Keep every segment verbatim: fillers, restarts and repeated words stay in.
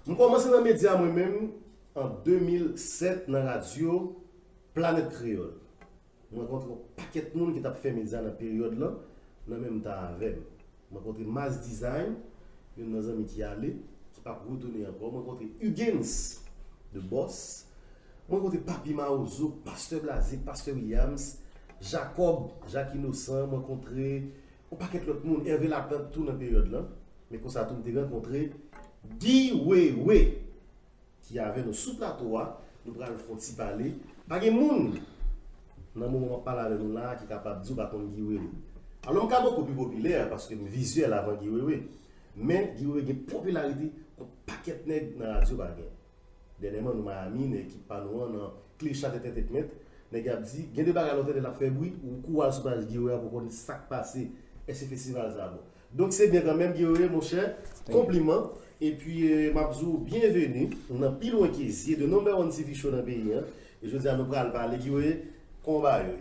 M kòmanse nan medya mwen menm an de mil sèt nan radyo Planèt Kreyòl. Mwen rankontre yon pakèt moun ki t ap fè medya nan peryòd lan, nan menm tan avè m. Mwen rankontre Mas Design, youn nan zanmi ki ale, ki p ap retounen ankò. Mwen rankontre Hugens, The Boss. Mwen rankontre Papi Mawozo, Pastè Blaze, Pastè Williams, Jacob, Jacques Innocent. Mwen rankontre yon pakèt lòt moun, Hervé Laplante tou nan peryòd lan. Men konsa tou, m te rankontre Guy Wewe, ki avè nou sou plato a. Nou pral fè yon ti pale. Pa gen moun nan moman m ap pale avè nou la a ki kapab di w pa konn Guy Wewe. Alò, m ka bokou pi popilè paske m vizyèl avan Guy Wewe. Men Guy Wewe gen popilarite yon pakèt nèg nan radyo pa gen. Dènyèman, nou Miami, nan ekip pa nou an, nan Clear Shot Entertainment, nèg y ap di, gen de bagay lè w tande l ap fè bri, ou kou al sou paj Guy Wewe a pou w konn sa k pase, èske festival sa a bon. Donk se byen kanmenm, Guy Wewe, monchè, konpliman. Epi, eh, m ap di w byenveni nan Pi Lwen Ke Zye, the number one T V show nan peyi an. E jodi a, nou pral pale, Guy Wewe, kòman bagay yo ye?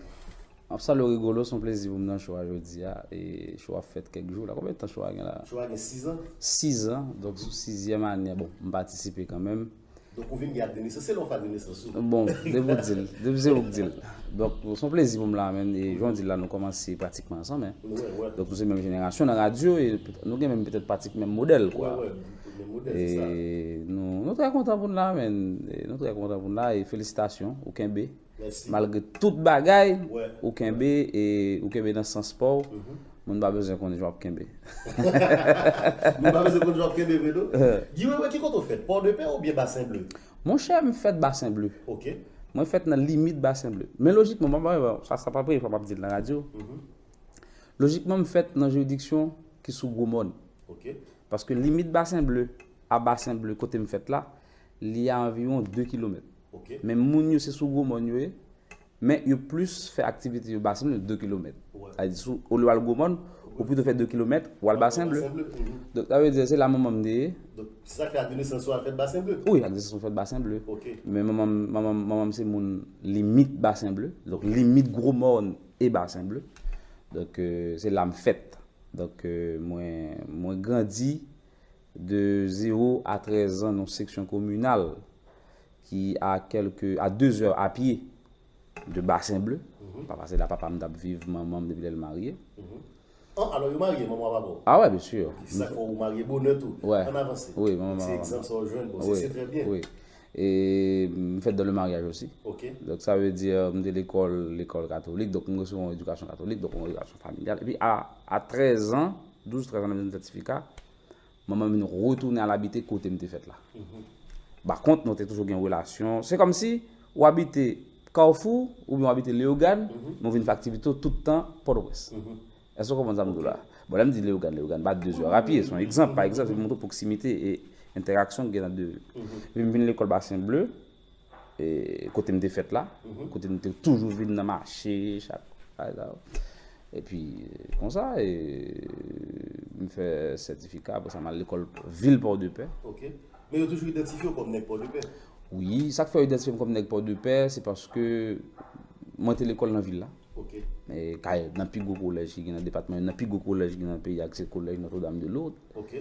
M ap salye w, Rigolo, se yon plezi pou m nan show a jodi a. E show a fèt kèk jou la. Konbyen tan show a gen la? Show a gen sizan. Sizan. Donk, sou sizyèm ane a, bon, m patisipe kanmenm. Donk, ou vin gen ak de nesans. Se lè w fè ak de nesans ou? Bon, depi w di l. Depi se ou k di l. Donk, se yon plezi pou m la, menm. E jan w di l la, nou kòmanse pratikman ansanm, en. Donk, nou se menm jenerasyon nan radyo, e nou gen menm petèt pratik menm modèl, kwa. Wè, wè, menm modèl, se sa. E nou, nou trè kontan pou n la, menm. E nou trè kontan pou n la, e felisitasyon, ou kenbe. Mèsi. Malgre tout bagay, ou kenbe, e ou kenbe nan sans pa w. Moun pa bezwen konnen jan w ap kenbe. Moun pa bezwen konn jan w ap kenbe vre, non? Guy Wewe, ki kote w fèt? Pòdepè oubyen Basen Ble? Monchè, m fèt Basen Ble. Ok. Mwen fèt nan limit Basen Ble. Men lojikman, mwen, mwen, sa, sa pa premye fwa m ap di l nan radyo. Lojikman, m fèt nan jiridiksyon ki sou Gwo Mòn. Ok. Paske limit Basen Ble a Basen Ble, kote m fèt la, li a anviwon de kilomèt. Ok. Men moun yo, se sou Gwo Mòn yo ye, men yo plis fè aktivite yo Basen Ble, de kilomèt. Wè. Sa vle di, sou, olye w al Gwo Mòn, ou pito fè de kilomèt, w al Basen Ble. Basen Ble, mhm. Donk, sa vle di, se la manman m te ye. Donk, se sa k fè ak de nesans ou al fèt Basen Ble? Wi, ak de nesans mwen fèt Basen Ble. Ok. Men manman m, manman m, manman m se moun limit Basen Ble. Donk, limit Gwo Mòn e Basen Ble. Donk, euh, se la m fèt. Donk, euh, mwen, mwen grandi de zewo a trèz an nan yon seksyon kominal ki a kèlke, a de zè a pye de Basen Ble. Mhm. Pa fasil la, papa m t ap viv, manman m depi lè l marye. Mhm. An, alò, yo marye, manman w papa w? Ah ouais, bien sûr. Ok, se sa k fè w marye bonè tou. Ouais. Ann avanse. Wi, manman m papa m. Se egzanp sa w jwenn, bon, se, wi, se trè byen. Wi. E m fèt dans le mariage aussi. Ok. Donk, sa vle di, m te lekòl, lekòl katolik, donk m resevwa yon edikasyon katolik, donk yon edikasyon familyal. Epi, a, a trèz an, douz, trèz an, lè m jwenn sètifika, manman m vin retounen al abite kote m te fèt la. Mhm. Pa kont, nou te toujou gen relasyon. Se kòmsi ou abite Kafou oubyen ou abite Leyogàn, mhm, men ou vin fè aktivite w tout tan Pòtoprens. Mhm. Èske w konprann sa m di w la? Ok. Bon, lè m di Leyogàn, Leyogàn pa de zè a pye, se yon egzanp, pa egzanp, se pou montre pwoksimite e entèraksyon ki gen ant de. Mhm. Epi m vin lekòl Basen Ble, e kote m te fèt la, mhm, kote m te toujou vin nan mache, chak bagay sa yo. Epi, e, konsa, e, m fè sètifika, apre sa, m al lekòl vil Pòdepè. Ok. Men yo toujou idantifye w kòm nèg Pòdepè? Wi, sa k fè yo idantifye m kòm nèg Pòdepè, se paske mwen te lekòl nan vil la. Ok. E, kay, nan pi gwo kolèj ki gen nan depatman, nan pi gwo kolèj ki gen nan peyi a, ki se kolèj Notre-Dame de Lourdes. Ok.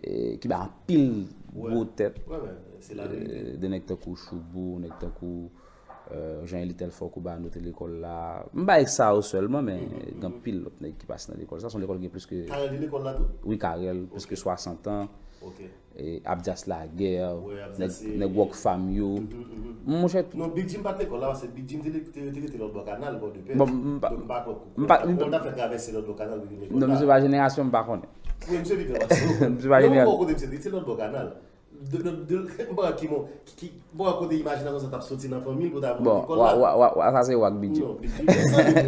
E, ki bay anpil gwo tèt. Wè, wè, se laverite. E, de nèg tankou Choubou, nèg tankou, e, Jean Élie Telfort Cubano te lekòl la. M bay sa yo sèlman, men gen anpil lòt nèg ki pase nan lekòl sa. Se yon lekòl ki gen plis ke... Carel te lekòl la tou? Wi, Carel, plis ke swasant an. Ok. E, Abdias Laguerre, wè, Abdias nèg, se nèg Rockfam yo. Mhm, mhm. Monchè, non, Big Jim pa t lekòl la, paske Big Jim te, te, te rete lòtbò kanal, Pòdepè. Bon, m pa, donk, m pa kwè, m pa, m pa, m pa ta fè travèse lòtbò kanal pou vin lekòl la. Non, misye pa jenerasyon m pa konnen. Wi, misye vin fè pati. Misye pa jenerasyon. Non, m pa kote misye te, se lòtbò kanal. De, de, de, m pa ki mon, ki, ki, m pa kote imajinasyon sa t ap soti nan fanmi l pou ta voye lekòl la. Bon, wa, wa, wa, sa se w ak Big Jim. Non, Big Jim, mezanmi.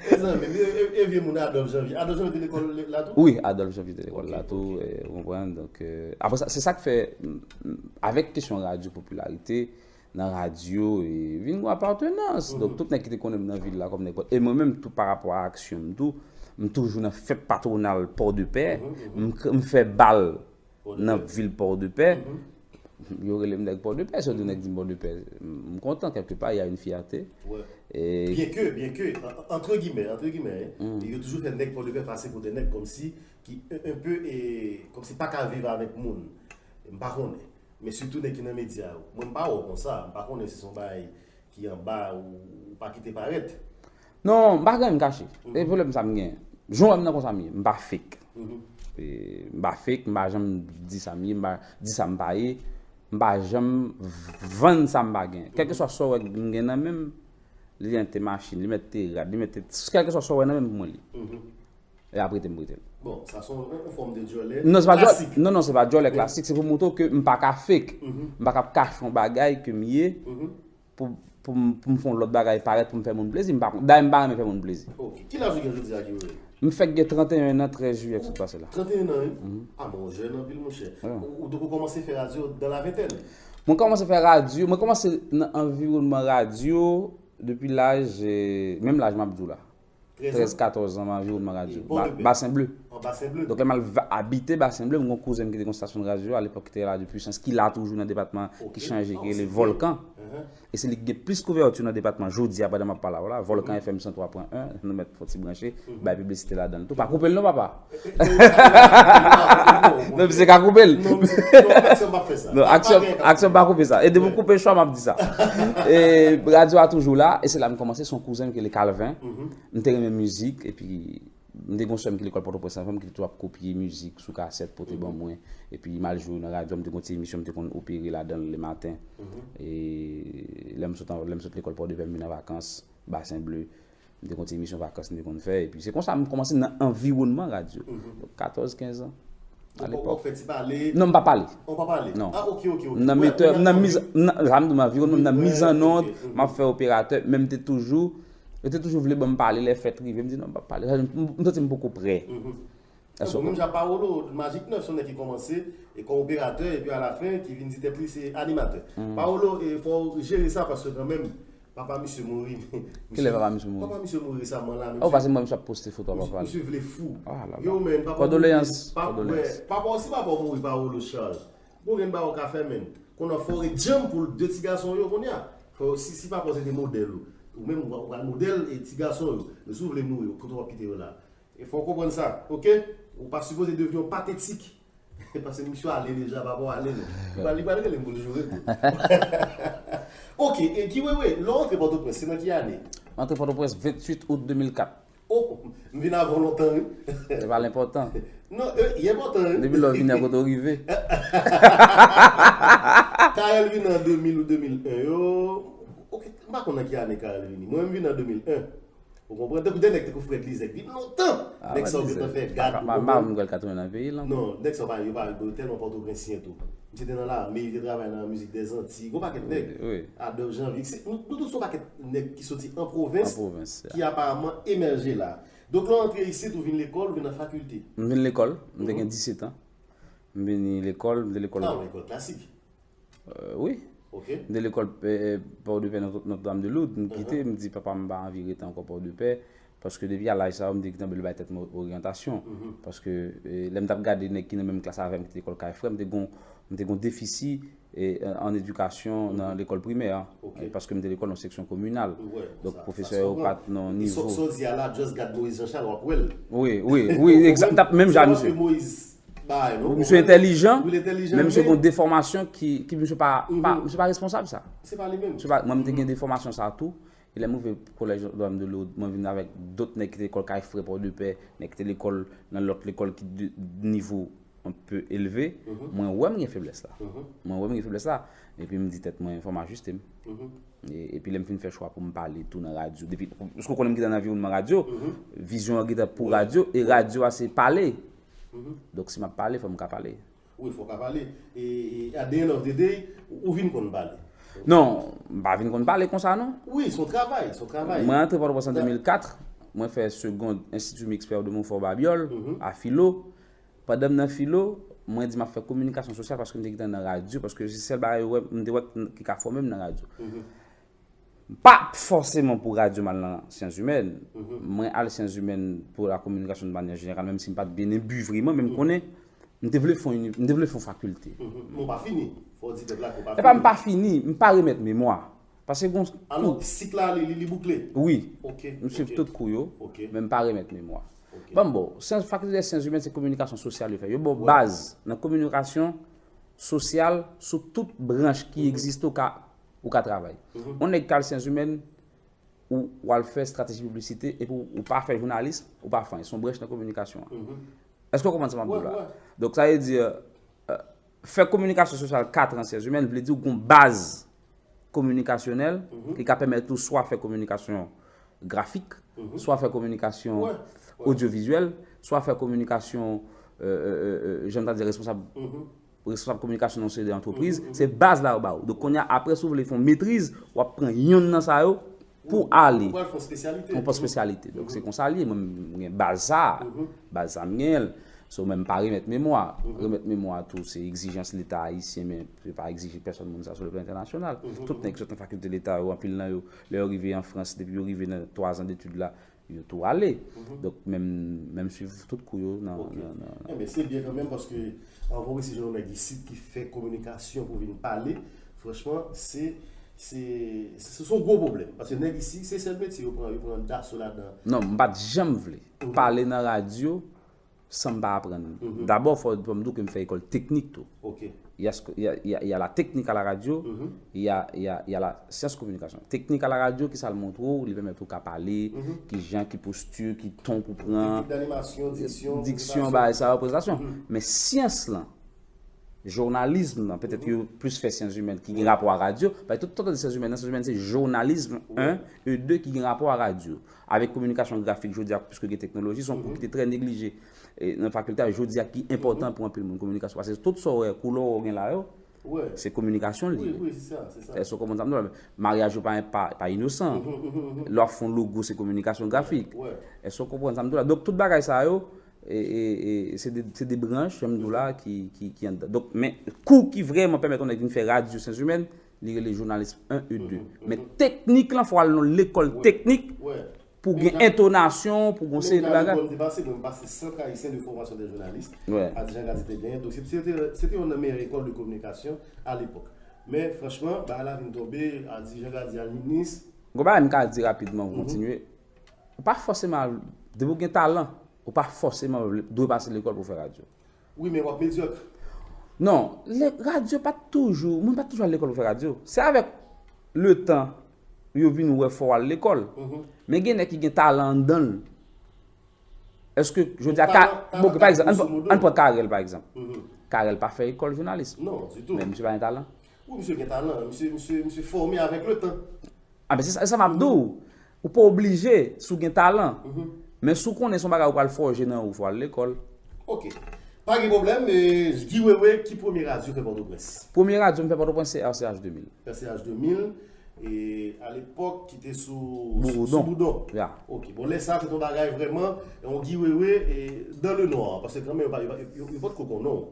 Mezanmi, e, e, e vye moun Adolphe Janvier. Adolphe Janvier te lekòl la tou? Wi, Adolphe Janvier te lekòl la tou, e, ou konprann. Donk, e, apre sa, se sa k fè, m, m, avèk kesyon radyo popilarite, nan radyo, e vin gon apartenans. Donk, tout nèg ki te konnen m nan vil la kòm nèg Pòdepè. E mwen menm tou, pa rapò a aksyon m tou, m toujou nan fèt patwonal Pòdepè. M, m fè bal nan vil Pòdepè. Yo rele m nèg Pòdepè, si yo di nèg di m Pòdepè, m kontan, kèlke pa, y a une fierté. Wè. E byenke, byenke, an, entre guillemets, entre guillemets, hein, yo toujou fè nèg Pòdepè pase pou de nèg kòmsi ki un, un peu, e, kòmsi pa ka viv avèk moun. M pa konnen. Men sitou nèg ki nan medya yo. Mwen, m pa wè w konsa. M pa konnen si se yon bagay ki anba ou, ou pa kite parèt. Non, m pa gen m kache. E pwoblèm sa m gen. Jan w wè m nan konsa m ye. M pa fake. E, m pa fake, m pa janm di sa m ye, m pa di sa m pa ye. M pa janm vann sa m pa gen. Kèlkeswa sa w wè m gen nan men m, li mèt te machin, li mèt te rad, li mèt te. Kèlkeswa sa w wè nan men m, pou mwen li. E ap rete m rete l. Bon, sa se yon fòm de djòlè. Non, se pa djòlè. Non, non, se pa djòlè klasik. Se pou montre w ke m pa ka fake. M pa ka ap kache yon bagay ke m ye pou, pou, m- pou m fè yon lòt bagay parèt pou m fè moun plezi. M pa, dayè, m pa renmen fè moun plezi. Ok. Ki laj ou gen jodi a, Guy Wewe? M fèk gen trannteyen an trèz jiyè ki sot pase la. Trannteyen an, wi? Ah, bon, jèn anpil, monchè. Ou, ou, donk, ou kòmanse fè radyo dan la ventèn? Mwen kòmanse fè radyo, mwen kòmanse nan anviwònman radyo depi laj, eh, menm laj m ap di w la. Trèz, katòz an, m anviwònman radyo. Basen Ble. Donk, lè m al abite Basen Ble, mwen gen yon kouzen m ki te gen yon stasyon radyo alepòk ki te rele Radio Puissance, ki la toujou nan depatman ki chanje, ki rele Volkan. E se li ki gen plis kouvèti nan depatman jodi a, pandan m ap pale avè w la. Volkan F M san twa pwen en, nou mèt fè yon ti branche, bay piblisite ladan l tou. Pa koupe l non, papa. Non, misye ka koupe l. Non, aksyon, aksyon pa koupe sa. E depi w koupe chwa, m ap di sa. E radyo a toujou la, e se la m kòmanse, se yon kouzen m ki rele Calvin. M te renmen mizik, epi m te gen yon sè m ki lekòl Pòtoprens anvan m, ki te toujou ap kopye mizik sou kasèt, pote ban mwen. Epi m al jwe nan radyo, m te gen yon ti emisyon, m te konn opere ladan l lematen. E lè m sot, lè m sot lekòl Pòdepè, m vin an vakans, Basen Ble. M te gen yon ti emisyon vakans m te konn fè. Epi se konsa m kòmanse nan anviwònman radyo. Donk, katòz, kenz an. Alepòk. Ou fè ti pale? Non, m pa pale. Ou pa pale? Non. Ah, ok, ok, ok. M nan metè, m nan miz, m nan, sa m di w, m anviwònman, m nan mizannonn, m ap fè operatè, men m te toujou, yo te toujou vle ban m pale, lè fèt rive, m di non, m p ap pale. M, m santi m poko prè. Bon, menm jan Paolo, Magic nèf, se yon nèg ki kòmanse e kòm operatè, epi alafen, ki vin di tèt li se animatè. Paolo, e fò w jere sa, paske kanmenm, papa misye mouri. Kilè papa misye mouri? Papa misye mouri resaman la, men. Ou pa se mwen misye ap poste foto a papa l. Misye vle fou. Yo, men, papa mouri. Kondoleyans. Papa, si papa w mouri, Paolo Charles, bon, gen bagay w ka fè, men. Kounye a fò w ret djanm pou de ti gason yo kounye a. Fò, si, si papa w se te modèl ou, ou menm ou pral modèl e ti gason yo. Men si w vle mouri, kote w ap kite yo la? E fò w konprann sa, ok? Ou pa sipoze devni yon patetik. Paske misye ale deja, papa w ale non. Li pral, li pral rele m pou l joure tou. Ok, e Guy Wewe, lè w antre Pòtoprens, se nan ki ane? Mwen antre Pòtoprens venntuit out de mil kat. Oh, m vin avan w lontan, wi. Se pa l enpòtan. Non, e, li enpòtan, wi. Depi lè w vini a kote w rive. Karèl vin an de mil ou de mil en yo. Ok, m pa konn nan ki ane Karèl vini. Mwen, m vin an de mil en. Ou konprann? Tankou de nèg tankou Fred Lizèk, vin lontan. Nèg sa yo gentan fè gad, ou konprann? M kwè l ka tounen nan peyi l ankò. Non, nèg sa yo pa, yo pa, yo tèlman pòtoprensyen tou. Misye te nan lame, li te travay nan mizik dèzanti, gon pakèt nèg. Adolphe Janvier, se, nou, nou tout se yon pakèt nèg ki soti an pwovens, ki aparamman emèje la. Donk, lè w antre isit, ou vin lekòl, ou vin nan fakilte? M vin lekòl, m te gen disèt an. M vini lekòl, m te lekòl. Ah, yon lekòl klasik. Euh, wi. Ok. M te lekòl, eh, Port-de-Paix, Notre- Notre-Dame de Lourdes. M kite, m di papa m pa anvi rete ankò Port-de-Paix. Paske depi a laj sa yo, m te gentan byen bay tèt mwen oryantasyon. Paske, eh, lè m t ap gade nèg ki nan menm klas avè m, ki te lekòl kay frè, m te gon, m te gon defisi, eh, an edikasyon nan lekòl primè. Eh, paske m te lekòl nan seksyon kominal. Donk, pwofesè yo pa t nan nivo. Sa w di a la, just gad Moïse Jean Charles, w ap wè l. Wi, wi, wi, egzak, m t ap menm jan misye. Misye entèlijan, men misye gen yon defòmasyon ki, ki misye pa, pa, misye pa responsab sa. Se pa li menm. Mwen, m te gen defòmasyon sa tou. E lè m rive kolèj Notre-Dame de Lourdes, mwen vin avèk dòt nèg ki te lekòl kay frè Port-de-Paix, nèg ki te lekòl nan lòt lekòl ki de nivo un peu élevé. Mwen wè m gen feblès la. Mwen wè m gen feblès la. Epi m di tèt mwen, fò m ajiste m. E, epi lè m fin fè chwa pou m pale tou nan radyo, depi, paske w konnen m gentan nan anviwònman radyo, vizyon an gentan pou radyo, e radyo a se pale. Donk, si m ap pale, fò m ka pale. Wi, fò w ka pale. E, e at the end of the day, ou vin konn pale. Non, m pa vin konn pale konsa, non. Wi, se yon travay, se yon travay. Mwen antre Pòtoprens an de mil kat, mwen fè segond Institut Mixte Pierre de Montfort Babioles, a filo. Pandan m nan filo, mwen di m ap fè kominikasyon sosyal paske m te gentan nan radyo, paske se sèl bagay yo wè, m te wè ki ka fòme m nan radyo. M pa fòseman pou radyo m al nan syans imèn. Mwen al syans imèn pou la kominikasyon de manyè jeneral, menm si m pa t byen enbi vreman, men m konnen m te vle fè yon, m te vle fè yon fakilte. Men w pa fini. Fò w di pèp la ke w pa fini. E pa m pa fini, m pa remèt memwa. Paske gon kou. Alò, sik la, li, li, li boukle? Wi. Ok. M swiv tout kou yo, men m pa remèt memwa. Ban m ba w, syans, fakilte de syans imèn, se kominikasyon sosyal yo fè. Yo ba w baz nan kominikasyon sosyal sou tout branch ki egziste ou ka, ou ka travay. Yon nèg k al syans imèn, ou, ou al fè estrateji piblisite, epi ou, ou pa fè jounalis, ou pa fè anyen. Se yon branch nan kominikasyon an. Èske w konprann sa m ap di w la? Donk, sa vle di, euh, fè kominikasyon sosyal kat an syans imèn vle di w gen yon baz kominikasyonèl ki ka pèmèt ou swa fè kominikasyon grafik, swa fè kominikasyon odyovizyèl, swa fè kominikasyon, euh, euh, euh, euh, jan m ta di, responsab, responsab kominikasyon nan yon seri de antrepriz. Se baz la yo ba ou. Donk, kounye a, apre, si w vle fè yon metriz, w ap pran yonn nan sa yo pou ale. Ou pral fè yon espesyalite. Yon espesyalite. Donk, se konsa l ye. Mwen, m gen baz sa a. Baz sa a, m genyen l. So, men m pa remèt memwa. Remèt memwa tou, se egzijans Leta ayisyen, men se pa egzije pèsòn moun sa sou le plan entènasyonal. Tout nèg ki sot nan fakilte Leta yo, anpil nan yo, lè yo rive an Frans, depi yo rive nan twa zan detid la, yo tou ale. Donk, men m, men m swiv tout kou yo nan, nan, nan, nan. Enben, se byen kanmenm, paske anvan w resi jwenn yon nèg isit ki fè kominikasyon pou vin pale, franchman, se, se, se, se yon gwo pwoblèm. Paske nèg isi, se sèl metye yo pran, yo pran daso ladan. Non, m pa t janm vle pale nan radyo san m pa aprann. Dabò, fò, fò m di w ke m fè ekòl teknik tou. Il y a ce que- il y a, il y a, il y a la technique à la radio, il y a, il y a, il y a la science communication. Teknik a la radyo, ki sa l montre w, li pèmèt ou ka pale, ki jan, ki posti, ki ton pou pran, teknik danimasyon, diksyon, diksyon, prezantasyon, bagay sa yo, prezantasyon. Men syans lan, jounalis lan, petèt yo plis fè syans imèn ki gen rapò a radyo, paske tout, tout syans imèn, nan syans imèn se jounalis en e de ki gen rapò a radyo. Avèk kominikasyon grafik, jodi a, piske gen teknoloji, se yon kou ki te trè neglije, e, nan fakilte a, jodi a, ki enpòtan pou anpil moun, kominikasyon. Paske tout sa w wè, koulè w gen la yo, se kominikasyon li ye. Èske w konprann sa m di w la? Maryaj yo pa, pa, pa inosan. Lè w ap fè yon logo, se kominikasyon grafik. Èske w konprann sa m di w la? Donk, tout bagay sa yo, e, e, e, se de, se de branch, jan m di w la, ki, ki, ki anndan. Donk, men, kou ki vrèman pèmèt yon nèg vin fè radyo syans imèn, li rele jounalis en e de. Men teknik lan, fò w al nan lekòl teknik pou gen entonasyon, pou gen yon seri de bagay. Men m te pase, mwen, m pase Centre Haïtien de Formation des Journalistes, Adi Jean Gady te genyen. Donk, se, se te, se te youn nan meyè ekòl de kominikasyon a lepòk. Men, franchman, bagay la vin tonbe, Adi Jean Gady al minis. Gon bagay m ka di rapidman pou kontinye. Ou pa fòseman, depi w gen talan, ou pa fòseman dwe pase lekòl pou fè radyo. Wi, men w ap medyòk. Non, le, radyo pa t toujou, mwen pa t toujou al lekòl pou fè radyo. Se avèk letan yo vin wè fò w al lekòl. Men gen nèg ki gen talan anndan l. Èske, jodi a, bon, pa egzanp, ann pran Carel, pa egzanp. Carel pa fè ekòl jounalis. Non, ditou. Men misye pa gen talan. Wi, misye gen talan. Misye, misye, misye fòme avèk letan. A, men se sa, sa m ap di w. Ou pa oblije, si w gen talan. Men si w konnen se yon bagay ou pral fòje nan ou, fò w al lekòl. Ok. Pa gen pwoblèm. E, Guy Wewe, ki premye radyo fè Pòtoprens? Premye radyo m fè Pòtoprens se R C H de mil. R C H de mil, e, alepòk, ki te sou, sou Boudon. Ok. Bon, lè sa, se te yon bagay vrèman, yon Guy Wewe, e, dans le noir. Paske kanmenm, yo pa, yo pa, yo, yo, yo pa t ko konnen w.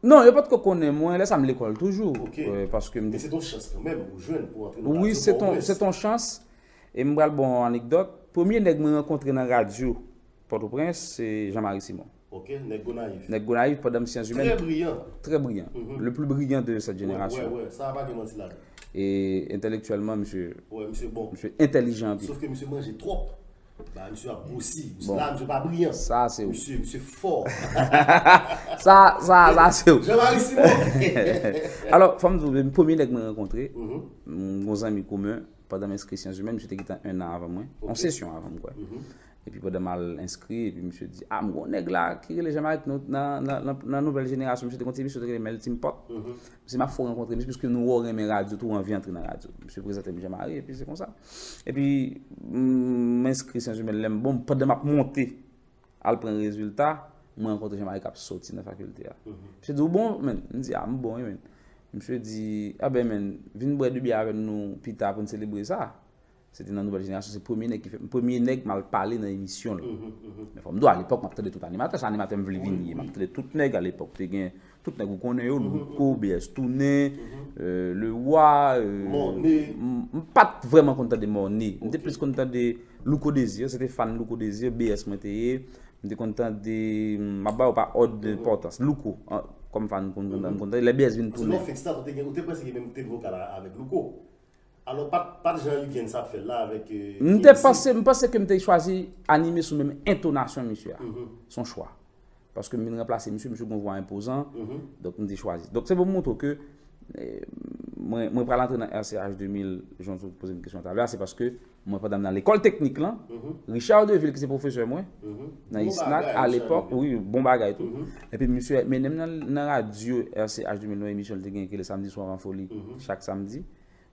Non, yo pa t ko konnen mwen, lè sa m lekòl toujou. Ok. Paske m... Men se t on chans kanmenm ou jwenn pou antre nan radyo Pòtoprens. Wi, se t on, se t on chans. E m pral ba w yon anekdòt. Premye nèg mwen rankontre nan radyo Pòtoprens, se Jean Marie Simon. Ok, nèg Gonayiv. Nèg Gonayiv, pandan m syans imèn. Trè briyan. Trè briyan. Le plus brillant de cette génération. Wè, wè, sa pa gen manti ladan. E entèlektyèlman, misye, misye entèlijan anpil. Sof ke misye manje twòp. Ba, misye ap gwosi. Misye la, misye pa briyan. Sa se ou. Misye, misye fò. Sa, sa, sa se ou. Jean Marie Simon. Alò, fò m di w, premye nèg mwen rankontre, m gon zanmi komen, pandan m enskri syans imèn, misye te gentan en an avan mwen. On sesyon avan m, kwè. Epi pandan m al enskri, epi misye di, "A, m gon nèg la ki rele Jean Marie nan, nan, nan, nan nouvèl jenerasyon." Misye te gon ti emisyon te rele Melting Pot. Se m ap fè w rankontre misye, piske nou wè w renmen radyo tou, w anvi antre nan radyo. Misye prezante m Jean Marie, epi se konsa. Epi, m, m enskri syans imèn, lè m, bon, pandan m ap monte al pran rezilta, mwen rankontre Jean Marie k ap soti nan fakilte a. Misye di, "Ou bon, menn?" M di, "A, m bon, wi, menn." Misye di, "A ben, menn, vin bwè de byè avè nou pita pou n selebre sa." Se te nan nouvèl jenerasyon, se premye nèg ki fè, premye nèg m al pale nan emisyon l. Men fò m di w, alepòk, m ap tande tout animatè, se animatè m vle vin ye. M ap tande tout nèg alepòk. Te gen tout nèg ou konnen yo, Louko, B S Tounen, euh, Leroy, euh, m, m pa t vrèman konn tande Morne. M te plis konn tande Louko Désir, se te fan Louko Désir, B S mwen te ye. M te konn tande, m ap ba yo pa òd de enpòtans. Louko, an, kòm fan, m konn, m konn tande. Lè B S vin tounen. Paske nan Fix la, ou te gen, ou te prèske gen menm tèt vokal a, avèk Louko. Alò, pa t, pa t jan Huguens ap fè l la avèk, euh, M te panse, m panse ke m te chwazi anime sou menm entonasyon misye a. Se yon chwa. Paske m vin ranplase misye, misye gen yon vwa enpozan. Donk, m te chwazi. Donk, se pou m montre w ke eh, mwen, mwen pral antre nan R C H de mil, jan w poze m kesyon talè a, se paske mwen, pandan m nan lekòl teknik lan, Richard Deville, ki se pwofesè mwen, nan ISNAC, alepòk, wi, bon bagay tou. Epi misye mennen m nan, nan radyo R C H de mil, nan emisyon li te gen ki rele Samdi Swa an Foli, chak samdi,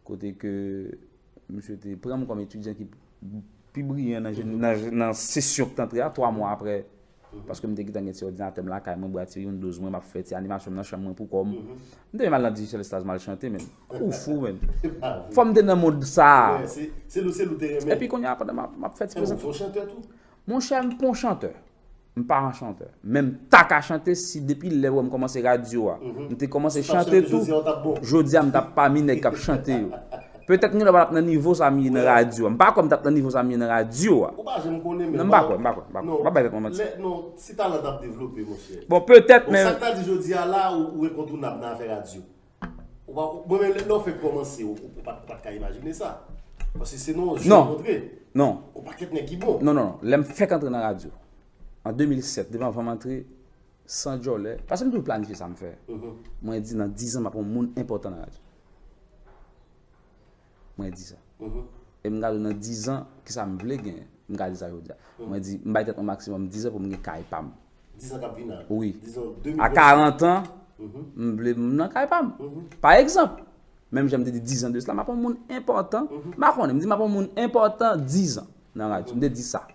kote ke misye te pran m kòm etidyan ki pi briyan nan, nan, nan sesyon ki t antre a, twa mwa apre. Paske m te gentan gen ti òdinatè m lakay mwen, bwati Windows mwen, m ap fè ti animasyon m nan chanm mwen pou kò m. M te menm al nan Digital Stars, m al chante, men. Ou fou, men. Fò m te nan mond sa a. Epi kounye a, pandan m ap, m ap fè ti prezant. Monchè, m pa yon chantè. M pa yon chantè. Men m ta ka chante si depi lè w wè m kòmanse radyo a. M te kòmanse chante tou. Jodi a, m t ap pami nèg k ap chante yo. Petèt m genlè pa t ap nan nivo sa m ye nan radyo a. M pa kwè m t ap nan nivo sa m ye nan radyo a. Ou pa janm konnen, men. Non, m pa kwè, m pa kwè, m pa kwè. M pa bay tèt mwen manti. Non, si talan t ap devlope, monchè. Bon, petèt, men. Sa k ta di jodi a la, ou, ou enkontounab nan afè radyo. Ou pa, mwen menm, lè, lè w fèk kòmanse, ou, ou pa, ou pa t ka imajine sa. Paske se nan yon jwèt montre. Non. Yon pakèt nèg ki bon. Non, non, non. Lè m fèk antre nan radyo, an de mil sèt, depi anvan m antre, san djòlè. Paske m toujou planifye sa m fè. Mwen di nan diz an, m ap yon moun enpòtan nan radyo. Mwen di sa. E m gade nan diz an, kisa m vle genyen. M ka di sa jodi a. Mwen di, m bay tèt mwen maksimòm diz an pou m gen kay pa m. Diz an k ap vini la. Wi. Dizon, de mil vennsenk. A karant an, m vle m nan kay pa m. Pa egzanp, menm jan m te di diz an de sila, m ap yon moun enpòtan. M pa konnen, m di m ap yon moun enpòtan diz an nan radyo. M te di sa.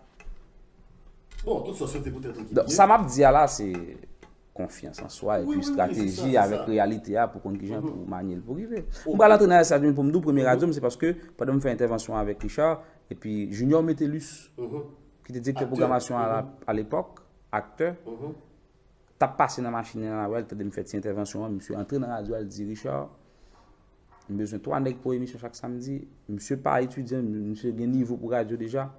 Bon, tout sa w swete pou tèt ou ki byen. Donk, sa m ap di a la, se konfyans an swa, epi estrateji avèk reyalite a pou konn kijan pou manye l pou rive. M pral antre nan R C H de mil pou m di w, premye radyo m, se paske pandan m fè entèvansyon avèk Richard, epi Junior Metellus, ki te direktè pwogramasyon a la, alepòk, aktè, t ap pase nan machin nan, l wè l tande m fè ti entèvansyon an, misye antre nan radyo a, l di, Richard, m bezwen twa nèg pou emisyon chak samdi. Misye pa etidyan, misye gen nivo pou radyo deja.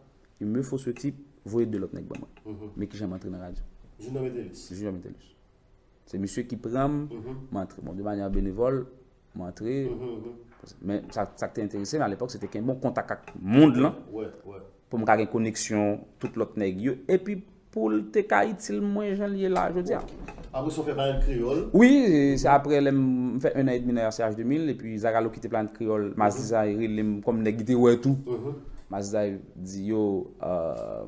Il me faut ce type, voye de lòt nèg ban mwen. Men kijan m antre nan radyo. Junior Metellus. Junior Metellus. Se misye ki pran m, m antre. Bon, de manyè benevòl, m antre. Men sa, sa k te enterese m alepòk, se te kenbe yon kontak ak mond lan. Pou m ka gen koneksyon tout lòt nèg yo. Epi pou l te ka itil mwen jan l ye la jodi a. Apre sa, w fè Planèt Kreyòl. Wi, se apre lè m fè un an edmi nan R C H de mil, epi Zagalo kite Planèt Kreyòl, Mazizay rele m kòm nèg ki te wè tou. Mazizay di yo, euh,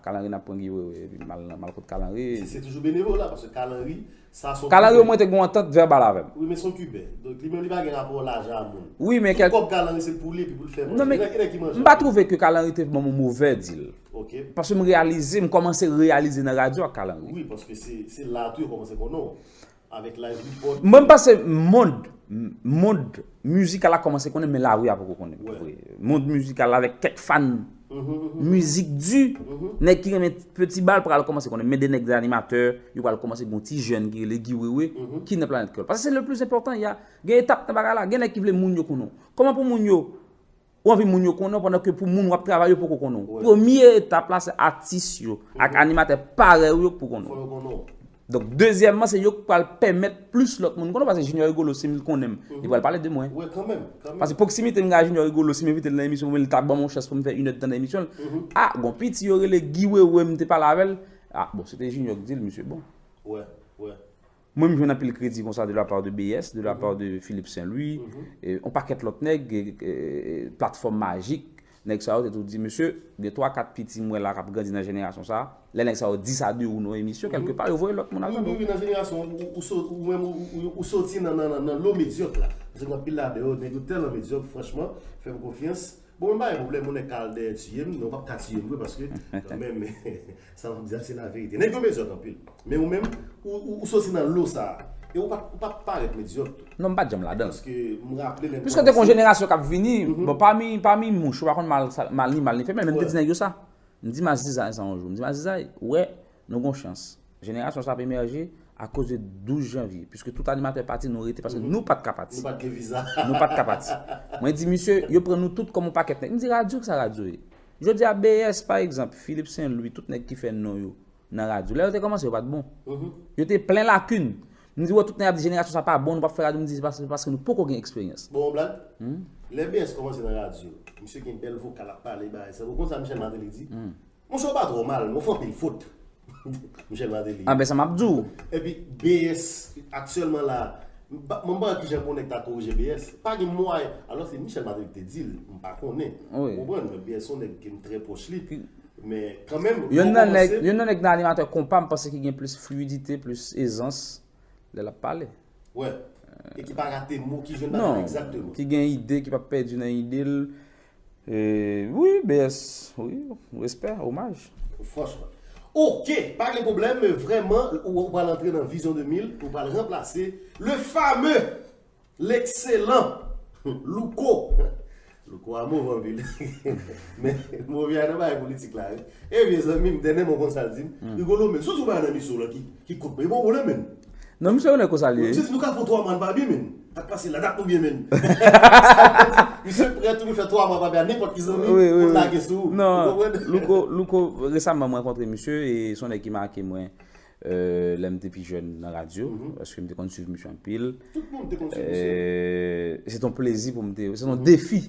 Kalanri n ap pran Guy Wewe, epi m al, m al kot Kalanri. Se, se toujou benevòl la, paske Kalanri, sa se yon Kalanri, omwen te gen yon antant vèbal avè m. Wi, men se yon Kiben. Donk, li menm, li pa gen rapò lajan a moun. Wi, men tout kòb Kalanri, se pou li, epi pou l fè manje. Non, men m pa twouve ke Kalanri te ban m yon movè dil. Paske m reyalize, m kòmanse reyalize nan radyo ak Kalanri. Wi, paske se, se la tou yo kòmanse konnen w. Avèk Live Report. Mwen, m panse mond, mond mizikal la kòmanse konnen, men lari a poko konnen m, vre. Mond mizikal la avèk kèk fan mizik di, nèg ki renmen Petit Bal pral kòmanse konnen, men de nèg de animatè, yo pral kòmanse gen yon ti jèn ki rele Guy Wewe, ki nan Planèt Kreyòl. Paske se le plis enpòtan, y a, gen etap nan bagay la, gen nèg ki vle moun yo konnen w. Kòman pou moun yo Ou anvi moun yo konnen w pandan ke pou moun w ap travay yo poko konnen w. Premye etap la, se atis yo ak animatè parèy ou yo k pou konnen w. Donk, dezyèmman, se yo k pral pèmèt plis lòt moun konnen w, paske Junior Rigolo, si m konnen m, li pral pale de mwen. Paske pwoksimite m gen a Junior Rigolo, si m envite l nan emisyon mwen, li ta ban m yon chans pou m fè inèdtan nan emisyon l. A, gon piti yo rele Guy Wewe, m te pale avè l. A, bon, se te Junior ki di l, misye bon. Mwen, m jwenn anpil kredi konsa de la part de B S, de la part de Philippe Saint-Louis, e, yon pakèt lòt nèg, e, e, Platfòm Majik, nèg sa yo te tou di, mesye, gen twa, kat piti m wè la k ap grandi nan jenerasyon sa, lè nèg sa yo di sa de ou nan emisyon, kèlke pa, yo voye lòt moun al tande w. Wi, wi, nan jenerasyon, ou, ou, ou so-, ou menm, ou, ou, ou soti nan, nan, nan, nan lo medyòk la. Paske gen anpil ladan yo, nèg yo tèlman medyòk, franchman, fè m konfyans. Bon, mwen pa gen pwoblèm, yon nèg ka al dèyè tiye m, men w p ap ka tiye m vre, paske, kanmenm, sa m ap di a, se laverite. Nèg yo medyòk anpil. Men ou menm, ou, ou, ou soti nan lo sa a. E ou pa, ou pa parèt medyòk tou. Non, m pa t janm ladan l. Paske m raple lè m kòmanse. Piske te gen yon jenerasyon k ap vini, bon, pami, pami mouch, ou pa konn mal, sa, mal ni mal ni femèl, men m te di nèg yo sa. M di Mazizay sa yon jou. M di, Mazizay, ou wè, nou gen yon chans. Jenerasyon sa ap emèje akoz de douz janvye, piske tout animatè pati, nou rete, paske nou pa t ka pati. Nou pa t gen viza. Nou pa t ka pati. Mwen di, misye, yo pran nou tout kòm yon pakèt nèg. M di, radyo, kisa radyo ye? Jodi a, B S, pa egzanp, Philippe Saint-Louis, tout nèg ki fè non yo nan radyo. Lè yo te kòmanse, yo pa t bon. Yo te plen lakin. M di, wè, tout nèg ap di, jenerasyon sa pa bon, nou p ap fè radyo. M di, se pas-, paske nou poko gen eksperyans. Bon, yon blag? Lè B S kòmanse nan radyo, misye gen bèl vokal, ap pale, bagay sa. Ou konn sa Michel Martelly di? Monchè, ou pa twò mal, men ou fè anpil fot. Michel Martelly. Anben sa m ap di w. Epi B S aktyèlman la, m pa konn kijan pou nèg ta korije B S. Pa gen mwayen. Alò se Michel Martelly ki te di l, m pa konnen. Ou konprann, men B S se yon nèg ke m trè pwòch li. Men kanmenm, youn nan nèg, youn nan nèg nan animatè konpa m panse ki gen plis fliyidite, plis ezans lè l ap pale. Wè. E ki pa rate mo, ki jwenn bagay egzakteman. Ki gen ide, ki pa pèdi nan ide l. E, wi, B S, wi, respè, omaj. Franchman. Ok, pa gen pwoblèm, men vrèman, ou, ou pral antre nan Vizyon de mil, ou pral ranplase le fameux, l'excellent Louko. Louko a move anpil. Men, move a nan bagay politik la, wi. E vye zanmi m, dènye mwen konn sa l di m. Rigolo, men, sou tou bagay nan misyon la ki, ki kout mwen. Bon, bon, men. Non, misye konnen konsa li ye. Misye di nou ka fè twa mwa n pa byen, men. Ak pase la dat nou byen, men. Misye prè tou pou fè twa mwa pa byen, nenpòt ki zanmi, pou lage sou ou. Non, Louko, Louko, resaman mwen rankontre misye, e se yon nèg ki make mwen, euh, lè m te pi jèn nan radyo, paske m te konn swiv misye anpil. Tout moun te konn swiv misye. Euh, se te yon plezi pou m te, se te yon defi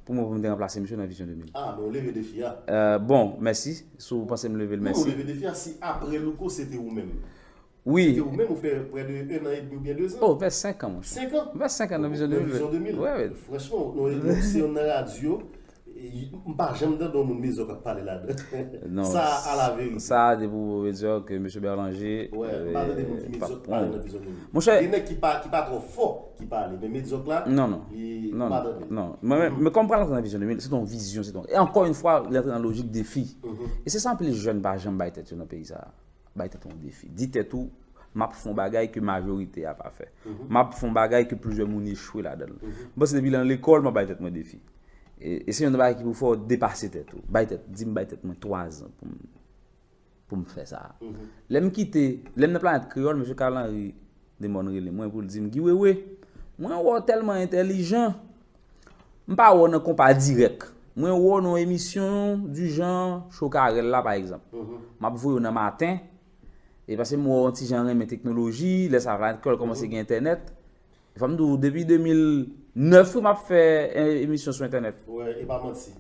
pou mwen pou m te ranplase misye nan Vizyon de mil. Ah, men ou leve defi a. Euh, bon, mèsi. Si w panse m leve l, mèsi. Non, ou leve defi a, si apre Louko, se te ou menm. Wi. Se te ou menm, ou fè prè de un an et demi oubyen de zan. Oh, fè senk an, monchè. Senk an? Fè senk an nan Vizyon de mil. Nan Vizyon de mil. Wi, wi. Franchman, nou, nou se yon nan radyo, e, m pa janm tande yon moun Mezòk ap pale ladan. Non, sa, a la verite. Sa, depi w vle di ke mesye Berlanger, wi, m pa tande moun ki Mezòk pale nan Vizyon de mil. Monchè, gen nèg ki pa, ki pa twò fò, ki pale, men Mezòk la, non, non, li, m pa tande. Non, non. Mwen, men, men kòm m pral antre nan Vizyon de mil, se te yon vizyon, se te yon, e ankò yon fwa, li antre nan lojik defi. E se sa anpil jèn pa janm bay tèt yo nan peyi sa a. Bay tèt ou yon defi. Di tèt ou, m ap fè yon bagay ke majorite a pa fè. M ap fè yon bagay ke plizyè moun echwe ladan l. M panse depi lè m lekòl, m ap bay tèt mwen defi. E, e se yon bagay ki pou fè w depase tèt ou. Bay tèt, di m bay tèt mwen twa zan pou m, pou m fè sa. Lè m kite, lè m nan Planèt Kreyòl, mesye Carl Henry Demon rele mwen pou l di m, Guy Wewe, mwen wè w tèlman entèlijan. M pa wè w nan konpa dirèk. Mwen wè w nan yon emisyon du genre Chokarèl la, pa egzanp. M ap voye w nan maten, e paske m wè w yon ti jan renmen teknoloji, lè sa a, lè kòl kòmanse gen entènèt. Fò m di w, depi de mil nèf, wi, m ap fè, eh, emisyon sou entènèt. Wè, e pa manti.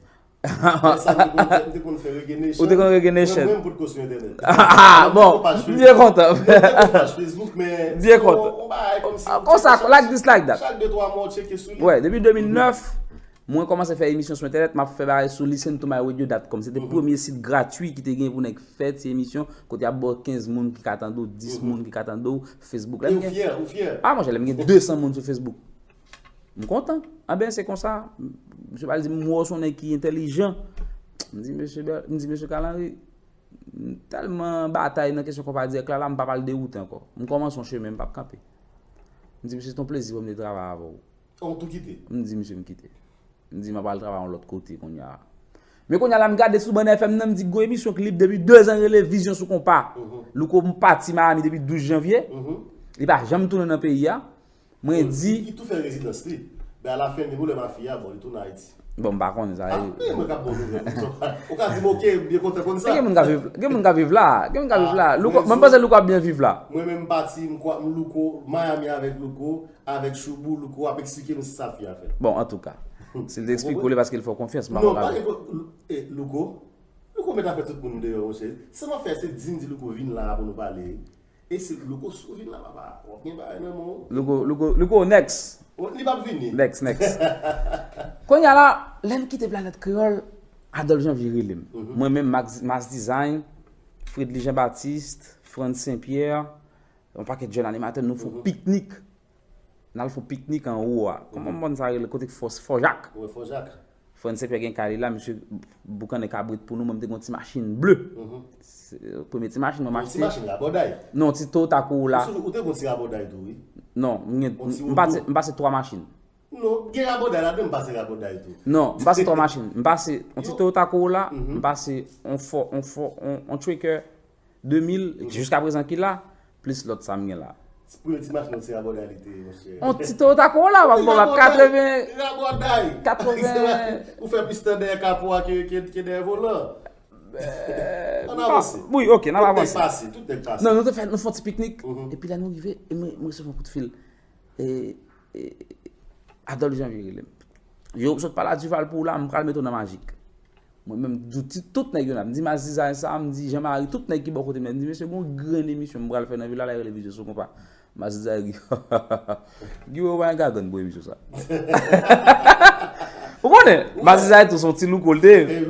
Lè sa a, m te konn fè, m te konn fè Reggae Nation. Ou te konn Reggae Nation? Mwen menm potko sou entènèt. Ah, bon, m byen kontan. M te konn paj Facebook, men byen kontan. Yon bagay kòmsi, ah, konsa, like this, like that. Chak de twa mwa, w tcheke sou li. Wè, depi de mil nèf, mwen kòmanse fè emisyon sou entènèt, m ap fè bagay sou listen to my radio dot com. Se te premye sit gratui ki te gen pou nèg fè ti emisyon, kote y ap ba w kenz moun ki ka tande w, dis moun ki ka tande w, Facebook. E ou fyè, ou fyè? Ah, monchè, lè m gen de san moun sou Facebook. M kontan. Anben, se konsa, misye pral di m, m wè w se yon nèg ki entèlijan. M di, mesye Bè-, m di, mesye Carl Henry, m tèlman batay nan kesyon konpa dirèk la, la, m pa pral dewoute ankò. M kòmanse yon chemen, m p ap kanpe. M di, mesye, se yon plezi pou m te travay avè w. Ou tou kite? M di, mesye, m kite. M di, m ap al travay yon lòt kote kounye a. Men kounye a la, m gade sou bann F M nan, m di, gwo emisyon k lib depi de zan rele Vizyon sou Konpa. Louko pati Miami depi douz janvye. Li pa janm tounen nan peyi a. Mwen di. Li tou fè rezidans li. Men alafen, li boule mafya, bon, li tounen Ayiti. Bon, m pa konnen sa. Ah, men mwen k ap bon nouvèl. Ou ka di m, ok, m byen kontan konn sa. Gen moun k ap viv, gen moun k ap viv la. Gen moun k ap viv la. Louko, mwen panse Louko ap byen viv la. Mwen menm m pati, m kwa, m Louko, Miami avèk Louko, avèk Choubou, Louko ap eksplike m sa fi a fè. Bon, antouka. Si l te eksplike w li, paske l fè w konfyans, m pa konn. Non, pa gen, eh, Louko. Louko mèt ap fè tout moun deyò, monchè. Sa m ap fè, se di m di Louko vin la pou nou pale. E se Louko sou vin la, papa. W ap gen bagay nan men w. Louko, Louko, Louko, next. Li p ap vini. Next, next. Kounye a la, lè m kite Planèt Kreyòl, Adolphe Janvier rele m. Mwen menm, Max, Mass Design, Fredly Jean Baptiste, Frantz Saint Pierre, yon pakèt jèn animatè, nou fè yon piknik. N al fè yon piknik anwo a. Kòman mòn sa rele? Kote k fò, Fò Jak. Wi, Fò Jak. Frantz Saint Pierre gen kay li la, misye boukannen kabrit pou nou, mwen m te gen yon ti machin ble. Se premye ti machin mwen m achte. Yon ti machin rabòday? Non, ti Toyota Corolla. Ou te gen yon ti rabòday tou, wi. Non, m gen, m pase, m pase twa machin. Non, gen rabòday ladan, m pase rabòday tou. Non, m pase twa machin. M pase yon ti Toyota Corolla, m pase yon Ford, yon Ford, yon, yon Tracker de mil, jiskaprezan ki la, plis lòt sa m gen la. Ti premye ti machin, yon ti rabòday li te ye, monchè. Yon ti Toyota Corolla, w ap bon la, katreven, katreven. Ou fè plis tan dèyè kapo a ke, ke, ke dèyè volan. Ann avanse. Wi, ok, n ap avanse. Tout nèg pase, tout nèg pase. Non, nou te fè, nou fè yon ti piknik, epi lè nou rive, e mwen, mwen resevwa yon kout fil. E, e, Adolphe Janvier rele m. Yo, sot pale a Duval pou w la, m pral mete w nan Majik. Mwen menm, m di tout, tout nèg yo la. M di Maziza sa, m di Jean Marie, tout nèg ki bò kote m, m di, mesye, gon grenn emisyon m pral fè nan vil la, la rele Vizyon sou konpa. Maziza ri. Guy Wewe pa gen gagann pou emisyon sa. Ou konnen, Maziza tou son ti louko l te ye.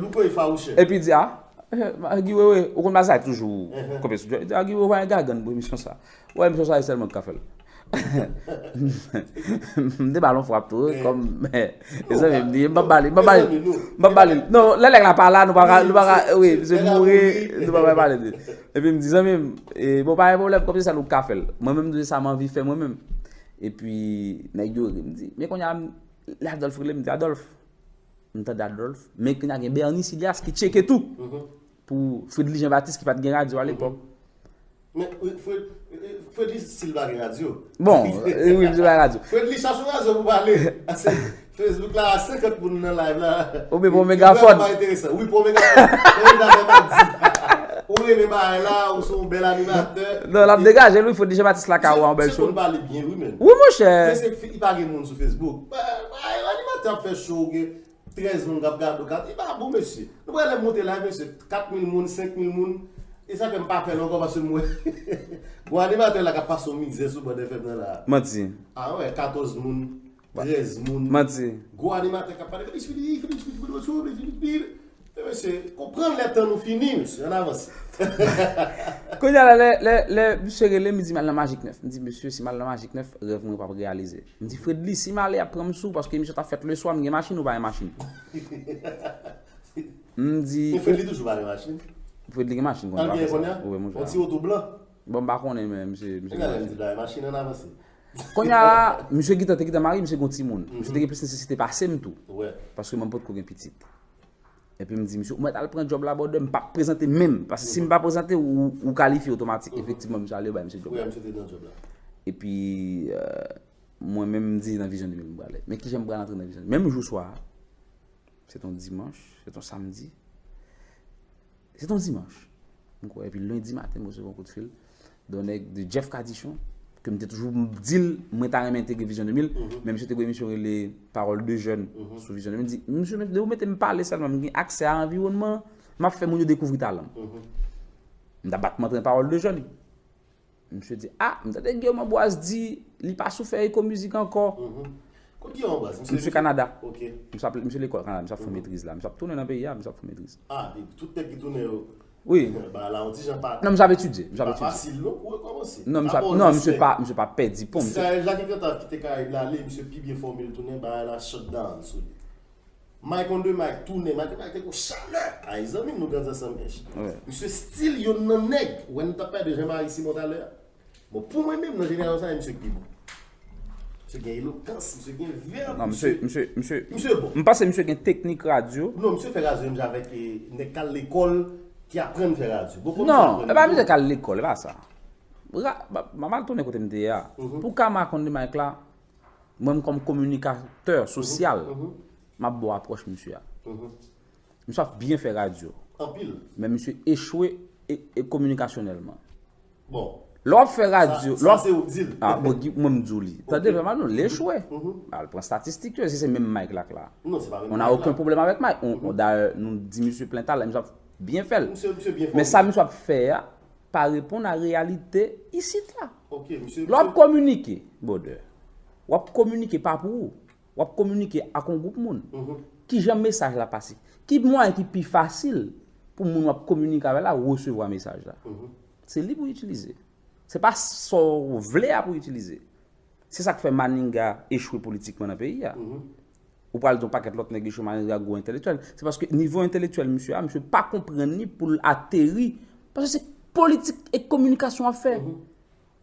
Epi di, a, Guy Wewe, ou konn Maziza toujou konpe sou djòl. Li di, a, Guy Wewe pa gen gagann pou emisyon sa. Wè, emisyon sa, e sèl mwen ki ka fè l. M te ba l yon frap tou, wi, kòm, mezanmi, m di, m p ap ba li, m p ap ba li, m p ap ba li. Non, lè nèg la pa la, nou pa ka, nou pa ka, wi, misye mouri, nou pa ka pale de. Epi m di, zanmi m, e, bon, pa gen pwoblèm, kòm se sèl ou k ka fè l. Mwen menm, m di, sa m anvi fè mwen menm. Epi, nèg yo ri, m di, men kounye a, lè Adolphe rele m, m di, Adolphe, m tande Adolphe, men kounye a gen Bernice Ilias ki tcheke tou. Pou Fredly Jean Baptiste ki pa t gen radyo alepòk. Men, wi, Fred, Fredly still pa gen radyo. Bon, wi, misye pa gen radyo. Fredly chache yon radyo pou pale. Ase, Facebook la, senkant moun nan live la. Ou byen pou yon megafòn. Wi, pou yon megafòn. Ou renmen bagay la, ou se yon bèl animatè. Non, l ap degaje l, wi, Fredly Jean Baptiste la ka wè yon bèl show. Misye konn pale byen, wi, men. Wi, monchè. Men se fi, li pa gen moun sou Facebook. Animatè ap fè show, gen trèz moun k ap gade w, kat, li pa bon, mesye. Nou pral lè monte live, mesye, kat mil moun, senk mil moun. E sa fè m pa fè l ankò, paske m wè gwo animatè la k ap pase yon mizè sou Band F M nan la. Manti. A wè, katòz moun, trèz moun. Manti. Gwo animatè k ap pale, Fredly, Fredly, Fredly, Fredly, Fredly, Fredly, Fredly. E mesye, konprann lè tan nou fini, mesye, ann avanse. Kounye a la, lè, lè, lè misye rele m, li di m al nan Magic nèf. M di, mesye, si m al nan Magic nèf, rèv mwen p ap reyalize. M di, Fredly, si m ale, y ap pran m sou, paske emisyon t ap fèt leswa, m gen machin, ou pa gen machin. M di, men Fredly toujou pa gen machin. Fredly gen machin kounye a, pa fè sa. Wi, monchè. Yon ti oto blan. Bon, m pa konnen, men misye, misye gen machin. Kounye a la, misye gentan te gentan marye, misye gen yon timoun. Misye te gen plis nesesite pase m tou. Paske mwen potko gen pitit. Epi m di, misye, ou mèt al pran djòb la, brother, m p ap prezante menm. Paske si m pa prezante, ou, ou kalifye otomatik. Efektivman, misye ale, yo bay misye djòb la. Epi, euh, mwen menm, m di nan Vizyon de mil m prale. Men kijan m pral antre nan Vizyon? Menm jou swa a, se t on dimanch, se t on samdi. Se t on dimanch. M kwè, epi lendi maten, m resevwa yon koutfil de yon nèg, de Jeff Cadichon, ke m te toujou di l, mwen ta renmen entegre Vizyon de mil, men misye te gen yon emisyon rele Parole de Jeunes sou Vizyon de mil. M di, misye, depi w mete m pale sèlman, m gen aksè a anviwònman, m ap fè moun yo dekouvri talan m. M ta bat m antre nan Parole de Jeunes. Misye di, a, m tande Guillaume Ambroise di, li pa sou fè Eko Mizik ankò. Kote Guillaume Ambroise? Misye Kanada. Misye ap, misye lekòl Kanada, misye ap fè metriz la. Misye ap tounen nan peyi a, misye ap fè metriz. A, tout nèg ki tounen yo. Wi. Bagay la, yon ti jan pa. Non, misye ap etidye, misye ap etidye. Pa fasil non pou rekòmanse. Non, misye ap, non, misye pa, misye pa pèdi pon. Israël Jacques Cantave kite Karayib la ale, misye pi byen fòme l tounen, bagay la shut down sou li. Mike on the Mike tounen, Mike on the Mike te gon chalè. Ay, zanmi m, nou grandi ansanm, ench. Misye still youn nan nèg. Ou wè nou t ap pale de Jean Marie Simon talè a. Bon, pou mwen menm, nan jenerasyon sa, misye k pi bon. Misye gen elokans, misye gen vèb, non, misye, misye, misye, misye bon. M panse misye gen teknik radyo. Non, misye fè radyo menm jan avèk, eh, nèg k al lekòl, ki aprann fè radyo. Bon, non, e pa misye k al lekòl, e pa sa. M al tounen kote m te ye a. Pou ka Mike on the Mike la, mwen, kòm kominikatè sosyal, m ap ba w apwòch misye a. Misye ap byen fè radyo. Anpil. Men misye echwe e, e kominikasyonèlman. Bon. Lè w ap fè radyo, sa, lè w ap, sa se ou k di l. A, bon, mwen m di w li. Tande, frè m, non, li echwe. Al pran statistik yo, si se menm Mike la k la. Non, se pa menm Mike la. On a okenn pwoblèm avèk Mike. On, on, dayè, nou di misye plen talan, misye ap byen fè l. Misye, misye byen fòme. Men sa misye ap fè a, pa reponn a reyalite isit la. Lè w ap kominike, brother, w ap kominike pa pou ou. W ap kominike ak yon gwoup moun. Kijan mesaj la pase? Ki mwayen ki pi fasil pou moun w ap kominike avè l la resevwa mesaj la? Se li pou itilize. Se pa sa w vle a pou itilize. Se sa k fè Maninga echwe politikman nan peyi a. Ou pral di yon pakèt lòt nèg echwe, Maninga gwo entèlektyèl. Se paske nivo entèlektyèl misye a, misye pa konprann li pou l ateri. Paske se politik e kominikasyon w ap fè.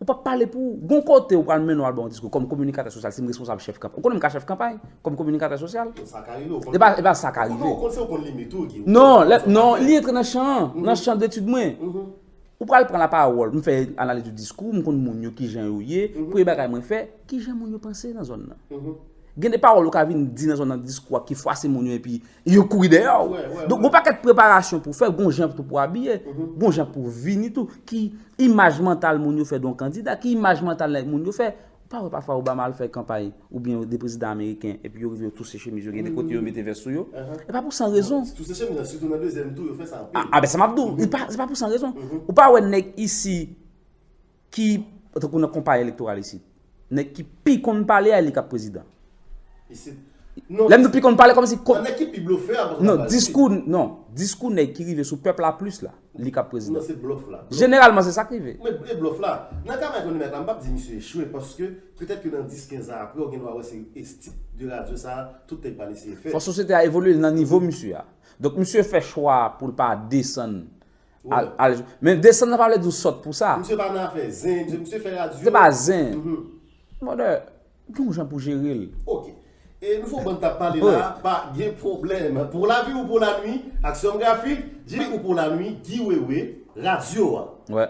Ou p ap pale pou ou. Gon kote ou pral mennen w al ba yon diskou kòm kominikatè sosyal, si m responsab chèf kanpay. Ou konnen m ka chèf kanpay kòm kominikatè sosyal? Sa ka rive, ou konn. E pa, e pa sa ka rive. Non, ou konn se ou konn limit ou, Guy. Non, non, li antre nan chan an, nan chan detid mwen. Ou pral pran lapawòl, m fè analiz de diskou, m konn moun yo, kijan yo ye, premye bagay mwen fè, kijan moun yo panse nan zòn nan. Gen de pawòl ou ka vin di nan zòn nan, diskou a ki fwase moun yo epi yo kouri dèyè w. Donk, gon pakèt preparasyon pou w fè, gon jan tou pou w abiye, gon jan pou w vini tou, ki imaj mantal moun yo fè de yon kandida, ki imaj mantal nèg moun yo fè, Pa wè pafwa Obama al fè kanpay, oubyen de prezidan ameriken, epi yo rive yo touse chemiz yo, gen de kote yo mete vès sou yo. E pa pou san rezon. Touse chemiz la, sitou nan dezyèm tou, yo fè sa anpil. A, a, ben sa m ap di w, li pa, se pa pou san rezon. Ou pa wè nèg isi ki, tankou nan konpay elektoral isi, nèg ki pi konn pale a, li k ap prezidan. Lè m di pi konn pale, kòmsi. Nan nèg ki pi blofè a, non, diskou, non, diskou nèg ki rive sou pèp la plis la, li k ap prezidan. Non, se blòf la. Jeneralman, se sa k rive. Men, e blòf la. Nan ka Michael Limèk la, m p ap di misye echwe, paske petèt ke nan dis, kenz an apre, ou gen dwa wè se estil de radyo sa a, tout nèg pral eseye fè. Fò sosyete a evolye nan nivo misye a. Donk, misye fè chwa pou l pa desann al, al, men desann nan pa vle di w sòt pou sa. Misye pa nan afè zen, misye, misye fè radyo. Se pa zen. Brother, gen yon jan pou jere l. Ok. E nou fè w bann t ap pale la, pa gen pwoblèm. Pou lavi ou pou lanwi, Aksyon Grafik, Jimmy ou pou lanwi, Guy Wewe, radyo a. Wè.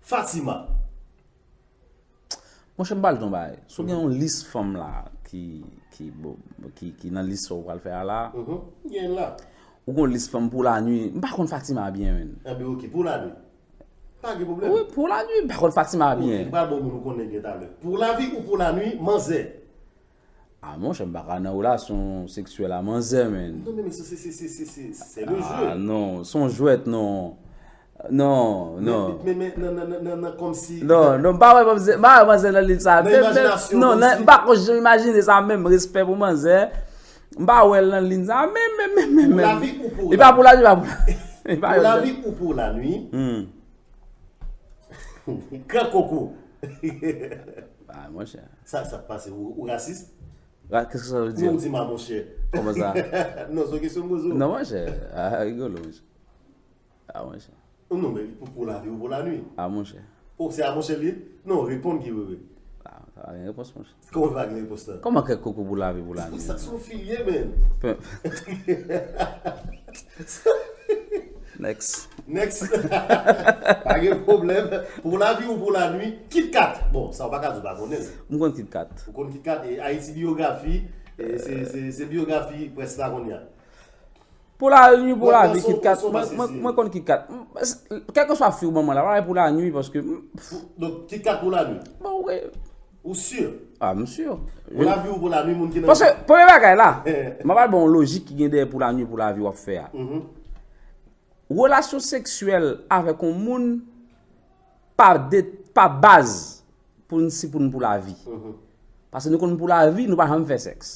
Fatima. Monchè, m pral di w yon bagay. Si w gen yon lis fanm la ki, ki, bon, ki, ki nan lis sa w pral fè a la, ou gen yon lis fanm pou lanwi. M pa konn Fatima byen, menn. Enben, ok, pou lanwi. Pa gen pwoblèm. Wi, pou lanwi, m pa konn Fatima byen. Ok, m pral ba w moun ou konnen byen talè. Pou lavi ou pou lanwi, manzè. A, monchè, m pa ka nan relasyon seksyèl a manzè, menn. Non, men, men, se, se, se le jeu. A, non, se yon jwèt, non. Non, non. Men, men, men, nan, nan, nan, nan, nan, kòmsi. Non, non, m pa wè manzè, m pa wè manzè nan liy sa. Nan imaginasyon, non, kòmsi. M pa konn janm imajine sa menm, respè pou manzè. M pa wè l nan liy sa menm, menm, menm, menm. Pou lavi ou pou lanwi. Li pa pou lavi, li pa pou lavi. Pou lavi ou pou lanwi. Gran koko. A, monchè. Sa, sa k pase, ou, ou rasis? Ra-, qu'est-ce que ça veut dire? Non, ou di ma monchè. Kòman sa? Non, se yon kesyon m poze w. Non, monchè. A, rigolo, monchè. A, monchè. Non, men pou, pou lavi ou pou lanwi? A, monchè. O, se a monchè l ye? Non, reponn Guy Wewe. A, sa pa gen repons, monchè. Kòman pa gen repons la? Kòman kèk koko pou lavi pou lanwi? Sa sou filye, men. Pe- Next. Next. Pa gen pwoblèm. Pou lavi ou pou lanwi, KitKat. Bon, sa w pa ka di w pa konnen l. M konn KitKat. Ou konn KitKat, e Ayiti Biyografi, e se, se, se biyografi près la kounye a. Pou lanwi, pou lavi, KitKat. Mwen, mwen, mwen konn KitKat. M, s-, kèlkeswa fi ou ban mwen la, pa pou lanwi, paske m, donk, KitKat pou lanwi? Bon, wi. Ou si? A, m si. Pou lavi ou pou lanwi, moun ki nan. Paske, premye bagay la, m ap al ba w yon lojik ki gen dèyè pou lanwi, pou lavi w ap fè a. Relasyon seksyèl avèk yon moun pa de, pa baz pou n, si pou n pou lavi. Paske nou konn pou lavi, nou pa janm fè sèks.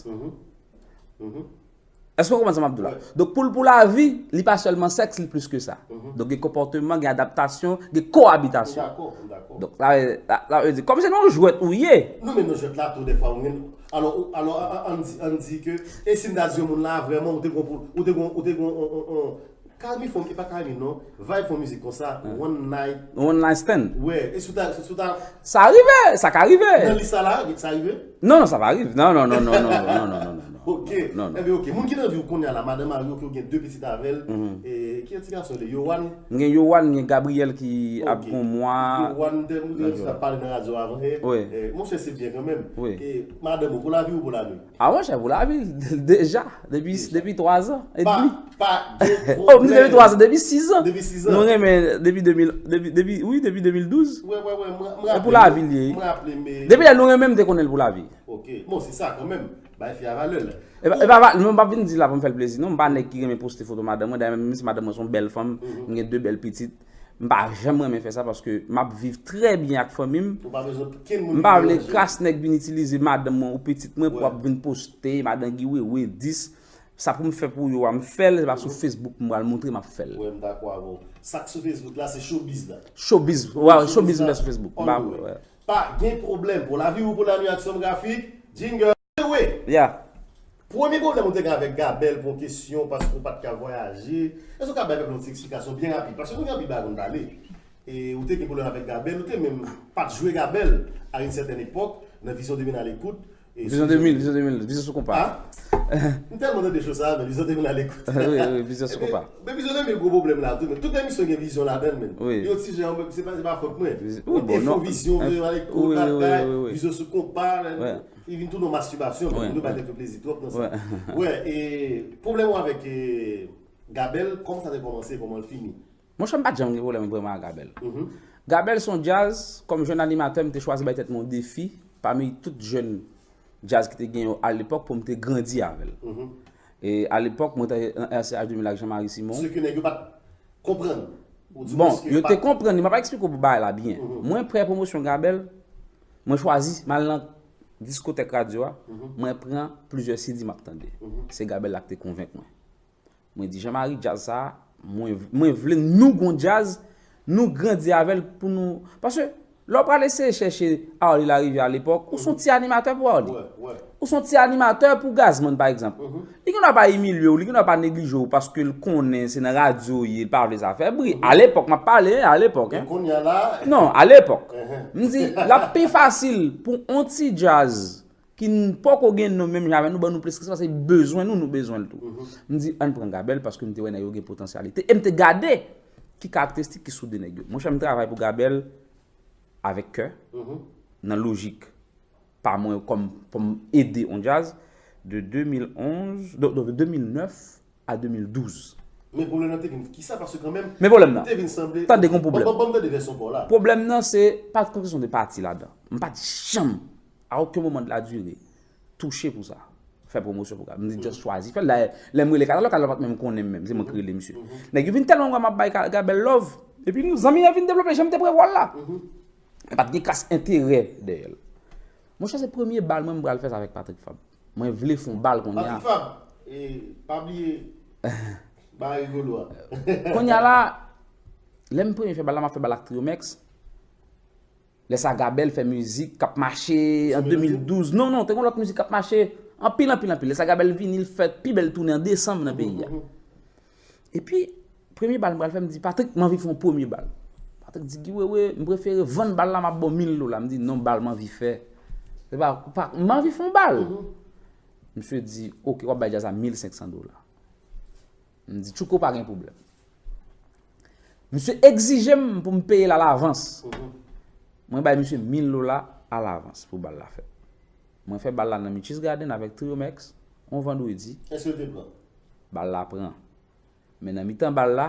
Èske w konprann sa m ap di w la? Donk, pou l pou lavi, li pa sèlman sèks, li plis ke sa. Donk, gen konpòteman, gen adaptasyon, gen koabitasyon. M dakò, m dakò. Donk, sa vle, sa, sa vle di, kòm se nan yon jwèt ou ye. Non, men nan jwèt la, tou, dèfwa, ou menm. Alò, ou, alò, an, an, ann di, ann di ke, e si m ta di yon moun la, vrèman, ou te gon pou, ou te gon, ou te gon, on, on, on, Kalmi fè, e pa Kalmi non, Vibe fè yon mizik konsa, One Night. One Night Stand. Wè, e sou ta, sou ta. Sa rive, sa ka rive. Nan lis sa la, sa rive? Non, non, sa pa rive. Non, non, non. Ok. Non, non. Enben, ok. Moun ki nan vi w kounye a la, madanm mari w, ki w gen de pitit avè l. E ki ti gason li? Yohan? M gen Yohan, m gen Gabriel ki ap gon mwa. Yohan, m te, m te pale nan radyo avan yè. Wi. E, monchè, se byen kanmenm. Wi. E madanm ou, pou lavi ou pou lanwi? A, monchè, pou lavi, deja, depi, depi twa zan edmi. Pa, pa gen pwoblèm. Oh, m di depi twa zan, depi sis zan. Depi sis zan. Nou renmen depi de mil, depi, depi, wi, depi de mil douz. Wè, wè, wè, mwen, mwen raple. E pou lavi l ye. Mwen raple, men. Depi lè nou renmen, m te konnen l pou lavi. Ok. Bon, se sa kanmenm. Bay fi a valè l. E pa, e pa, mwen pa vin di la pou m fè l plezi, non. M pa nèg ki renmen poste foto madanm mwen. Dayè, menm si madanm mwen se yon bèl fanm, m gen de bèl pitit. M pa janm renmen fè sa paske m ap viv trè byen ak fanmi m. Ou pa bezwen kenn moun ki deranje. M pa vle kras nèg vin itilize madanm mwen ou pitit mwen pou ap vin poste, madan Guy Wewe dis. Sa pou m fè pou yo a, m fè l, se pa sou Facebook m pral montre m ap fè l. Wè, m dakò avè w. Sa k sou Facebook la, se showbiz la. Showbiz, wè, showbiz m fè sou Facebook. M pa, wè. Pa gen pwoblèm. Pou lavi ou pou lanwi, Aksyon Grafik, jingle. Wi. Ya. Premye pwoblèm ou te gen avèk Gabèl pou yon kesyon, paske ou pa t ka vwayaje. Èske w ka bay pèp la yon ti eksplikasyon byen rapid? Paske nou gen anpil bagay pou n pale. E ou te gen pwoblèm avèk Gabèl, ou te menm pa t jwe Gabèl à une certaine époque, nan Vizyon de mil à l'écoute. Vizyon de mil, Vizyon de mil, Vizyon sou konpa. A? M tèlman tande cho sa, men Vizyon de mil à l'écoute. Wi, wi, Vizyon sou konpa. Men Vizyon de mil gwo pwoblèm la tou, men tout emisyon gen vizyon ladan l, men. Wi. Yon ti jan, se pa, se pa fòt mwen. Wi, bon, non. Enfo Vizyon, Vizyon à l'écoute, bagay, Vizyon sou konpa. Li vin tounen yon mastibasyon, men moun yo pa tèt yo plezi twòp nan sa. Wè, e pwoblèm ou avèk, e, Gabèl, kòman sa te kòmanse, kòman l fini? Monchè, m pa t janm gen pwoblèm vrèman ak Gabèl. Gabèl se yon djaz, kòm jèn animatè, m te chwazi bay tèt mwen yon defi pami tout jèn djaz ki te gen yo alepòk pou m te grandi avè l. E alepòk, mwen te nan R C H de mil ak Jean-Marie Simon. Se ke nèg yo pa t konprann. Ou di Bon, mwen ke yo pa- te konprann li, m ap eksplike w pou bagay la byen. Mwen pran pwomosyon Gabel, mwen chwazi m al nan diskotèk radyo a, mwen pran plizyè C D m ap tande. Se Gabel la ki te konvenk mwen. Mwen di, Jean-Marie, djaz sa, mwen, mwen vle nou gon djaz, nou grandi avè l pou nou. Paske lè w prale eseye chèche Arly Larivière alepòk, ou se yon ti animatè pou Arly. Wè, wè. Ou se yon ti animatè pou Gazman, pa egzanp. Li gen dwa pa imilye w, li gen dwa pa neglije w paske l konnen se nan radyo w ye, l pa vle sa fè bri. Alepòk, m ap pale, alepòk, Men hein. Kounye a la, Non, alepòk. M di, l ap pi fasil pou on ti djaz ki n poko gen non menm jan avè nou, ban nou plis respè, paske bezwen nou, nou bezwen l tou. M di, ann pran Gabel paske m te wè nèg yo gen potansyalite. E m te gade ki karakteristik ki sou de nèg yo. Monchè, m travay pou Gabel avèk kè, nan lojik pa mwen kòm, kòm ede on djaz de de mil onz, de, de de mil nèf a de mil douz. Men pwoblèm nan te vin kisa? Paske kanmenm, Men pwoblèm nan, te vin sanble. Tande, gon pwoblèm. Ban, ban, ban m tande vèsyon pa w la. Pwoblèm nan se pa t kesyon de pati ladan. M pa t janm, a okenn moman de la dire, touche pou sa. Fè pwomosyon pou Gabel. M te just chwazi fè l. Dayè, lè m rele Katalò, Katalò pa t menm konnen m menm. Se mwen ki rele misye. Nèg yo vin tèlman wè m ap bay Ka- Gabel love. Epi nou, zanmi an vin devlope jan m te prevwa l la. E pa t gen kras enterè dèyè l. Monchè, se premye bal mwen m pral fè sa avèk Patrick Fabre. Mwen vle fè on bal kounye a. Patrick Fabre, e, pa bliye bagay rigolo a. Kounye a la, lè m premye fè bal la, m ap fè bal ak Triomex. Lè sa Gabel fè mizik k ap mache an de mil douz. Non, non, te gen lòt mizik k ap mache anpil, anpil, anpil. Lè sa Gabel vini, l fè pi bèl tounen an desanm nan peyi a. Epi, premye bal m pral fè, m di, Patrick, m anvi fè yon premye bal. Patrick di, Guy Wewe, m prefere vann bal la, m ap ba w mil dola. M di, non, bal m anvi fè. Se pa, pa, m anvi fè yon bal. Misye di, ok, w ap bay djaz la mil senk san dola. M di, Tchouko, pa gen pwoblèm. Misye egzije m pou m peye l alavans. Mwen bay misye mil dola alavans pou bal la fèt. Mwen fè bal la nan Mitchie's Garden avèk Triomex, on vandredi. Èske l te pran? Bal la pran. Men nan mitan bal la,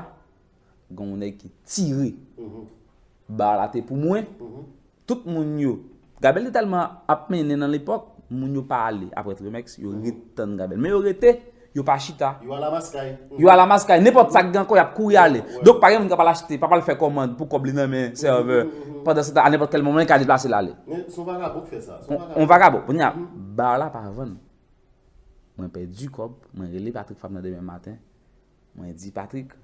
gen yon nèg ki tire. Bal la te pou mwen. Tout moun yo. Gabel te tèlman ap mennen nan lepòk, moun yo pa ale apre Triomex, yo ret tann Gabel. Men yo rete, yo pa chita. Yo alamaskay. Yo alamaskay, nenpòt sa k gen ankò, y ap kouri ale. Donk, pa gen moun k ap al achte, p ap al fè kòmand pou kòb li nan men sèvè. Pandan se tan, a nenpòt kèl moman, li ka deplase l ale. Men se yon vagabon k fè sa. Se On, yon on vagabon. Vagabon. Kounye a, bar la pa vann. Mwen pèdi kòb, mwen rele Patrick Fabre nan demen maten. Mwen di, Patrick,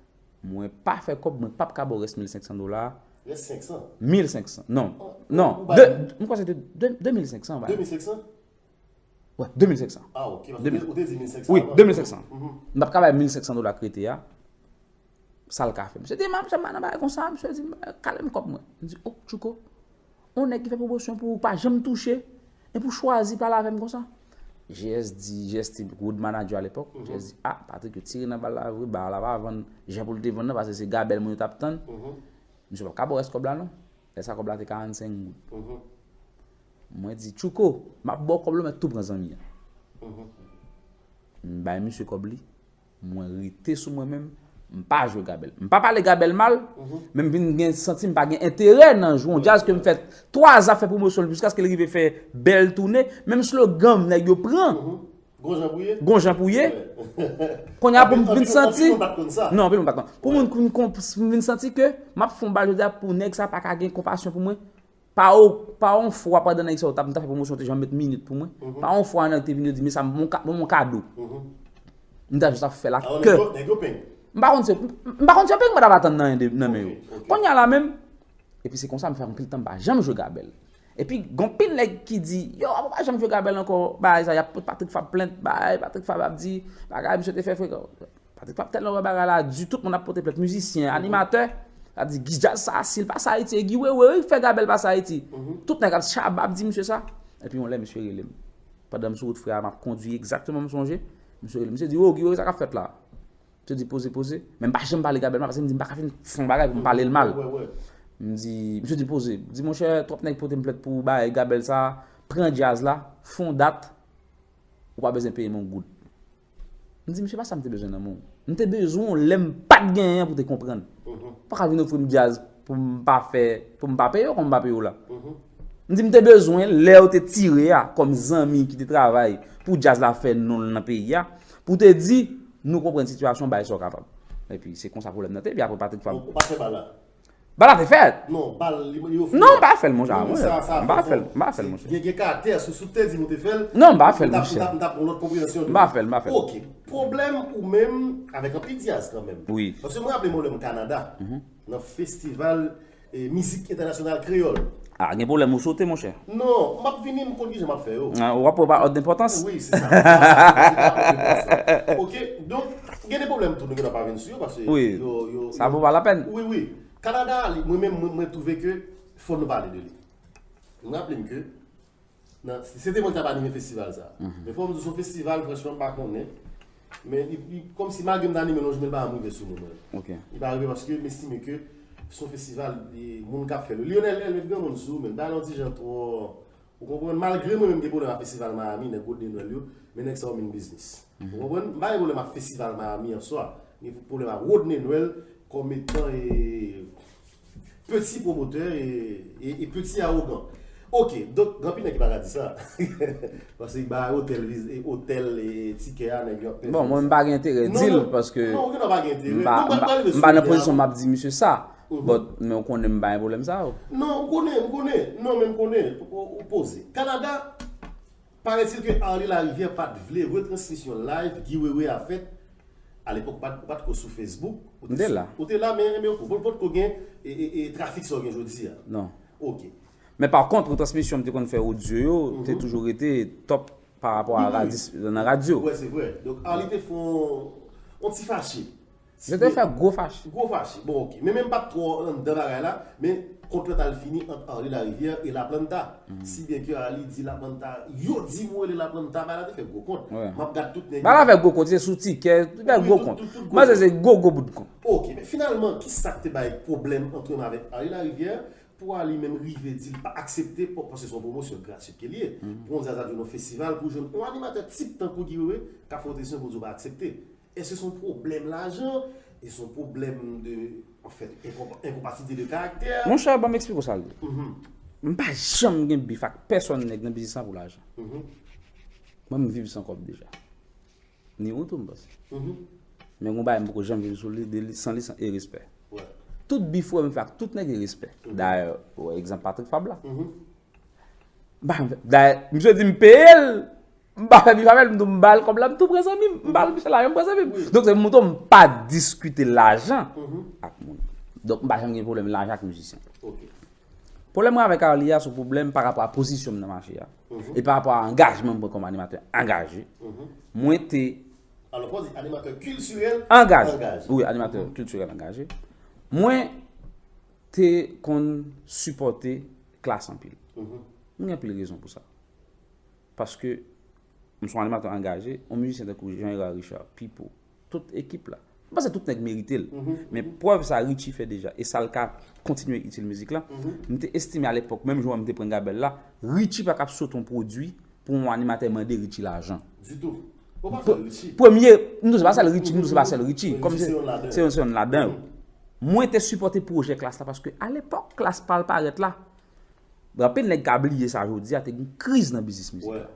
mwen pa fè kòb, mwen p ap ka ba w rès mil senk san dola a. Rès senk san. Mil senk san. Non. Oh, Non. ou bay De, mwen. M kwè se te de, de mil senk san, De mil senk san? Wè, de mil senk san. Ah, ok. Paske De mil. Ou te di mil senk san Wi, avan. de mil senk san. M p ap ka bay mil senk san dola k rete a. Sa l ka fè. Misye di, m ap janm nan bagay konsa. Misye di, kale m kòb mwen. M di, oh, Tchouko, on nèg ki fè pwomosyon pou ou, pa janm touche, epi w chwazi pale avè m konsa. G S di, G S te road manager a lepòk. G S di, ah, Patrick, yo tire nan bal la vre, bal la pa vann jan pou l te vann nan, paske se Gabel moun yo t ap tann. Misye p ap ka ba w rès kòb la non. Lè sa kòb la te karannsenk goud. Mwen di, Tchouko, m ap ba w kòb la, men tou pran zanmi an. M bay misye kòb li. Mwen rete sou mwen menm. M pa jwe Gabel. M pa pale Gabel mal, men m vin gen santi m pa gen enterè nan jwe yon djaz ke m fè twa zafè pwomosyon l jiskaske l rive fè bèl tounen. Menm slogan m, nèg yo pran. Gon jan pou ye? Gon jan pou ye. Kounye a pou m vin santi. Non, anpil moun pa t konn. Pou moun pou m vin santi ke m ap fè yon bal jodi a pou nèg sa pa ka gen konpasyon pou mwen. Pa o, pa yon fwa pandan nèg sa yo t ap, m t ap fè pwomosyon, te janm met minit pou mwen. Pa yon fwa nèg te vin yo di, men sa, m bon ka-, bon, bon kado. M ta jis ap fè l ak kè. M pa konn si, m pa konn si yo peng mwen t ap atann nan, nan men yo. Kounye a la menm, epi se konsa m fè anpil tan m pa janm jwe Gabel. Epi gon pil nèg ki di, yo, ou pa janm jwe Gabel ankò, bagay sa, y ap pot Patrick Fabre plent, bagay, Patrick Fabre ap di, bagay, misye te fè frekan. Patrick Fabre tèlman wè bagay la di, tout moun ap pote plent, mizisyen, animatè, ap di, Guy, djaz sa, si l pase Ayiti, e Guy Wewe wi k fè Gabel pase Ayiti. Tout nèg ap, Shabba ap di misye sa. Epi yon lè, misye rele m. Pandan m sou wout frè a, m ap kondui egzakteman, m sonje. Misye rele m, misye di, o, Guy Wewe, sa k ap fèt la? Misye di, poze, poze. Men m pa janm pale Gabel mal, paske m di, m pa ka fin fè yon bagay pou m pale l mal. M di, misye di, poze. M di, monchè, twòp nèg pote m plent pou bagay Gabel sa, pran djaz la, fè yon dat, ou pa bezwen peye m yon goud. M di, misye, pa sa m te bezwen nan men w. M te bezwen w lè m pa t gen anyen pou te konprann. Ou pa ka vin ofri m djaz pou m pa fè, pou m pa peye w, kòman m pa peye w la? M di m te bezwen lè yo te tire a kòm zanmi ki te travay pou djaz la fè non l nan peyi a, pou te di nou konprann sitiyasyon, bay sa w kapab. Epi se konsa pwoblèm nan te, epi apre Patrick Fab. Ou pa fè bal la? Bal la te fèt. Non, bal li, li ofri. Non, m pa fè l monchè. Wi, wi, mwen, sa, sa m pa fè l, m pa fè l monchè. Gen, gen karatè, si, si w te di m ou te fè l, non, m pa fè l monchè. M t ap, m t ap, m t ap gen yon lòt konpreyansyon de. M pa fè l, m pa fè l. Ok, pwoblèm ou menm avèk anpil djaz kanmenm. Wi. Paske mwen raple mwen lè m Kanada, nan festival e mizik entènasyonal kreyòl. Ah, gen pwoblèm ou sote, monchè. Non, m ap vini, m konn kijan m ap fè yo. Ah, w ap pran pa òd enpòtans. Wi, se sa. Se pa òd enpòtans. Ok, donk, gen de pwoblèm tou, nou gen dwa pa vin sou yo, paske wi, yo, yo, sa yo vo pa lapèn. Wi, wi. Kanada, li, mwen menm, mwen, mwen twouve ke fò nou pale de li. M raple m ke Nan, se te mwen ki t ap anime festival sa. Men fò m di w, se yon festival, franchman, m pa konnen. Men li, li, kòmsi malgre m t anime l yon jounen, li pa janm rive sou mwen, mwen. Ok. Li pa rive paske m estime ke se yon festival, e, moun k ap fè l. Lionel Elmet, granmoun sou, men l bay yon ti jan twò, ou konprann, malgre mwen menm gen pwoblèm ak festival Miami, nèg Rodney Nwèl yo, men nèg sa yo mean business. Ou konprann? M pa gen pwoblèm ak festival Miami an swa. M gen pwoblèm ak Rodney Nwèl kòm etan, e, peti pwomotè e, e, e peti awogan. Ok, donk, gen anpil nèg ki pa ka di sa. Paske ba otèl, viz-, e, otèl, e, tikè a, nèg yo ap pèdi. Bon, mwen, m pa gen enterè di l, paske non, ou gen dwa pa gen enterè. M pa, m pa, m pa nan pozisyon m ap di misye sa. But, men ou konnen m pa gen pwoblèm sa yo. Non, ou konnen, m konnen. Non, men m konnen. Ou, ou poze. Kanada, Paraît-il que Arly Larivière pa t vle retransmisyon live Guy Wewe a fèt. Alepòk, ou pa t, ou pa t ko sou Facebook. Ou te la. Ou te la, men, men ou, ou pa t ko gen e, e, e trafik sa w gen jodi a. Non. Ok. Men pa kont, retransmisyon m te konn fè odyo yo, te toujou rete top pa rapò a radis-, nan radyo. Wi, se vre. Donk, Arly te fè yon, yon ti fache. Yo te fè gwo fache. Gwo fache. Bon, ok. Men, men m pa t twò anndan bagay la, men kont lan t al fini ant Arly Larivière e Laplanta. Si byen ke Arly di Laplanta, yo di m rele Laplanta, bagay la te fè gwo kont. M ap gad tout nèg. Bagay la fè gwo kont, se sou tikè, fè gwo kont. Mwen se, se gwo, gwo bout kont. Ok, men finalman, ki sa k te bay pwoblèm ant mwen avèk Arly Larivière, pou Arly menm rive di l pa aksepte, pou, paske se yon pwomosyon gratis ke l ye, pou yon djaz ap jwe nan festival, pou jwenn yon animatè tip tankou Guy Wewe, k ap fè otisyon pou di w pa aksepte. Èske se yon pwoblèm lajan? E se yon pwoblèm de, anfèt, enkonpa-, enkonpatibilite de karaktè? Monchè, ban m eksplike w sa l ye. M pa janm gen bif ak pèsonn nèg nan biznis lan pou lajan. Mwen, m viv san kòb deja. Ni ou tou, m panse. Men gon bagay m poko janm viv sou li, de li, san li, san, e respè. Tout bif ou wè m fè ak tout nèg, e respè. Dayè, ou wè egzanp Patrick Fab la. M pa janm fè, dayè, misye di m peye l, m pa fè bif avè l, m di w m ba l kòb la, m tou pran zanmi m, m ba l misye lajan, m pran zanmi m. Donk, se pou montre w m pa diskite lajan ak moun. Donk, m pa janm gen pwoblèm lajan ak mizisyen. Pwoblèm mwen avèk Arly a, se yon pwoblèm pa rapò a pozisyon m nan mache a. E pa rapò a angajman m pran kòm animatè angaje. Mwen te. Alò, fò w di animatè kiltirèl angaje. Wi, animatè kiltirèl angaje. Mwen te konn sipòte Klass anpil. M gen anpil rezon pou sa. Paske m se yon animatè angaje, yon mizisyen tankou Jean Hérard Richard, Pipo, tout ekip la. M panse tout nèg merite l. Men prèv sa Richie fè deja, e sa l ka kontinye itil mizik la. M te estime alepòk, menm jou a m te pran Gabèl la, Richie pa t ap sote yon pwodui pou yon animatè mande Richie lajan. Ditou. Bon, pa sèl Richie. Premye, m di w se pa sèl Richie, m di w se pa sèl Richie. Kòm se, se yon, se yon ladan yo. Mwen te sipòte pwojè Klass la paske alepòk Klass pa t parèt la. Anpil nèg ka bliye sa jodi a, te gen kriz nan biznis mizik la.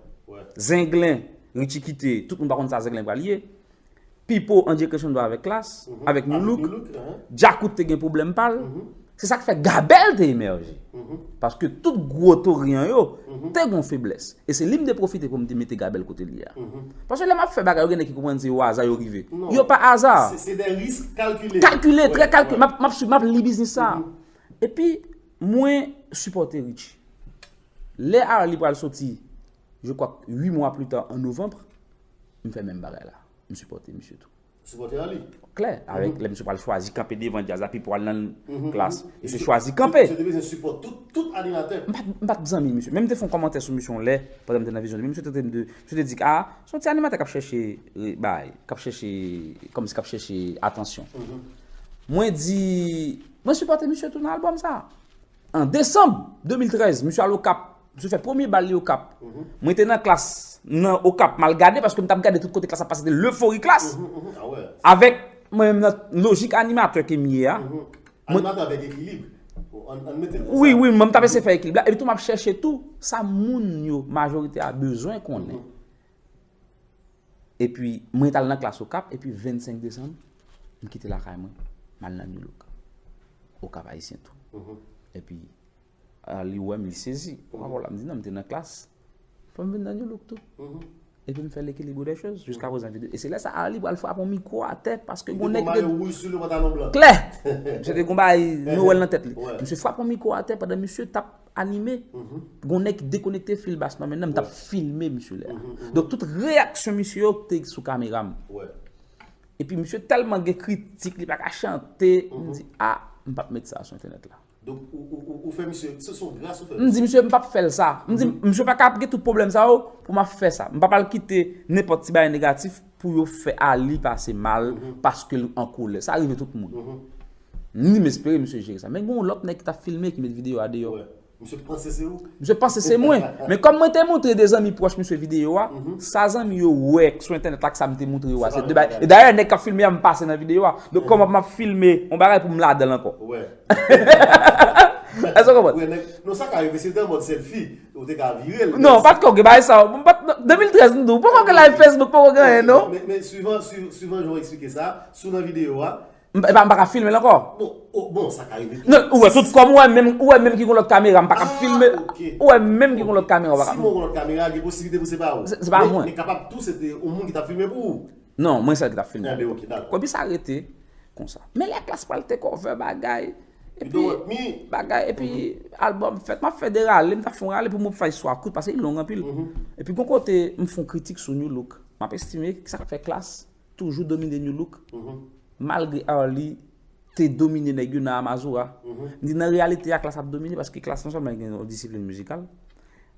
Zenglen, Richie kite, tout moun pa konn sa Zenglen pral ye. Pipo, Andjé Crescendo avèk Klass, avèk New Look. Djakout te gen pwoblèm pa l. Se sa k fè Gabèl te emèje. Paske tout gwo tori an yo te gen yon feblès. E se li m te pwofite pou m te mete Gabèl kote l ye a. Paske lè m ap fè bagay, yo gen nèg ki konprann se o aza yo rive. Yo pa aza. Se, se de risk kalkile. Kalkile, trè kalkile. M ap, m ap swiv, m ap li biznis sa. Epi, mwen sipòte Richie. Lè Arly pral soti, je crois, uit mwa pli ta, an novanm, m fè menm bagay la. M sipòte misye tou. Sipòte Arly. Klè, avèk lè misye pral chwazi kanpe devan djaz la, Pipo al nan Klass, misye chwazi kanpe. Misye te bezwen sipòt tout, tout animatè. M pa t, m pa t zanmi misye. Menm te fè yon kòmantè sou misye yon lè, pandan m te nan Vizyon de, misye te, te, misye te di, ah, se yon ti animatè k ap chèche, eh, bay, k ap chèche, kòmsi k ap chèche atansyon. Mwen di, mwen sipòte misye tou nan albòm sa. An desanm de mil trèz, misye al Okap. Misye fè premye bal li Okap. Mwen te nan Klass, nan Okap, m al gade paske m t ap gade tout kote Klass ap pase, te lefori Klass. Avèk mwen menm nan lojik animatè ke m ye a. Animatè avèk ekilib. Wi, wi, mwen m t ap eseye fè ekilib la. Epi tou m ap chèche tou sa moun yo, majorite a bezwen konnen. Epi mwen t al nan klas Okap, epi vennsenk desanm, m kite lakay mwen, m al nan New Look. Okap Ayisyen tou. Epi Arly wè m, li sezi. Mwen pa la, m di non, m te nan klas. Fò m vin nan New Look tou. Epi m fè l'équilibre des choses. Jiska prezan videyo. E se lè sa Arly pral frape yon mikwo atè paske gon nèg te klè. Misye te gon bagay Nowèl nan tèt li. Misye frape yon mikwo atè pandan misye t ap anime. Gon nèg ki dekonekte fil bas nan men nan, m t ap filme misye lè a. Donk tout reyaksyon misye yo te sou kamera m. Epi misye tèlman gen kritik, li pa ka chante, m di, a, m p ap met sa sou entènèt la. Donk, ou, ou, ou, ou fè misye, se son gras ou fè misye. M di, misye, m p ap fè l sa. M di, misye pa ka ap gen tout pwoblèm sa yo pou m ap fè sa. M p ap al kite nenpòt ti bagay negatif pou yo fè Arly pase mal paske l an kolè. Sa rive tout moun. M di, m espere misye jere sa. Men gen yon lòt nèg ki t ap filme, ki met videyo a deyò. Misye panse se ou? Misye panse se mwen. Men kòm mwen te montre de zanmi pwòch misye videyo a, sa zanmi yo wè sou entènèt la k sa m te montre yo a, se de bagay. E dayè, nèg k ap filme a, m pase nan videyo a. Donk, kòman m ap filme yon bagay pou m ladan l ankò? Èske w konprann? Non, sa ka rive, se te an mòd selfie, ou te ka vire l. Non, pa t ka gen bagay sa. De mil trèz, m di w, poko gen live Facebook, poko gen anyen, non. Men, men, swivan, swivan jan w eksplike sa, si w nan videyo a, M, epa, m pa ka filme l ankò. Bon, oh, bon, sa ka rive tou. Non, ou wè tout kòm ou wè menm, ou wè menm ki gon lòt kamera, m pa ka filme. Ou wè menm ki gon lòt kamera, ou pa ka. Si mwen gon lòt kamera, gen posiblite pou se pa ou. Se, se pa mwen. Men kapab tou se te yon moun ki t ap filme pou ou. Non, mwen sèl ki t ap filme. Epi sa rete konsa. Men lè klas pral take over bagay, epi bagay, epi albòm fèt, m ap fè de rale, m ta fè yon rale pou mwen fè istwa kout, paske li long anpil. Epi gon kote, m fè yon kritik sou New Look. M ap estime sa k fè klas toujou domine New Look, malgre Arly te domine nèg yo nan Amazura. M di nan reyalite a, klas ap domine paske klas non sèlman gen yon disiplin mizikal,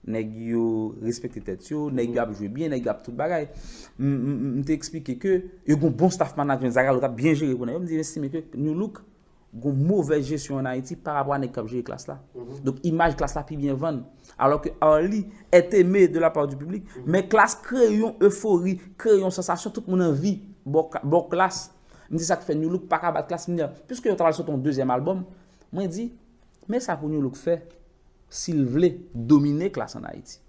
nèg yo respekte tèt yo, nèg yo ap jwe byen, nèg yo ap tout bagay. M, m, m, m te eksplike ke yo gen yon bon staff management, Zagalo t ap byen jere pou nèg yo. M di, m estime ke New Look gon movèz jesyon ann Ayiti pa rapò a nèg k ap jere klas la. Donk, imaj klas la pi byen vann. Alò ke Arly est aimé de la part du public, men klas kreye yon efori, kreye yon sansasyon, tout moun anvi bò ka-, bò klas. M di sa k fè New Look pa ka bat klas, m di, piske yo ta pral sot yon dezyèm albòm, mwen di, men sa pou New Look fè, si l vle domine klas ann Ayiti.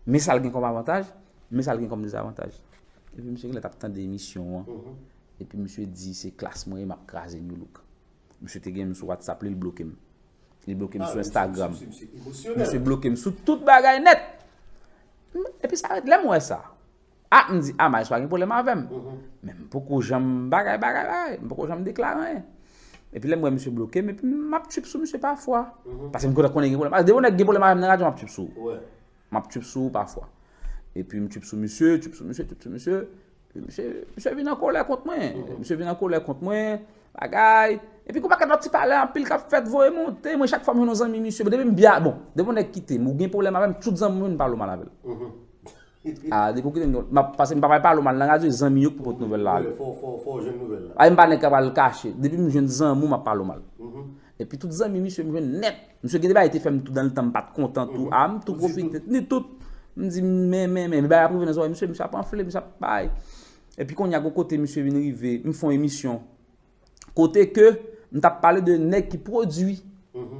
Men sa l gen kòm avantaj, men sa l gen kòm dezavantaj. Epi misye genlè t ap tande emisyon an, epi misye di se klas mwen ye, m ap kraze New Look. Misye te gen m sou WhatsApp li, li bloke m. Li bloke m sou Instagram. Misye bloke m sou tout bagay nèt. Epi sa ret, lè m wè sa, a, m di, a, Maestro pa gen pwoblèm avè m. Men m poko janm bagay, bagay, bagay. M poko janm deklare anyen. Epi lè m wè misye bloke m, epi m ap trip sou misye pafwa. Paske m kontan konnen gen pwoblèm. Depi yon nèg gen pwoblèm avè m nan radyo, m ap trip sou ou. M ap trip sou ou pafwa. Epi m trip sou misye, trip sou misye, trip sou misye. Epi misye, misye vin an kolè kont mwen. Misye vin an kolè kont mwen, bagay. Epi gon pakèt lòt ti pale anpil k ap fèt, voye monte. Mwen, chak fwa m jwenn yon zanmi misye, bon, depi m byen, bon, depi yon nèg kite m, ou gen pwoblèm avè m, tout zanmi m, m pale w mal avè l. A, depi w kite m, m ap, paske m pa pral pale w mal nan radyo, e zanmi yo k pou pote nouvèl la ale. Fò, fò, fò w jwenn nouvèl la. A, m pa nèg k ap al kache. Depi m jwenn zanmi w, m ap pale w mal. Epi tout zanmi misye m jwenn nèt. Misye gen de bagay te fè m tou nan letan m pa t kontan tou. A, m tou pwofite, ni tout. M di, men, men, men, men bagay ap rive nan zòrèy misye, misye ap anfle, misye ap bay. Epi kounye a, gon kote misye vin rive, m fè yon emisyon. Kote ke m t ap pale de nèg ki pwodui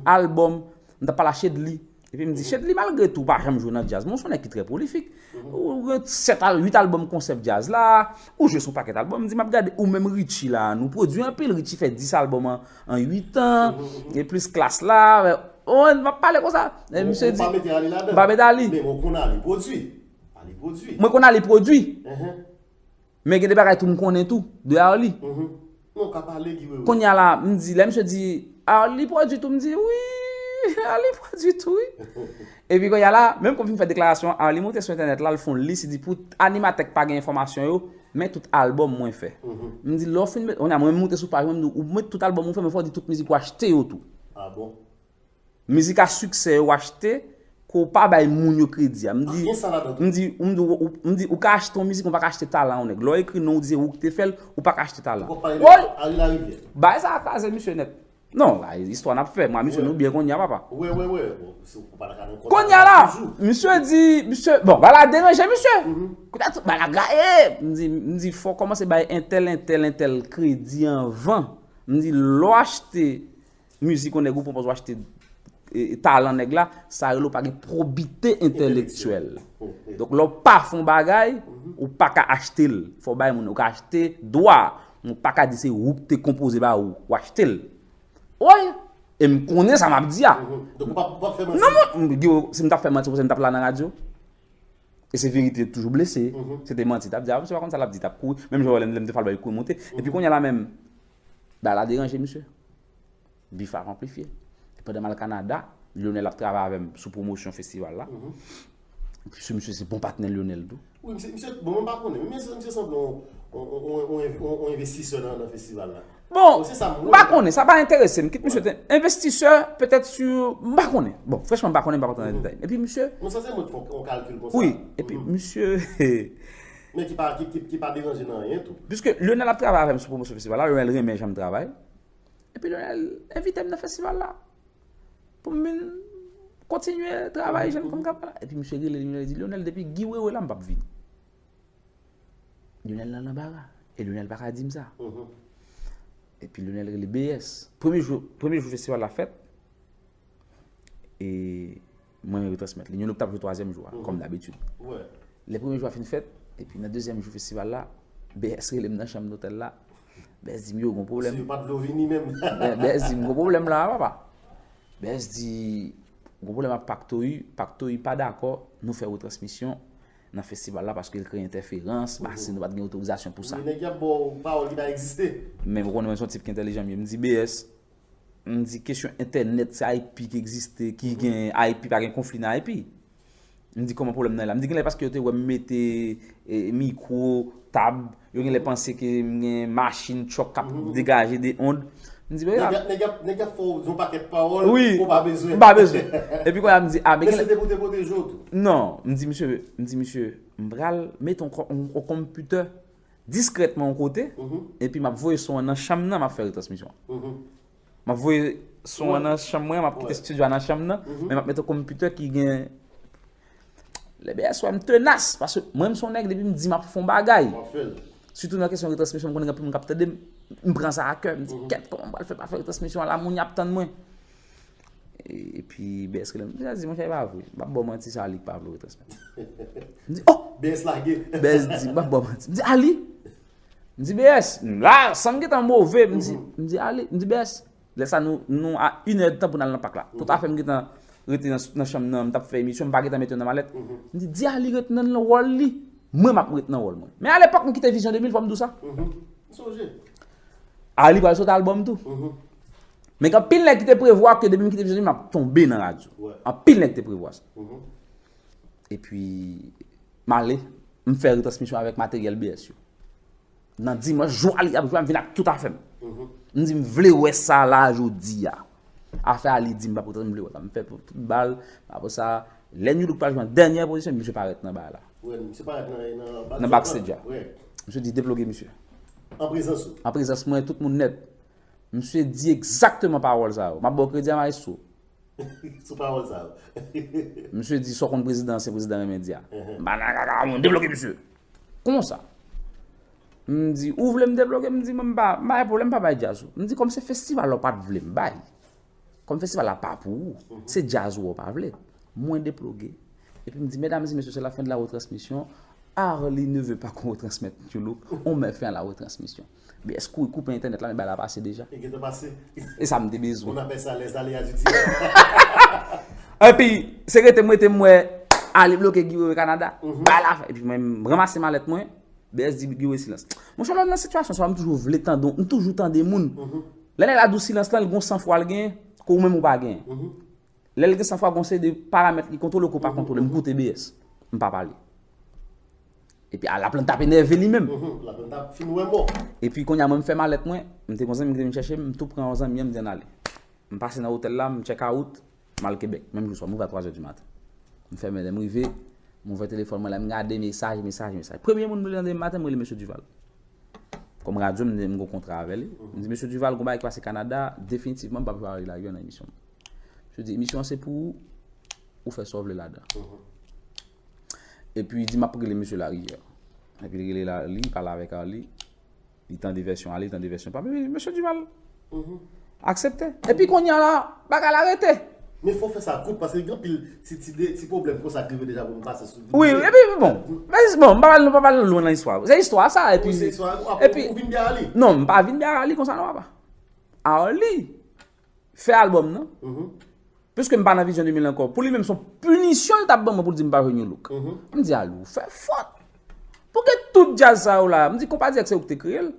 albòm, m t ap pale a Chedly. Epi m di, Chedly, malgre tou, ou pa janm jwe nan djaz, men ou se yon nèg ki trè pwolifik. Ou gen sèt al, uit albòm konsèp djaz la, ou jwe sou pakèt albòm. M di, m ap gade, ou menm Richie la, nou pwodui anpil. Richie fè dis albòm an, an uit an, e plis Klass la. Oh, m ap pale konsa. E misye di, m pa mete Arly ladan. M pa mete Arly. Men mwen konn Arly pwodui. Arly pwodui. Mwen konn Arly pwodui. Men gen de bagay tou m konnen tou, de Arly. Non, ka pale, Guy Wewe. Kounye a la, m di, lè misye di, Arly pwodui tou, m di, wi, Arly pwodui tou, wi. Epi kounye a la, menm kon fin fè deklarasyon, Arly monte sou entènèt la, l fè yon lis, li di pou animatè k pa gen enfòmasyon yo, men tout albòm mwen fè. M di, lè w fin met, kounye a mwen m monte sou paj mwen, m di, ou met tout albòm ou fè, men fò w di tout mizik ou achte yo tou. A bon? Mizik a siksè yo achte, ke w pa bay moun yo kredi a. M di, m di, m di, ou, m di, ou ka achte yon mizik, ou pa ka achte talan yon nèg. Lè w ekri non, ou di se ou ki te fè l, ou pa ka achte talan. Woy! Bagay sa a kraze misye nèt. Non, la, istwa n ap fè. Mwen, misye, nou byen kounye a, papa. Kounye a la, misye di, misye, bon, bagay la deranje misye. Kounye a, tout bagay la gaye. M di, m di, fò w kòmanse bay entèl, entèl, entèl kredi anvan. M di, lè w achte mizik yon nèg ou pran pòz w achte e, e, talan nèg la, sa rele w pa gen pwobite entèlektyèl. Donk, lè w pa fè yon bagay, ou pa ka achte l. Fò w bay moun, ou ka achte dwa, men ou pa ka di se ou ki te konpoze ba ou, ou achte l. Wi, e m konnen sa m ap di a. Donk, ou p ap ou p ap fè manti. Non, mwen, m, Guy, si m t ap fè manti, se m t ap la nan radyo. E se verite, toujou blese. Se te manti, t ap di, a, misye pa konn sa l ap di, t ap kouri. Menm jan w wè lè m, lè m te fè l bay kouri monte. Epi kounye a la menm, bagay la deranje misye. Bif ap anplifye. E pandan m al Kanada, Lionel ap travay avè m sou pwomosyon festival la. Epi se misye se bon patnè Lionel tou. Wi, misye, misye, bon, mwen pa konnen, men misye, misye sanble yon, yon, yon, yon, yon, yon envestisè nan, nan festival la. Bon, se sa m wè. M pa konnen, sa pa enterese m. Kit misye te envestisè, petèt si, m pa konnen. Bon, franchman, m pa konnen, m pa kontre nan detay. Epi misye. Mwen sanse mwen te fè yon kalkil konsa. Wi, epi misye. Men ki pa, ki, ki, ki pa deranje nan anyen tou. Piske Lionel ap travay avè m sou pwomosyon festival la, Lionel renmen jan m travay. Epi Lionel envite m nan festival la. Pou m vin kontinye travay jan m konn travay la. Epi misye rele Lionel, li di, Lionel, depi Guy Wewe la, m p ap vini. Lionel nan lanbara. E Lionel pa ka di m sa. Epi Lionel rele B S. Premye jou, premye jou festival la fèt, e mwen retransmèt li. New Look t ap jwe twazyèm jou a, kòm dabitid. Lè premye jou a fin fèt, epi nan dezyèm jou festival la, B S rele m nan chanm lotèl la. B S di m, yo, gon pwoblèm. Si yo pa t vle w vini menm. B S di m, gon pwoblèm la, papa. B S di, gon pwoblèm ak Pactoy. Pactoy pa dakò nou fè retransmisyon nan festival la paske l kreye entèferans, paske nou pa t gen otorizasyon pou sa. Wi, nèg y ap ba w pawòl ki pa egziste. Men ou konnen mwen se yon tip ki entèlijan m ye. M di, B S, m di, kesyon entènèt, se I P ki egziste, ki gen I P, pa gen konfli nan I P. M di, kòman pwoblèm nan ye la? M di, genlè paske yo te wè m mete e, mikwo, tab, yo genlè panse ke m gen machin, truck k ap degaje de ond. M di, men. Nèg y ap, nèg y ap, nèg y ap fè w di yon pakèt pawòl ke w pa bezwen. Wi, m pa bezwen. Epi kounye a m di, a, men genlè. Men se te pou te pwoteje w tou. Non, m di, misye, m di, misye, m pral mete yon, yon, yon konpitè diskrètman yon kote, epi m ap voye son an nan chanm nan, m ap fè retransmisyon an. M ap voye son an nan chanm mwen, m ap kite estidyo a nan chanm nan, men m ap mete yon konpitè ki gen. Lè B S wè m tenas, paske mwen, m se yon nèg, depi m di m ap fè yon bagay. Sitou nan kesyon retransmisyon, m konnen gen anpil moun k ap tande m, m pran sa a kè, m di, kèt, kòman m pral fè pa fè retransmisyon an la, moun y ap tann mwen. E, epi B S rele m, li di, monchè, e pa vre. M p ap ba w manti, se Ali k pa vle w retransmèt. M di, oh! B S lage. B S di, m p ap ba w manti. M di, Ali? M di, B S, la, san m gentan move, m di, m di, Ali, m di, B S, lè sa nou, nou a inèdtan pou n al nan pak la. Tout afè m gentan rete nan, nan chanm nan, m t ap fè emisyon, m pa gentan mete yo nan malèt. M di, di Ali ret nan wòl li, mwen m ap ret nan wòl mwen. Men alepòk, m kite Vizyon de mil, fò m di w sa. M sonje. Ali pral sot albòm tou. Men gen anpil nèg ki te prevwa ke depi m kite Vizyon de mil, m ap tonbe nan radyo. Anpil nèg te prevwa sa. Epi, m ale, m fè retransmisyon avèk materyèl B S yo. Nan dimanch, jou Ali ap jwe a, m vin ak tout afè m. M di, m vle wè sa la jodi a. Afè Ali di m pa pote, m vle wè sa. M fè tout bal, apre sa, lè New Look pral jwe an dènyè pozisyon, misye parèt nan bagay la. Nan backstage a. Misye di, deploge misye. An prezans ou? An prezans mwen, tout moun nèt. Misye di egzakteman pawòl sa yo. M ap ba w kredi a, maestro. Sou pawòl sa yo. Misye di, sa w konn prezidan an, se prezidan renmen di a. M pa nan kaka moun, debloke misye. Konsa. M di, ou vle m debloke? M di, mwen m pa, m pa gen pwoblèm, m pa bay djaz ou. M di, kòm se festival la w pa t vle m bay. Kòm festival la pa pou ou. Se djaz ou w pa vle. Mwen deploge. Epi m di, mesdames et messieurs, c'est la fin de la retransmission. Arly ne veut pas qu'on retransmette New Look. On met fin à la retransmission. B S kouri koupe entènèt la, men bagay la pase deja. Li gentan pase. E sa m te bezwen. On appelle ça les aléas du direct. Epi, se rete m rete m wè Ali bloke Guy Wewe Kanada. Bagay la fè. Epi mwen, m ranmase malèt mwen. B S di Guy Wewe silans. Monchè, lè w nan sitiyasyon sa, m toujou vle tande, m toujou tande moun. Lè nèg la di w silans lan, l gon san fwa l genyen, ke ou menm ou pa genyen. Lè l gen san fwa, gon seri de paramèt li kontwole ou ke w pa kontwole. M koute B S. M pa pale. Epi a, Laplanta ap enève li menm. Laplanta ap fin wè mò. Epi kounye a mwen m fè malèt mwen, m te gon zanmi m ki te vin chèche m, m tou pran yon zanmi an, m di ann ale. M pase nan otèl la, m check out, m al Kebèk, menm jou swa, m rive a twa zè di maten. M fèmen, lè m rive, m ouvè telefòn mwen la, m gade mesaj, mesaj, mesaj. Premye moun m rele nan demen maten, m rele mesye Duval. Kòm radyo, m, m gon kontra avè li. M di, mesye Duval, gon bagay ki pase Kanada, definitivman, m p ap jwe Arly Laguerre nan emisyon m. Misye di, emisyon an se pou ou, ou fè sa w vle ladan. Epi li di, m ap rele mesye Larivière. Epi li rele Arly, li pale avèk Arly. Li tande vèsyon Arly, li tande vèsyon pa m. Epi mesye Duval. Aksepte. Epi kounye a la, bagay la rete. Men fò fè sa kout, paske gen anpil ti, ti, de- ti pwoblèm konsa ki rive deja pou m pase sou. Wi, epi bon. Men bon, m pa pral, m pa pral lwen nan istwa. Se istwa sa, epi. Wi, se istwa. Apre, epi, ou vin byen ale. Non, m pa vin byen ale konsa, non, papa. Arly fè albòm nan. Piske m pa nan vizyon de mil ankò. Pou li menm, se yon pinisyon li t ap ban mwen pou l di m pa jwe New Look. M di, Arly, ou fè fòt. Pou gen tout djaz sa yo la, m di, Konpa Dirèk se ou ki te kreye l.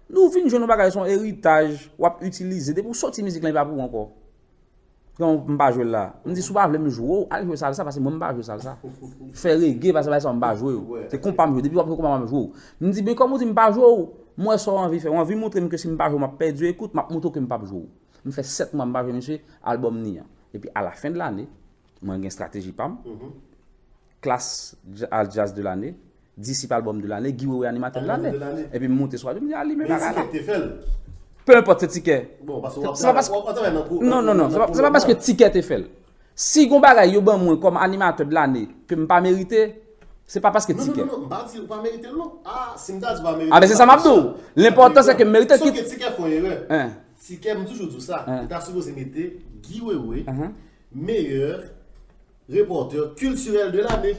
Nou vin jwenn yon bagay, se yon eritaj, w ap itilize. Depi w soti mizik lan, li pa pou ou ankò. Kòman m pa jwe l la? M di, si w pa vle m jwe w, al jwe salsa, paske mwen m pa jwe salsa. Fè rege, paske bagay sa yo m pa jwe yo. Se konpa m jwe, depi w ap jwe konpa m ap jwe w. M di, men kòm ou di m pa jwe w, m wè sa w anvi fè. W anvi montre m ke si m pa jwe w, m ap pèdi ekout, m ap montre w ke m p ap jwe w. M fè sèt mwa m pa jwe misye, albòm ni an. Epi alafen de lane, mwen gen estrateji pa m. Klas al djaz de lane, Disip albòm de lane, Guy Wewe animatè de lane. Epi m monte sou padi, m di, Arly, men bagay la. Tikè te fè l. Peu importe, se Tikè. Bon, paske w ap travay nan kou. Non, non, non, se pa paske Tikè te fè l. Si gon bagay yo ban mwen kòm animatè de lane ke m pa merite, se pa paske Tikè. Non, non, non, m pa di ou pa merite l non. Ah, si m ta di ou pa merite l. Ah, ben se sa m ap di w. Lenpòtan se ke m merite. Sof ke Tikè fè yon erè. Tikè, m toujou di w sa. Li ta sipoze mete Guy Wewe, meyè repòtè kiltirèl de lane.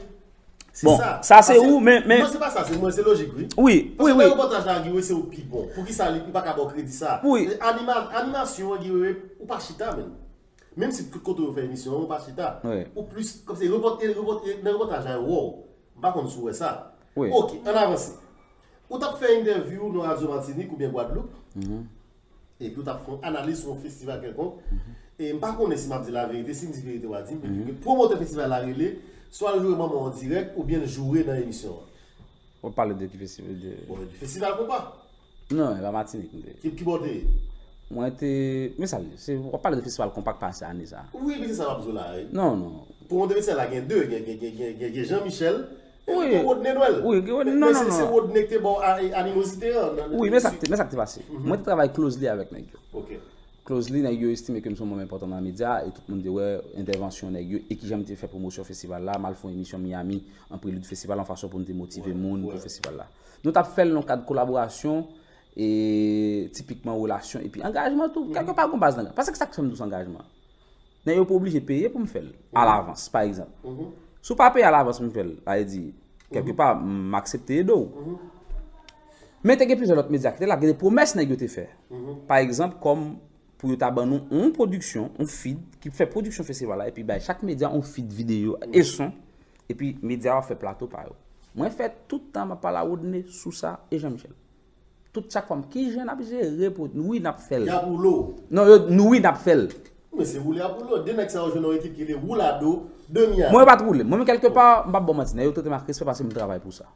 Bon, sa se ou, men, men. Non, se pa sa, se mwen, se lojik, wi. Wi, wi, wi. Paske nan repòtaj la, Guy Wewe se ou pi bon. Poukisa li pa ka ba w kredi sa? Wi. Animasyon an, Guy Wewe, ou pa chita, menm. Menm si tout kote yo fè emisyon an, ou pa chita. Ou plis, kòmsi, repòt, repòt, nan repòtaj la, yo wè w. M pa konn si w wè sa. Wi. Ok, ann avanse. Ou t ap fè entèvyou nan radyo Matinik oubyen Gwadloup. Epi w t ap fè yon analiz sou yon festival kèlkonk. E m pa konnen si m ap di laverite, si m di verite w a di m, epi ke pwomotè festival la rele, swa l joure manman w an dirèk, oubyen l joure nan emisyon an. W ap pale de ki festival? De... Bon, de festival konpa. Non, e pa Matinik m te ye. Ki, ki bò w te ye? Mwen te, men sa l ye, se, w ap pale de festival konpa k pase ane sa. Wi, men se sa m ap di w la. Non, non. Pwomotè festival la gen de, gen, gen, gen, gen, gen, gen Jean Michel, Wi. Gen Rodney Nwèl. Wi, gen Rodney, non, non, non. Men se Rodney ki te ba w animozite an. Wi, men sa k te, men sa k te pase. Mwen te travay closely avèk nèg yo. Ok. Closely, nèg yo estime ke m se yon manm enpòtan nan medya e tout moun te wè entèvansyon nèg yo e kijan m te fè pwomosyon festival la, m al fè yon emisyon Miami an prelid festival, yon fason pou n te motive moun pou festival la. Nou t ap fè l nan kad kolaborasyon e tipikman relasyon epi angajman tou. Kèlkepa gon baz nan, paske sa k fè m di w se angajman. Nèg yo pa oblije peye pou m fè l alavans, pa egzanp. Si w pa peye alavans pou m fè l, sa vle di, kèlkepa, m aksepte ede w. Men te gen plizyè lòt medya ki te la, gen de pwomès nèg yo te fè. Pa egzanp, kòm pou yo ta ban nou yon pwodiksyon, yon feed, ki fè pwodiksyon festival la, epi bay chak medya yon feed videyo e son, epi medya yo ap fè plato pa yo. Mwen fè tout tan m ap pale a Rodney sou sa e Jean Michel. Tout chak fwa m, kijan n ap jere pou, wi, n ap fè l. Y ap woule w. Non, yo, nou, wi, n ap fè l. Men se woule y ap woule w. De nèg sa yo jwenn yon ekip ki rele Woulado de Miami. Mwen, yo pa t woule m. Mwen menm, kèlkepa, m p ap ba w manti, nèg yo trete m ak respè paske m travay pou sa.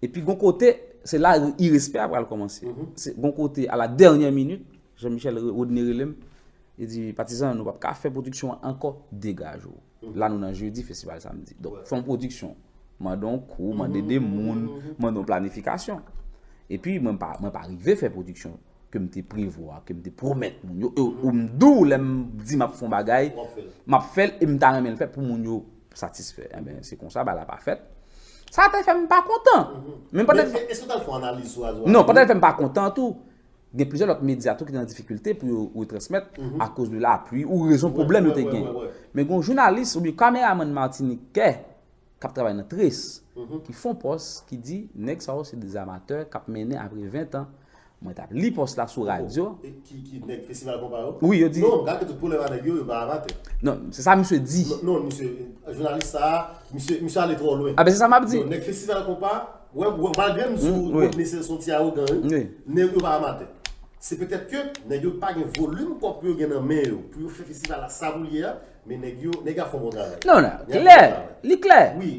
Epi gon kote, se la irespè a pral kòmanse. Se gon kote, a la dènyè minit, Jean Michel Rodney rele m, li di, Patizan, nou p ap ka fè pwodiksyon an ankò, degaje w. La nou nan jedi, festival samdi. Donk, fè yon pwodiksyon. Mande yon kou, mande de moun, mande yon planifikasyon. Epi, mwen pa, mwen pa rive fè pwodiksyon ke m te prevwa, ke m te pwomèt moun yo. E ou m di w, lè m di m ap fè yon bagay, m ap fè l e m ta renmen l fèt pou moun yo satisfè. Enben, se konsa, bagay la pa fèt. Sa te fè m pa kontan. Men pandan... Men èske w t al fè yon analiz sou radyo a? Non, pandan l fè m pa kontan tou. Gen plizyè lòt medya tou ki te nan difikilte pou yo retransmèt akoz de lapli ou rezon pwoblèm yo te gen. Men gen yon jounalis oubyen kameramann matinitjè k ap travay nan Trace ki fè yon pòs ki di nèg sa yo se de amatè k ap mennen apre ven tan. Mwen t ap li pòs la sou radyo. E ki, ki nèg festival konpa yo? Wi, yo di. Non, gade tout pwoblèm a nèg yo, yo pa amatè. Non, se sa misye di. Non, non, misye, jounalis sa a, misye, misye ale twò lwen. A ben se sa m ap di. Non, nèg festival konpa, Wè, wè, malgre m di w Rodney se yon ti awogan, wi. Nèg yo pa amatè. Se petèt ke nèg yo pa gen volim kòb pou yo gen nan men yo, pou yo fè festival la sa pou l ye a, men nèg yo, nèg yo ap fè yon bon travay. Non, non, klè, li klè. Wi,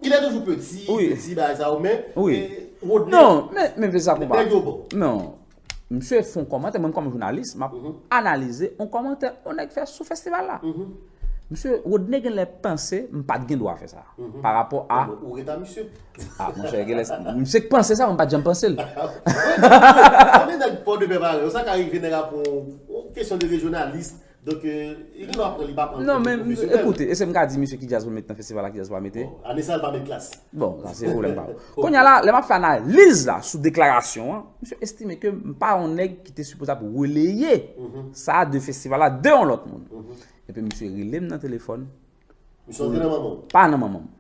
il est toujours petit, petit, bagay sa yo, men Rodney, non, men, men fè sa konpa. Nèg yo bon. Non. Misye fè yon kòmantè, mwen kòm jounalis, m ap analize yon kòmantè yon nèg fè sou festival la. Misye, Rodney genlè panse m pa t gen dwa fè sa. Pa rapò a... Ou ret a misye. A, monchè, genlè, misye k panse sa, mwen m pa t janm panse l. Konbyen nèg Pòdepè parèy ou? Sa ka rive nèg ap pran yon kesyon de rejyonalis, Donk, euh, li gen dwa pran, li pa pran. Non, men, pwofesyonèl. Ekoute, e se m ka di misye ki djaz pou l met nan festival la, ki djaz pa mete? Bon, ane sa, l pa met klas. Bon, sa se pwoblèm pa yo. Kounye a la, lè m ap fè analiz la sou deklarasyon an, misye estime ke m pa yon nèg ki te sipoze ap releye sa de festival la de yon lòt moun. Epi misye rele m nan telefòn. Misye antre nan manman w? Pa nan manman m.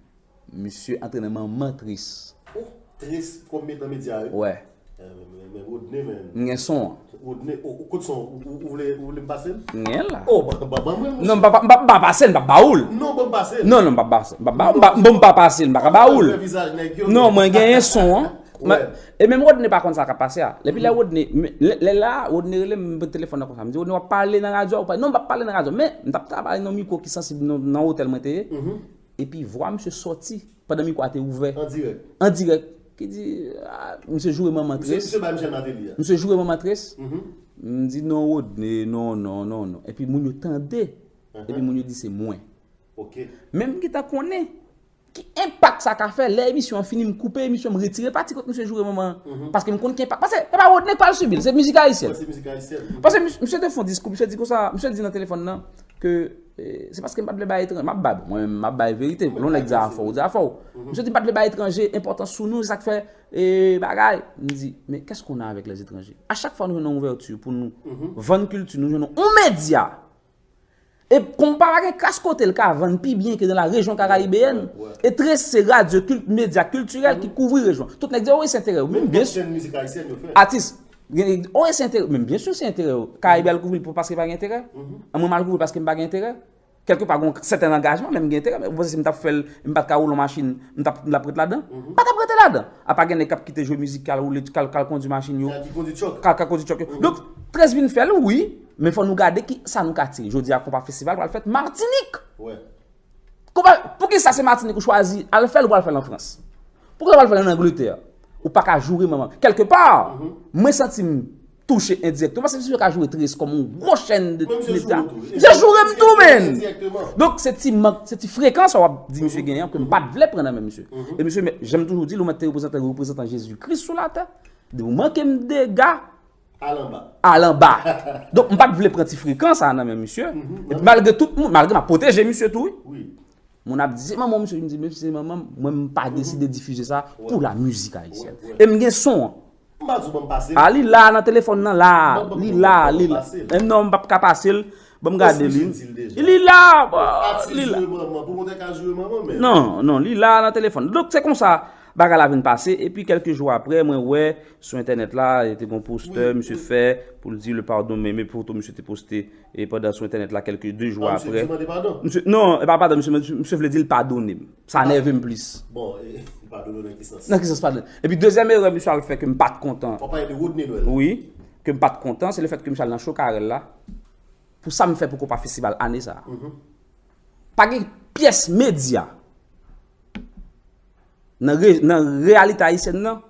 Misye antre nan manman Tris. Oh, Tris kòm met nan medya, wi. Wè. Eh, men, men, men Rodney, men. M gen son an. Rodney, ou, ou kot son, ou, ou, ou vle, ou vle m pase l? M gen l la. Oh, ba, ba, ba mwen l, monchè. Non, m pa, pa, m pa, m pa pase l, m pa ba ou l. Non, ban m pase l. Non, non, m pa pase l. M pa ba, m pa, bon, m pa pase l, m pa ka ba ou l. Fè vizaj nèg yo, non, mwen genyen son an. Wè. E menm Rodney pa konn sa k ap pase a. Epi lè Rodney, men, lè, lè la, Rodney rele m, m pran telefòn nan konsa. M di, "Rodney, w ap pale nan radyo a ou pa?" Non, m p ap pale nan radyo. Men, m t ap travay nan yon mikwo ki sansib nan, nan otèl mwen te ye. Epi vwa misye sòti pandan mikwo a te ouvè. An dirèk. An dirèk. Ki di, ah, misye joure manman Tris. Misye, misye bay misye nan atelier a. Misye joure manman Tris. M di, "Non, Rodney, non, non, non, non." Epi moun yo tande. Epi moun yo di, "Se mwen." Ok. Men m gentan konnen ki enpak sa ka fè lè emisyon an fini, m koupe emisyon, m retire pati kot misye joure manman an. Paske m konn ki enpak. Paske se pa Rodney k pral sibi l, se mizik ayisyèn. Wè, se mizik ayisyèn. Paske mis-, misye te fè yon diskou, misye di konsa, misye di nan telefòn nan ke, eh, se paske m pa t vle bay etranje, m ap bay, bon, mwen menm, m ap bay verite. Lè w nèg di afè w, ou di afè w. Misye di m pa t vle bay etranje enpòtans sou nou, se sa k fè, eh, bagay. M di, "Mais qu'est-ce qu'on a avec les étrangers?" A chak fwa nou jwenn yon ouvèti pou nou vann kilti, nou jwenn yon medya. E konpa pa gen kras kote l ka vann pi byen ke dans la région caribéenne. Wè, wè. E Tris se radyo kilt-, medya kiltirèl ki kouvri rejyon. Tout nèg di, "Oh, e se enterè yo." Menm byen si. Top ten mizik ayisyèn yo fè. Atis. Gen, "Oh, e se enterè." Menm byen si se enterè yo. Karayib al kouvri l pou, paske pa gen enterè. An mwen m al kouvri l paske m pa gen enterè. Kèlkepa gen yon sèten angajman, men m gen enterè. Men ou panse si m t ap fè l, m pa t ka woule yon machin, m t ap, m t ap ret ladan? M pa t ap rete ladan. Apa gen nèg k ap kite jwe mizik, k al woule, k al, k al kondui machin yo. Ki kondui tchòk. K al, k al kondui tchòk yo. Donk, Tris vin fè l, wi. Men fò nou gade ki sa nou ka tire. Jodi a, konpa festival pral fèt Matinik. Wè. Konpa, poukisa se Matinik ou chwazi al fè l, ou pral fè l an Frans? Poukisa ou pral fè l an Angletè? Ou pa ka joure manman. Kèlkepa, mwen santi m touche endirèkteman, paske misye ka joure Tris kòm yon gwo chèn de medya. Misye joure m tou, men. Donk, se ti mank, se ti frekans sa w ap di misye genyen, ke m pa t vle pran nan men misye. E misye, men, jan m toujou di l, ou mèt te reprezante reprezantan Jezikri sou latè. Depi w manke m dega, al anba. Al anba. Donk, m pa t vle pran ti frekans sa nan men misye. Epi malgre tout moun, malgre m ap pwoteje misye tou, wi. Wi. Moun ap di, "Se manman w, misye." M di, "Mesye, se manman m, mwen, m pa deside difize sa pou la mizik ayisyèn." Wè, wè. E m gen son an. M pa di w ban m pase l. A, li la nan telefòn nan la. Li la, li la. Ban m pase l. E non, m p ap ka pase l. Ban m gade li. Li la, li la. Atis jwe manman, pwomotè ka jwe manman, men. Non, non, li la nan telefòn. Donk, se konsa bagay la vin pase. Epi, kèlke jou apre, mwen wè sou entènèt la, te gen yon postè misye fè pou l di le pardon, men, men foto misye te poste. E pandan sou entènèt la, kèlke de jou apre. Ah, misye di mande padon? Misye, non, e pa padon, misye, misye vle di l padone m. Sa nève m plis. Bon, e, padone w nan ki sans? Nan ki sans padone? Epi dezyèm erè misye al fè ke m pa t kontan. W ap pale de Rodney Noël? Wi, ke m pa t kontan, se le fèt ke misye al nan cho Carel la. Pou sa m fè pou Konpa Festival ane sa a. Pa gen pyès medya nan re-, nan reyalite ayisyèn nan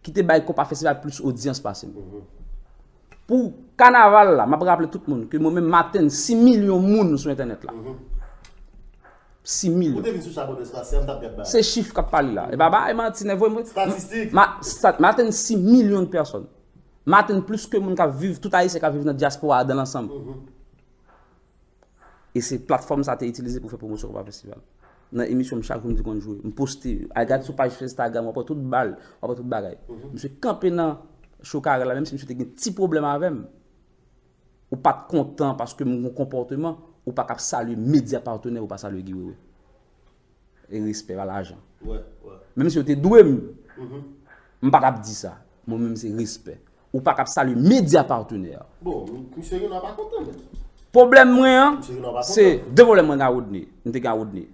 ki te bay Konpa Festival plis odyans pase m. Pou kanaval la, m ap raple tout moun ke mwen menm m atenn sis milyon moun sou entènèt la. Sis milyon. Ou te vin sou Chabon Espasyal, m t ap gad bagay. Se chif k ap pale la. E pa bagay manti, nèg voye mwen. Statistik. Ma-, sta-, m atenn sis milyon pèsòn. M atenn plis ke moun k ap viv, tout Ayisyen k ap viv nan dyaspora a dan lansanm. E se platfòm sa te itilize pou fè pwomosyon Konpa Festival. Nan emisyon m chak jou m di konn jwe. M poste. Al gade sou paj Instagram, w ap wè tout bal, w ap wè tout bagay. Misye kanpe nan cho Carel la, menm si misye te gen ti pwoblèm avè m. Ou pa t kontan paske m gen yon konpòteman, ou pa ka ap salye medya patnè, ou pa salye Guy Wewe. E respè, pa lajan. Wè, wè. Menm si yo te dwe m, m pa t ap di sa. Mwen menm se respè. Ou pa ka ap salye medya patnè. Bon, misye gen dwa pa kontan, men. Pwoblèm mwen an, se de pwoblèm mwen gen a Rodney. M te gen a Rodney.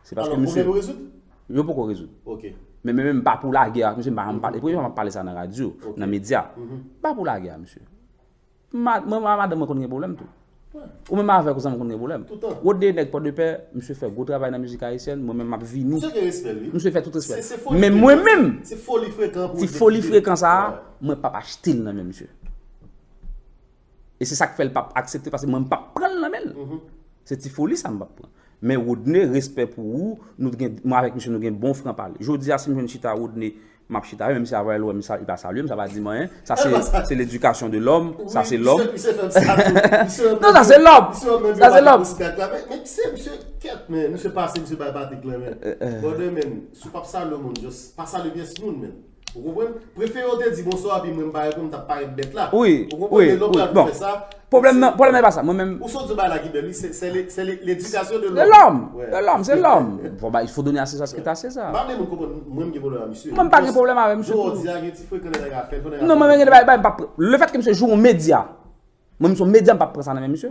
Se paske misye. Alò, pwoblèm yo rezoud? Yo poko rezoud. Ok. Men, men, men, m pa pou lagè a, misye, m pa janm pale. E premye fwa m ap pale sa nan radyo, nan medya. M pa pou lagè a, misye. Ma-, mwen, ma-, madanm mwen konn gen pwoblèm tou. Ou menm avèk ou zanmi konn gen pwoblèm. Toutan. Rodney nèg Pòdepè, misye fè gwo travay nan mizik ayisyèn, mwen menm m ap vini. Misye gen respè l, wi. Misye fè tout respè. Men mwen menm, ti foli frekan sa a, mwen p ap achte l nan men misye. E se sa k fè l p ap aksepte, paske mwen m p ap pran l nan men l. Se ti foli sa m p ap pran. Men Rodney, respè pou ou, nou gen, mwen avèk misye, nou gen bon fran pale. Jodi a, si m jwenn chita Rodney, M ap chita, menm si avè l, wè, m sa, li pa salye m, sa pa di m anyen. Sa se, se l'éducation de l'homme, sa se lòm. Misye fè m sa tou. Misye menm Non, sa se lòm. Misye menm Sa se lòm. Konsidere la. Men, men se misye kèt, men misye pase, misye bay Patrick lan, men. Brother, men, si w p ap salye moun, just pa salye pyès moun, men. Ou konprann? Prefere w te di bonswa, epi mwen m pa reponn, m t ap parèt bèt la. Wi, Ou konprann? wi, Men lè w wi. Bon, fè sa, pwoblèm nan, pwoblèm nan e pa sa. Mwen menm, Ou sot di bagay la ki bèl, wi, se, se le- se le- l'éducation de l'homme. De l'homme. Ouais. De l'homme, c'est l'homme. Bon, bah, il faut donner à César ce qui est à César. M pa vle moun konprann mwen, m gen pwoblèm ak misye. Mwen pa gen pwoblèm avè misye tou. Jodi a gen ti frekan nèg a fè, fò nèg a Non, mwen gen bay, bay, m pa pr- le fait que misye jwe yon medya. Mwen, m se yon medya, m pa pran sa nan men misye.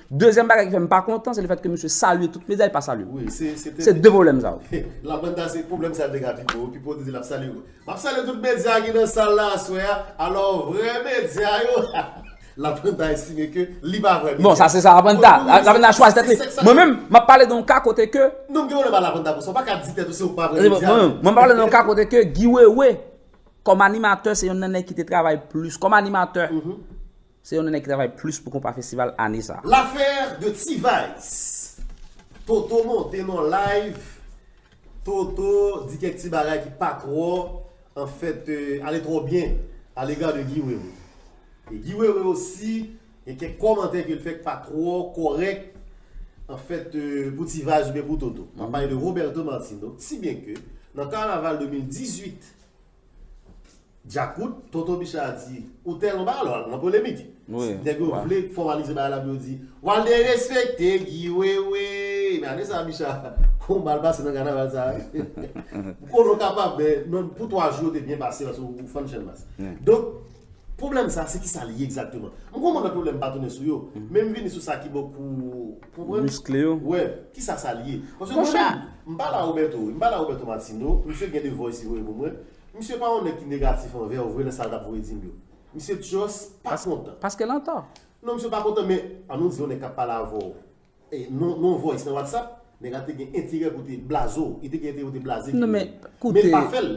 Dezyèm bagay ki fè m pa kontan, se le fait que misye salye tout medya, li pa salye. Wi, se, se te- Se de pwoblèm sa yo. Lapanta se pwoblèm sa te ka Pipo. Pipo te di l ap salye. M ap salye tout medya ki nan sal la aswè a. Alò, vrè medya yo, Lapanta estime ke li pa vrè medya. Bon, sa se sa Lapanta. Lapanta chwazi tèt li. Mwen menm, m ap pale de yon ka kote ke Non, m gen pwoblèm ak Lapanta pou sa. Ou pa ka di tèt ou se ou pa vrè medya. Mwen, mwen, m ap pale de yon ka kote ke Guy Wewe, kòm animatè, se yonn nan nèg ki te travay plis. Kòm animatè, se yonn nan nèg ki travay plis pou Konpa Festival ane sa. L'affaire de T-Vice. Toto monte nan live. Toto di kèk ti bagay ki pa twò, anfèt, euh, ale twò byen à l'égard de Guy Wewe. E Guy Wewe osi, gen kèk kòmantè ke l fè k pa twò kòrèk, anfèt, euh, pou T-Vice oubyen pou Toto. M ap pale de Roberto Martino. Si byen ke, nan kanaval de mil dizuit, Djakout, Tonton Bicha di, ou tèlman ba, alò, nan polemik. Wi, Nèg yo vle fòmalize bagay la pou yo di, w al derespekte Guy Wewe. Men ane sa, Bicha, kon bal pase nan kanaval sa. Ou konnen w kapab, men non, pou twa jou, yo te byen pase, paske ou fann Channmas. Donk, pwoblèm sa, se kisa l ye egzakteman? M konprann nan pwoblèm pa tounen sou yo, men m vini sou sa ki bò kou, konprann? Miskle yo. Wè, kisa sa l ye? Paske mwen menm, m pale a Roberto, m pale a Roberto Martino, misye gen de voice li voye pou mwen. Misye pa yon nèg ki negatif anvè w vre nan sa l t ap voye di m yo. Misye just pa kontan. Paske l antò. Non, misye pa kontan, men an nou di yon nèg k ap pale avè w. E, non, non voice nan WhatsApp, nèg la te gen enterè pou te blaze w. Li te gen enterè pou te blaze Guy Wewe. Non, men, koute,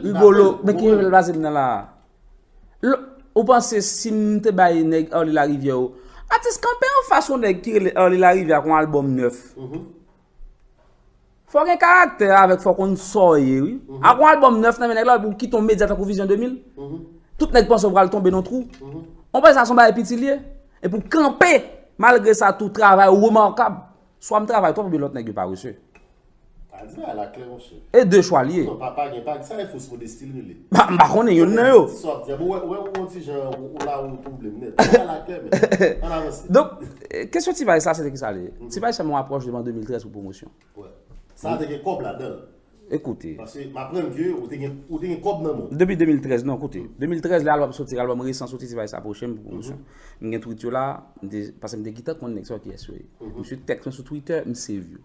Rigolo, men ki nivo l blaze m nan la a? Ou panse si m te bay nèg Arly Larivière yo, atis kanpe anfas yon nèg ki rele Arly Larivière ak yon albòm nèf. Fò w gen karaktè avèk, fò w konn sa w ye, wi. Ak yon albòm nèf nan men nèg la, pou w kite yon medya tankou Vizyon de mil. Tout nèg panse w pral tonbe nan twou. Ou panse sa se yon bagay piti l ye? Epi w kanpe, malgre sa tou, travay ou remakab. Swa m travay twòp oubyen lòt nèg yo parese. Pa di bagay la klè, monchè. E de chwa l ye. Non, pa, pa gen, pa, sa e fos modesti l rele. M pa konnen, yonn nan yo. Ti swa ap di, bon, wè, wè, ou yon ti jan, ou, ou la, ou twouble m nèt. Bagay la klè, men. Ann avanse. Donk, kesyon T-Vice la, se te kisa l ye? T-Vice fè m yon apwòch devan de mil trèz pou pwomosyon. Wè. Sa te gen kòb ladan l. Ekoute. Paske m aprann ke ou te gen, ou te gen kòb nan men w. Depi de mil trèz, non, koute. De mil trèz, lè albòm soti, albòm resan soti, T-Vice apwoche m pou pwomosyon. M gen tweet yo la, m te, paske m te gentan konn nèg sa yo kiyès yo ye. Misye tèks mwen sou Twitter, m save yo.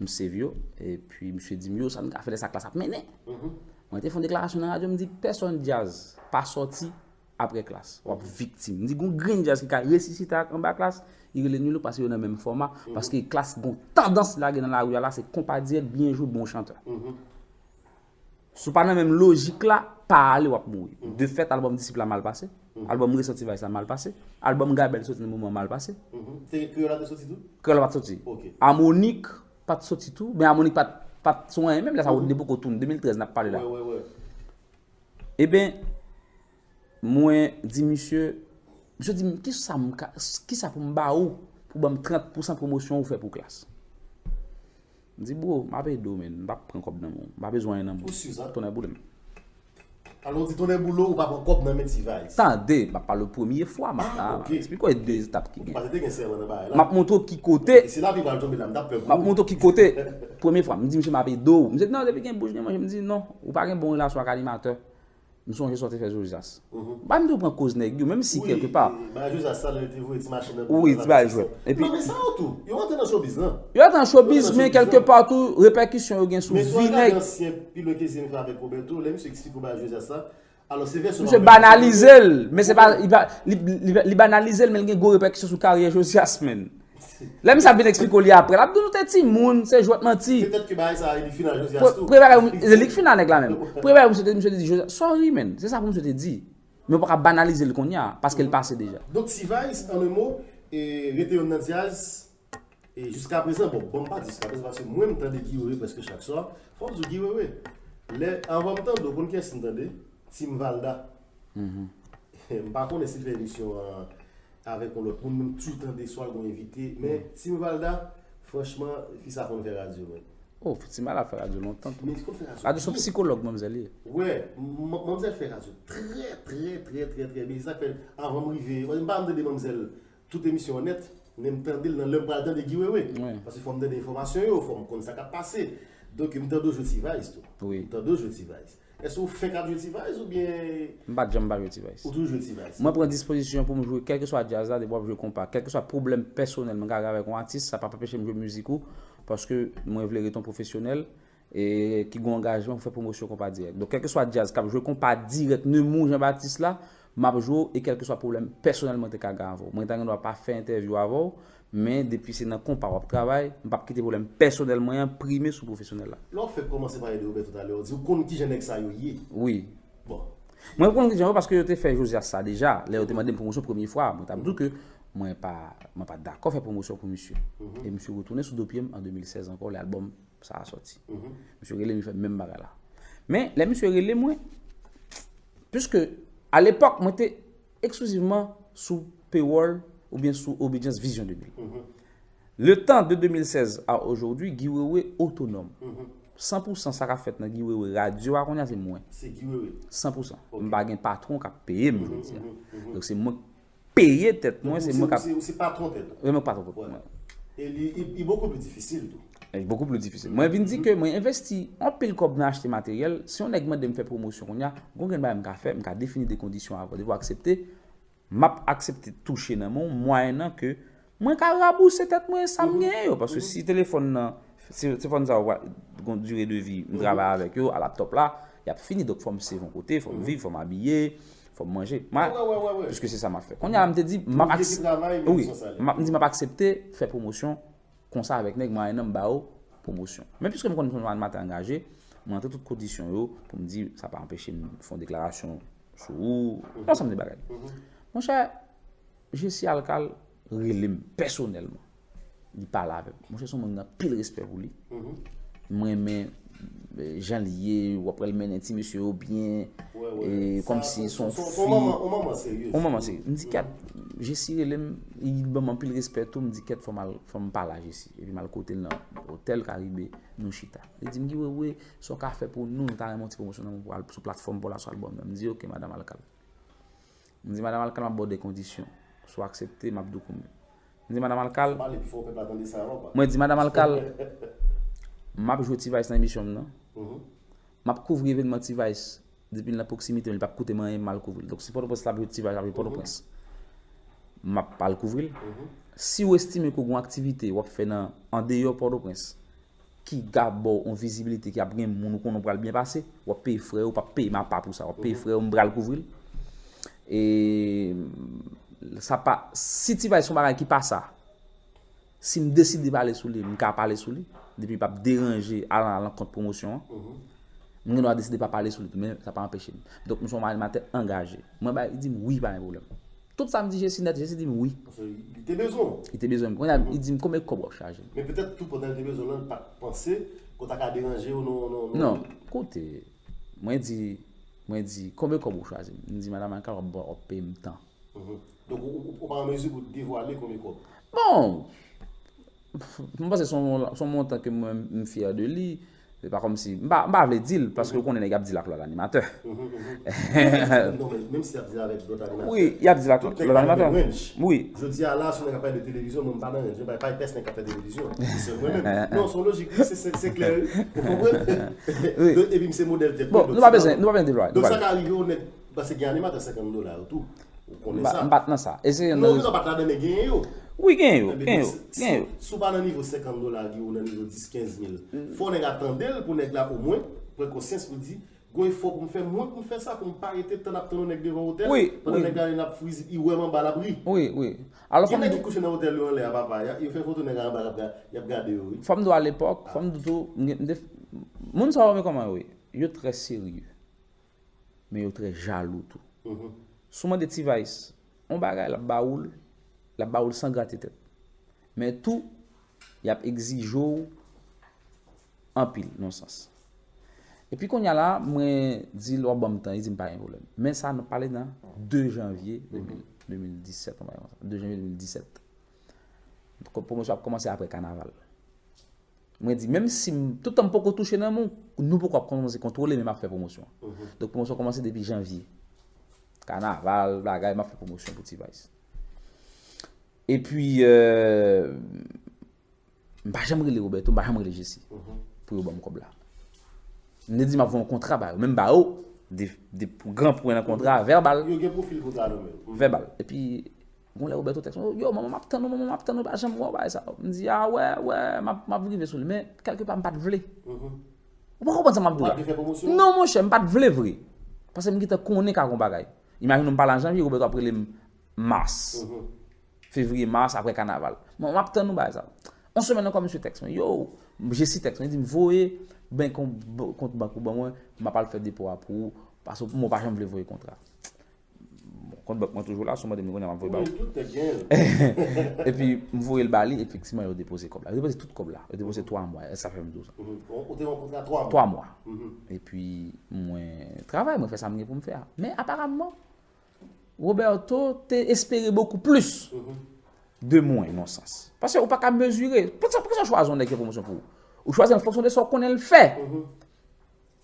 M save yo, epi misye di m, yo, sa n ka fè lè sa Klass ap mennen. Mwen te fè yon deklarasyon nan radyo, m di, pèsòn djaz pa sòti apre Klass. W ap viktim. M di, gon grenn djaz ki ka resisite ak anba Klass, li rele Nilo paske yo nan menm fòma, paske Klass gon tandans lage nan lari a la, se konpa dirèk, byen jwe, bon chantè. Si w pa nan menm lojik la, pa ale, w ap mouri. De fèt, albòm Disip la mal pase. Albòm Resanti Vibes la mal pase. Albòm Gaby soti nan moman mal pase. Kreyòl la te soti tou? Kreyòl la pa t soti. Amonik pa t soti tou. Men Amonik pa t, pa t sou anyen menm lè sa, Rodney poko tounen. De mil trèz n ap pale la. Eben, mwen di misye, misye di m, kisa m ka, kisa pou m ba ou pou ban m trant pousan pwomosyon ou fè pou Klass? M di, bro, m ap ede w, men m p ap pran kòb nan men w. M pa bezwen anyen nan men w. Ou si sa? Tonnè boule m. Alò, ou di tonnè boule w, ou pa pran kòb nan men T-Vice? Tande, m ap pale w premye fwa, m ap, ah, ok, eksplike w de etap ki gen. Paske te gen sèman nan bagay la. M ap montre w ki kote. E se la pi pral tonbe la, m t ap pè pou ou. M ap montre w ki kote. Premye fwa, m di misye m ap ede w. Misye di, non, depi gen bouch, gen manje. M di, non, ou pa gen bon relasyon ak animatè. M sonje sa w te fè Josias. M pa di w pran koz nèg yo, menm si kèlke pa. Wi, bagay Josias sa, lè l te voye ti machin nan. Wi, ti bagay jwèt. Epi non, men sa yo tou, yo antre nan showbiz lan. Yo antre nan showbiz, men kèlke pa tou, repèkisyon yo gen sou vi nèg. Men si w al gade ansyen, pi lwen ke Zemi fè avèk Roberto, lè misye eksplike w bagay Josias la, alò se vèsyon Misye banalize l, men se pa, li ba-, li, li, li banalize l, men l gen gwo repèkisyon sou karyè Josias, menn. Lè misye ap vin eksplike w li apre, l ap di w nou te timoun, se jwèt manti. Petèt ke bagay sa a, li fin a Josias tou. Premye bagay, se li k fin a nèg la menm. Premye bagay, misye te, misye te di, Josias, sorry, menn. Se sa pou misye te di. Men w pa ka banalize l kounye a, paske l pase deja. Donk, T-Vice, en un mot, e, rete yonn nan djaz, e, jiskaprezan, bon, bon, m pa di jiskaprezan, paske mwen, m tande Guy Wewe prèske chak swa. Fò m di w, Guy Wewe, Lè, anvan m tande w, konn kiyès m tande? Team Valda. M pa konnen si l fè emisyon an avèk yon lòt moun, men m toujou tande swa l gon envite. Men Team Valda, franchman, fi sa konn fè radyo, men. Oh, Team Valda fè radyo lontan tou. Men li konn fè radyo. Radyo se yon psikològ, manmzèl ye. Wè, manmzèl fè radyo trè, trè, trè, trè, trè byen. Se sa k fè, anvan m rive, m pa janm tande manmzèl tout emisyon an nèt, men m tande l nan lè m pral tande Guy Wewe. Paske fò m tande enfòmasyon yo, fò m konn sa k ap pase. Donk, m tande w jwe T-Vice tou. Wi. M tande w jwe T-Vice. Èske w fenk ap jwe T-Vice oubyen. M pa t janm pa jwe T-Vice. Ou toujou jwe T-Vice? Mwen pran dispozisyon pou m jwe kèlkeswa djaz la, depi w ap jwe konpa. Kèlkeswa pwoblèm pèsonèl mwen ka gen avèk yon atis, sa p ap anpeche m jwe mizik ou, paske mwen vle ret yon pwofesyonèl e ki gen yon angajman pou fè pwomosyon konpa dirèk. Donk, kèlkeswa djaz k ap jwe konpa dirèk Nemours Jean Baptiste la, m ap jwe w e kèlkeswa pwoblèm pèsonèl mwen te ka gen avè w. Mwen ta gen dwa pa fè entèvyou avè w, men depi se nan konpa w ap travay, m p ap kite pwoblèm pèsonèl mwen an prime sou pwofesyonèl la. Lè w fèk kòmanse pale de Roberto talè, w di w konn kijan nèg sa yo ye. Wi. Bon. Mwen konn kijan yo paske yo te fè Josias sa deja, lè yo te mande m pwomosyon premye fwa, mwen t ap di w ke mwen pa mwen pa dakò fè pwomosyon pou misye. E misye retounen sou do pye m an de mil sèz ankò, lè albòm sa a sòti. Misye rele m, li fè menm bagay la. Men, lè misye rele mwen, piske alepòk, mwen te eksklizivman sou payroll oubyen sou obedyans Vision de mil. Le tan de de mil sèz a ojodwi, Guy Wewe otonòm. San pou san sa k ap fèt nan Guy Wewe radyo a kounye a se mwen. Se Guy Wewe. San pou san. M pa gen patwon k ap peye m jodi a. Donk se mwen k peye tèt mwen, se mwen k ap. Ou se patwon tèt ou. Wi, mwen k patwon tèt mwen. E li, li, li bokou pli difisil tou. Li bokou pli difisil. Mwen vin di ke mwen envesti anpil kòb nan achte materyèl. Si yon nèg mande m fè pwomosyon kounye a, gon grenn bagay m ka fè, m ka defini de kondisyon avè w. Depi w aksepte, m ap aksepte touche nan men w, mwayennan ke mwen ka rabouse tèt mwen sa m genyen yo. Paske si telefòn nan, si telefòn sa yo gon dire de vi, m travay avèk yo, a laptòp la, y ap fini. Donk fò m save yon kote, fò m viv, fò m abiye, fò m manje. Piske se sa m ap fè. Kounye a m te di, m ap, wi, m di m ap aksepte fè pwomosyon konsa avèk nèg, mwayennan m ba yo pwomosyon. Men piske m konn m se yon animatè angaje, mwen rantre tout kondisyon yo pou m di sa pa anpeche m fè yon deklarasyon sou ou, yon ansanm de bagay. Monchè, Jessie Alcal rele m pèsonèlman. Li pale avè m. Monchè, se yon moun m gen anpil respè pou li. Mwen renmen jan li ye, w ap wè l mennen ti mesye yo byen, e kòmsi se yon fi. Yon manman serye. M di kèt, Jessie rele m, li ban m anpil respè tou, m di kèt fò m al, fò m pale a Jessie. Epi m al kote l nan otèl Karibe, nou chita. Li di m, Guy Wewe, sa w ka fè pou nou, nou ta renmen yon ti pwomosyon nan pou al sou platfòm pa w la, sou albòm nan. M di, oke, madanm Alcal. M di, madanm Alcal, m ap ba w de kondisyon. Si w aksepte, m ap di w konbyen. M di, madanm Alcal, mwen di, madanm Alcal, m ap jwe T-Vice nan emisyon m nan. M ap kouvri evènman T-Vice depi l nan pwoksimite m, li p ap koute m anyen, m al kouvri l. Donk, si Pòtoprens l ap jwe T-Vice, l ap jwe Pòtoprens. M ap al kouvri l. Si w estime ke w gen yon aktivite w ap fè nan, andeyò Pòtoprens, ki ka ba w yon vizibilite, ki ap gen moun ou konnen w pral byen pase, w ap peye frè yo, w p ap peye m apa pou sa, w ap peye frè yo, m pral kouvri l. E sa pa, si T-Vice se yon bagay ki pa sa, si m deside pale sou li, m ka pale sou li, depi l p ap deranje al alankont pwomosyon an. M gen dwa deside pa pale sou li tou, men sa pa anpeche m. Donk, m se yon animatè angaje. Mwen bay, li di m wi, pa gen pwoblèm. Tout sa m di Jessie nèt, Jessie di m wi. Paske li te bezwen w. Li te bezwen m. Kounye a, li di m konbyen kòb w ap chaje m. Men petèt tou pandan li te bezwen w lan, li pa t panse ke w ta ka deranje w, non, non, non. Non, koute, mwen di, mwen di, konbyen kòb ou chwazi m? M di, madanm Alcal, w ap, w ap peye m tan. Donk, ou, ou, ou pa an mezi pou w devwale konbyen kòb? Bon, m panse se yon, se yon montan ke mwen, m fyè de li. Se pa kòmsi, m pa, m pa vle di l, paske ou konnen nèg y ap di l ak lòt animatè. Non, men menm si y ap di l avèk lòt animatè. Wi, y ap di l ak lòt animatè. Wi. Jodi a la, si yon nèg ap pale de televizyon, mwen m pa nan range, m pa, pa pèsonn k ap fè televizyon. Se mwen menm. Non, se yon lojik, wi, se, se, se klè, wi. Ou konprann? Epi m se modèl tèt mwen. Bon, nou pa bezwen, nou pa bezwen deplwaye. Donk, sa ka rive, yon nèg, paske gen animatè senkant dola yo tou. Ou konnen sa. M pa t nan sa. E se youn nan rezon. Non, ou pa t ladan, men genyen yo. Wi, genyen yo, genyen yo, genyen yo. Si w pa nan nivo senkant dola, Guy, ou nan nivo dis, kenz mil. Fò nèg la tande l pou nèg la omwen pran konsyans pou l di, gon efò pou m fè, mwen pou m fè sa, pou m pa rete tann ap tann yon nèg devan otèl, pandan nèg la li ap friz, li wè m anba l ap ri. Wi, wi. Alò, fò m di. Gen nèg ki kouche nan otèl yo anlè a, papa, yo fè foto nèg la anba, y ap gade yo, wi. Fò m di w alepòk, fò m di w tou, m gen, m te, moun sa yo, men kòman yo ye? Yo trè serye. Men yo trè jalou tou. Si w mande T-Vice yon bagay, l ap ba ou l, l ap ba ou l san grate tèt. Men tou, y ap egzije w anpil, nan yon sans. Epi kounye a la, mwen di l, w ap ban m tan, li di m pa gen pwoblèm. Men sa, n ap pale nan de janvye de mil, de mil disèt, yon bagay konsa. De janvye de mil disèt. Pwomosyon ap kòmanse apre kanaval. Mwen di, menm si m, tout tan m poko touche nan men w, nou poko ap kòmanse kontwole, men m ap fè pwomosyon an. Donk, pwomosyon kòmanse depi janvye. Kanaval, bagay, m ap fè pwomosyon pou T-Vice. Epi, euh, m pa janm rele Roberto, m pa janm rele Jessy pou yo ban m kòb la. M te di m ap voye yon kontra ba yo, menm ba yo, de, de gran pwen nan kontra, vèbal. Yo gen pwofil kontra nan men yo. Vèbal. Epi, gon lè Roberto tèks mwen, yo, manman, m ap tann ou, manman, m ap tann ou, pa janm wè w, bagay sa. M di, a, wè, wè, m ap, m ap rive sou li, men kèlke pa m pa t vle. Ou pa konprann sa m ap di w la? Non, monchè, m pa t vle vre. Paske m gentan konnen ka gon bagay. Imajine w m pale an janvye, Roberto ap rele m mas. Fevriye, mas, apre kanaval. Mwen, m ap tann nou bagay sa. Yon semèn ankò, misye tèks mwen. Yo, Jessy tèks mwen. Li di m, voye bank, kont bank ou ban mwen, m ap al fè depo a pou ou. Paske mwen pa janm vle voye kontra. Bon, kont bank mwen toujou la, si w mande m kounye a, m ap voye ba ou. Epi, m voye l ba li, efektivman, yo depoze kòb la. Yo depoze tout kòb la. Yo depoze twa mwa, sa fè m di w sa. Ou te nan kontra twa mwa? Twa mwa. Epi, mwen travay, mwen fè sa m gen pou m fè a. Men, aparamman, Roberto te espere beaucoup plus de mwen, nan sans. Paske ou pa ka mezire. Poukisa, poukisa w chwazi yon nèg ki fè pwomosyon pou ou? Ou chwazi an fonksyon de sa w konnen l fè.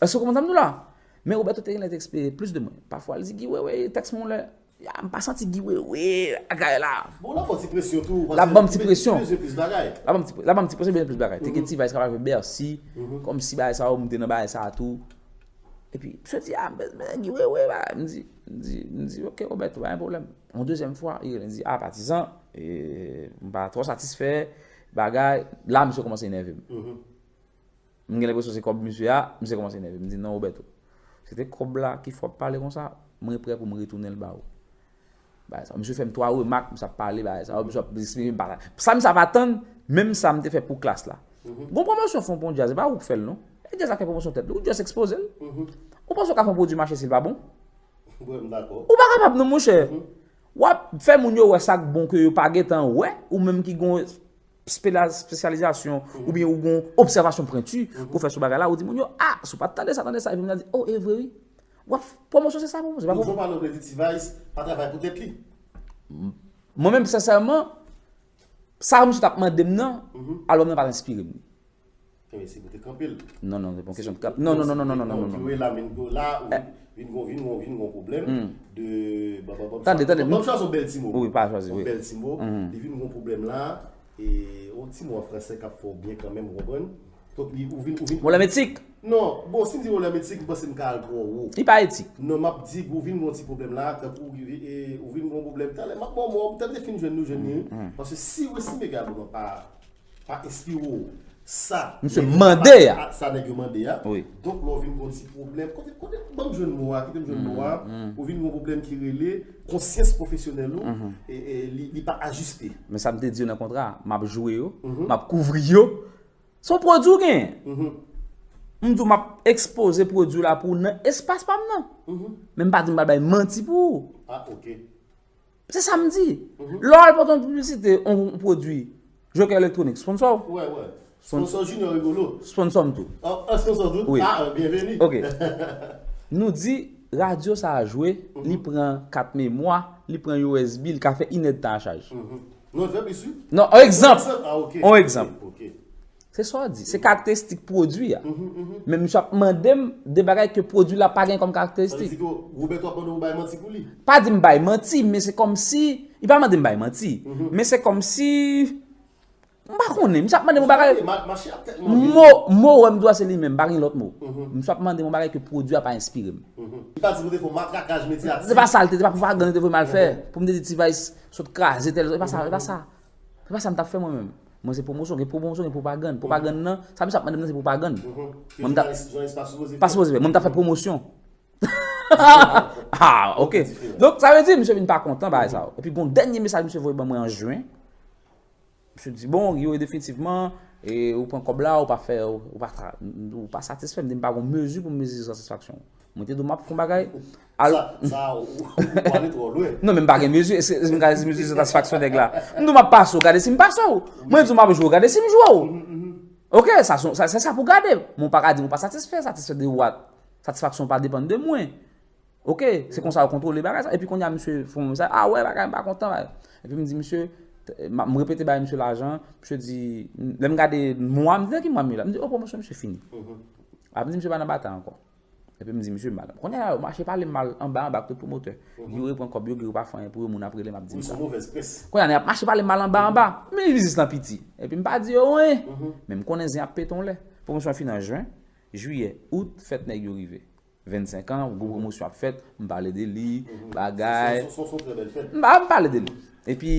Èske w konprann sa m di w la? Men Roberto te genlè te espere plus de mwen. Pafwa, l di, Guy Wewe, tèks mwen lè, ya, m pa santi Guy Wewe, bagay la. Bon, l ap ba w ti presyon tou. L ap ban m ti presyon. Bezwen plis bagay. L ap ban m ti, l ap ban m ti presyon, bezwen plis bagay. Te gen T-Vice k ap jwe Bercy, kòmsi bagay sa yo, m te nan bagay sa a tou. Epi, misye di, a, men, men, Guy Wewe, bagay. M di, m di, m di, ok, Roberto, pa gen pwoblèm. Yon dezyèm fwa, li rele, li di, a, Patizan, e, m pa twò satisfè, bagay. La, misye kòmanse enève m. M gen lenpresyon se kòb misye a, misye kòmanse enève. M di, non, Roberto, se te kòb la ki fè w ap pale konsa, mwen prè pou m retounen l ba ou. Bagay sa. Misye fè m twa remak, misye ap pale, bagay sa. Misye ap esplike m bagay. Sa misye ap atann, menm sa m te fè pou Klass la. Gon pwomosyon fè yon djaz, se pa ou k fè l non. E djaz la fè pwomosyon tèt li, ou just ekspoze l. Ou panse w ka fè yon pwodui mache si l pa bon? Ou pa kapab non, monchè. W ap fè moun yo wè sa k bon ke yo pa gentan wè, ou menm ki gon spela-, espesyalizasyon oubyen ou gon obsèvasyon pwenti pou fè sou bagay la, ou di moun yo, a, si w pa t tande sa, tande sa, epi moun nan di, o, e vre wi. W ap pwomosyon se sa, pwomosyon, se pa pwomosyon. Donk, Jean Paul Reddy T-Vice pa travay pou tèt li. Mwen menm, sensèman, sa misye t ap mande m nan, albòm nan pa t enspire m. Ebyen, se pou te kanpe l. Non, non, se pa yon kesyon de kanpe. Non, non, non, non, non, non, non, non. Ki wè la, vin gon, la, ou vin, vin gon, vin gon, vin gon pwoblèm de, ban, ban, ban, tande, tande, ban m chwazi yon bèl ti mo. Wi, pa chwazi, wi. Yon bèl ti mo. Li vin gon pwoblèm la, e, yon ti mo an fransè k ap fè w byen kanmenm, ou konprann? Donk, li, ou vin, ou vin. Pwoblèm etik? Non, bon, si m di pwoblèm etik, m panse m ka al twò wo. Li pa etik. Non, m ap di, ou vin gon ti pwoblèm la, tankou, e, ou vin gon pwoblèm. Talè, m ap ba w mo, m te fin jwenn nou, jwenn li. Paske si w estime ke albòm nan pa pa enspire w sa. Misye mande a. Sa nèg yo mande a. Wi. Donk, lè w vin gon ti pwoblèm, kote, kote, ban m jwenn mo a, kite m jwenn mo a, ou vin gon pwoblèm ki rele konsyans pwofesyonèl ou, e, e, li, li pa ajiste. Men sa m te di yo nan kontra a, m ap jwe yo, m ap kouvri yo. Se yon pwodui w genyen. M di w m ap ekspoze pwodui la pou w nan espas pa m nan. Men m pa di m pral bay manti pou ou. Ah, ok. Se sa m di. Lè w al pote yon piblisite, yon pwodui, Joker Electronics, sponsò w? Wè, wè. Sponsò Junior Rigolo. Sponsò m tou. Ah, ah, sponsò tou? Wi. Ah, byenveni. Ok. Nou di, radyo sa a jwe, li pran kat memwa, li pran U S B, li ka fè inèdtan a chaj. Non, l fè plis, wi. Non, yon egzanp. Yon egzanp. Ah, ok. Yon egzanp. Ok. Se sa w di. Se karakteristik pwodui a. Men misye ap mande m de bagay ke pwodui la pa gen kòm karakteristik. Sa vle di ke Roberto ap mande w bay manti pou li? Pa di m bay manti, men se kòmsi, li pa mande m bay manti. Men se kòmsi, m pa konnen, misye ap mande m yon bagay. Mo, mo wè m di w a se li menm, pa gen lòt mo. Misye ap mande m yon bagay ke pwodui a pa enspire m. Li pa di nou te fè yon matrakaj medyatik. Se pa sa l te, se pa pwopagann li te voye m al fè. Pou m te di T-Vice sot kraze tèl, se pa sa, se pa sa. Se pa sa m t ap fè mwen menm. Mwen se pwomosyon, gen pwomosyon, gen pwopagann. Pwopagann nan, sa misye ap mande m nan se pwopagann. Mwen m t ap. Jounalis, jounalis pa sipoze fè. Pa sipoze fè, mwen m t ap fè pwomosyon. Ah, ok. Diferan. Donk, sa vle di, misye vin pa kontan bagay sa yo. Epi, gon dènye mesaj misye voye ban mwen an jen. Misye di, bon, Guy, definitivman, e, ou pran kòb la, ou pa fè, ou pa tra-, ou pa satisfè. M di, m pa gon mezi pou m mezire satisfaksyon w. Mwen te di w m ap fè yon bagay. Al- Sa, sa, ou, ou ale twò lwen. Non, men m pa gen mezi, se, se, m gade si mezi satisfaksyon nèg la. M di w m ap pase w, gade si m pase w. Mwen di w m ap jwe w, gade si m jwe w. Ok, sa se sa pou gade. Men w pa ka di m ou pa satisfè, satisfè de what? Satisfaksyon pa depann de mwen. Ok, se konsa yo kontwole bagay sa. Epi kounye a misye fè yon mesaj, a wè bagay m pa kontan bagay. Epi m di misye, m repete bay misye lajan, misye di, lè m gade mwa, m di nan ki mwa m ye la? M di o pwomosyon misye fini. Ap di misye pa nan batay ankò. Epi m di misye mal. Kounye a yo mache pale m mal anba anba ak tout pwomotè. Yo repran kòb yo, yo pa fè anyen pou yo, moun ap rele m ap di m sa. Kounye a nèg ap mache pale m mal anba anba. Men biznis lan piti. Epi m pa di yo anyen. Men m konnen zen ap pete yon lè. Pwomosyon an fini an jen, jiyè, out, fèt nèg yo rive. Vennsenk an, gwo pwomosyon ap fèt, m pale de li, bagay. M pa m pale de li. Epi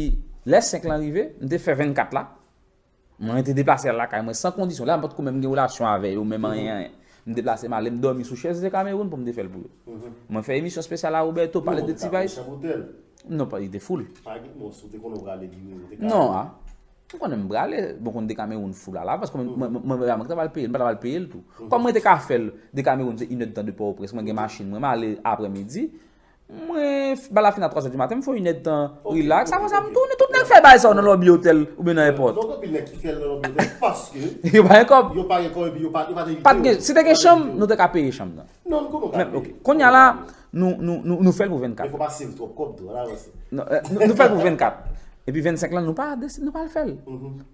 lè senk lan rive, m te fè vennkat la. Mwen te deplase al lakay mwen san kondisyon. La m potko menm gen relasyon avè yo, menm anyen, anyen. M deplase m ale, m dòmi sou chèz Dekamewoun pou m te fè l pou yo. Mwen fè emisyon espesyal a Roberto, pale de T-Vice. Non, pa, li te full. Non, a. M konnen m prale, bon, konn Dekamewoun full la, la, paske mwen, mwen, mwen, mwen, mwen ta pral peye l, m pa ta pral peye l tou. Kòm mwen te ka fè l, Dekamewoun se inèdtan de Pòtoprens, mwen gen machin, mwen, m ale aprèmidi, mwen, f- bal la fin a twa zè di maten, m fè yon inèdtan relax, apre sa m tounen, tout nèg fè bagay sa yo nan lobby otèl oubyen nan èpòt. Donk, anpil nèg ki fè l nan lobby otèl paske yo pa gen kòb. Yo pa gen kòb epi yo pa, yo pa te envite yo. Pa t gen, si te gen chanm, nou te ka peye chanm nan. Non, nou konnen w ka peye. Ok. Kounye a la, nou, nou, nou, nou fè l pou vennkat. Men fò pa save twòp kòb tou, ann avanse. Non, eh, nou, nou fè l pou vennkat. Epi vennsenk lan, nou pa deside, nou pa al fè l.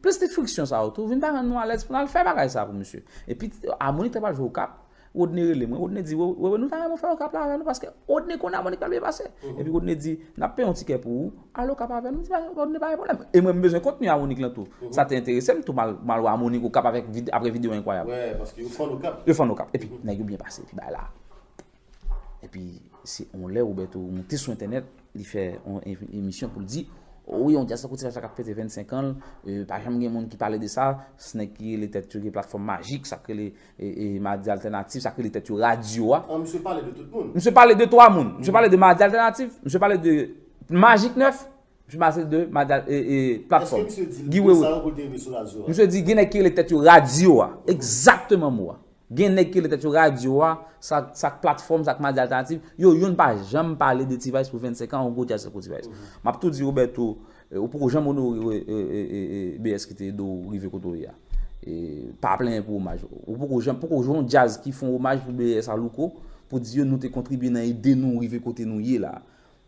Plis ti friksyon sa yo tou, vin pa rann nou alèz pou n al fè bagay sa pou misye. Epi Harmonik te pral jwe Okap, Rodney rele mwen, Rodney di, Wewe, nou ta renmen w fè Okap la avè nou, paske Rodney konnen Harmonik pral byen pase. Epi Rodney di, n ap peye yon tikè pou ou, al Okap avè nou. M di, Rodney, pa gen pwoblèm. E mwen, m bezwen kontni Harmonik lan tou. Sa te enterese m tou, m al, m al wè Harmonik Okap avèk vid- apre videyo Enkwayab. Wè, paske yo fann Okap. Yo fann Okap. Epi nèg yo byen pase, epi bagay la. Epi se yon lè Roberto monte sou entènèt, li fè yon em- emisyon pou l di, o wi, yon djaz tankou T-Vice la k ap fete vennsenk an l, e, pa janm gen moun ki pale de sa, se nèg ki rele tèt yo gen platfòm Majik, sa k rele, e, e, Madi Altènatif, sa k rele tèt yo radyo a. An, misye pale de tout moun. Misye pale de twa moun. Misye pale de Madi Altènatif, misye pale de Majik nèf, misye pale de Madi Al- e, e, platfòm. Èske misye di l Guy de Wewe. Sa yo pou l te rive sou radyo a? Misye di gen nèg ki rele tèt yo radyo a. Egzakteman mo a. Gen nèg ki rele tèt yo radyo a, sa, sa k platfòm, sa k Madi Altènatif, yo youn pa janm pale de T-Vice pou vennsenk an, yon gwo djaz tankou T-Vice. M ap tou di Roberto, eh, ou poko janm onore, eh, eh, eh, eh, B S ki te ede w rive kote w ye a. Eh, pa plenyen pou omaj. Ou poko janm, poko jwe yon djaz ki fè yon omaj pou B S a Louko, pou di yo nou te kontribye nan ede nou rive kote nou ye la.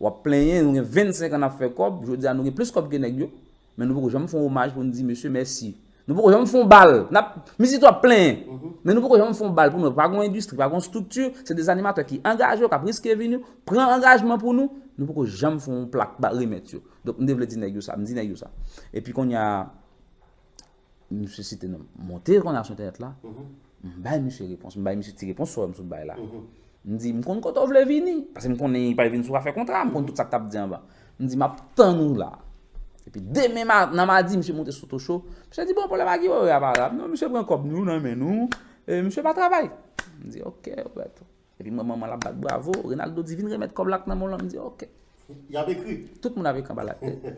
W ap plenyen, nou gen vennsenk an n ap fè kòb, jodi a nou gen plis kòb ke nèg yo, men nou poko janm fè yon omaj pou n di mesye mèsi. Nou poko janm fè yon bal. N ap, mizik tou ap plenyen, men nou poko janm fè yon bal pou nou. Pa gen yon endistri, pa gen yon estrikti, se de animatè ki angaje yo, k ap riske vi yo, pran angajman pou nou, nou poko janm fè yon plak ba remèt yo. Donk, m te vle di nèg yo sa, m di nèg yo sa. Epi kounye a, misye site non m, monte kounye a sou entènèt la, m bay misye repons, m bay misye ti repons sou m sot bay la. M di, m konn kote w vle vini, paske m konnen li pral vin sou afè kontra, m konn tout sa k t ap di anba. M di, m ap tann ou la. Epi demen ma- nan madi, misye monte sou Toto Show. Misye di, bon, pwoblèm a Guy Wewe a pa rap. Non, misye pran kòb nou nan men nou, e misye pa travay. M di, ok, Roberto. Epi m wè manman l ap bat bravo, Renaldo di, vin remèt kòb la k nan men w lan. M di, ok. Y ap ekri. Tout moun ap ekri anba latèt.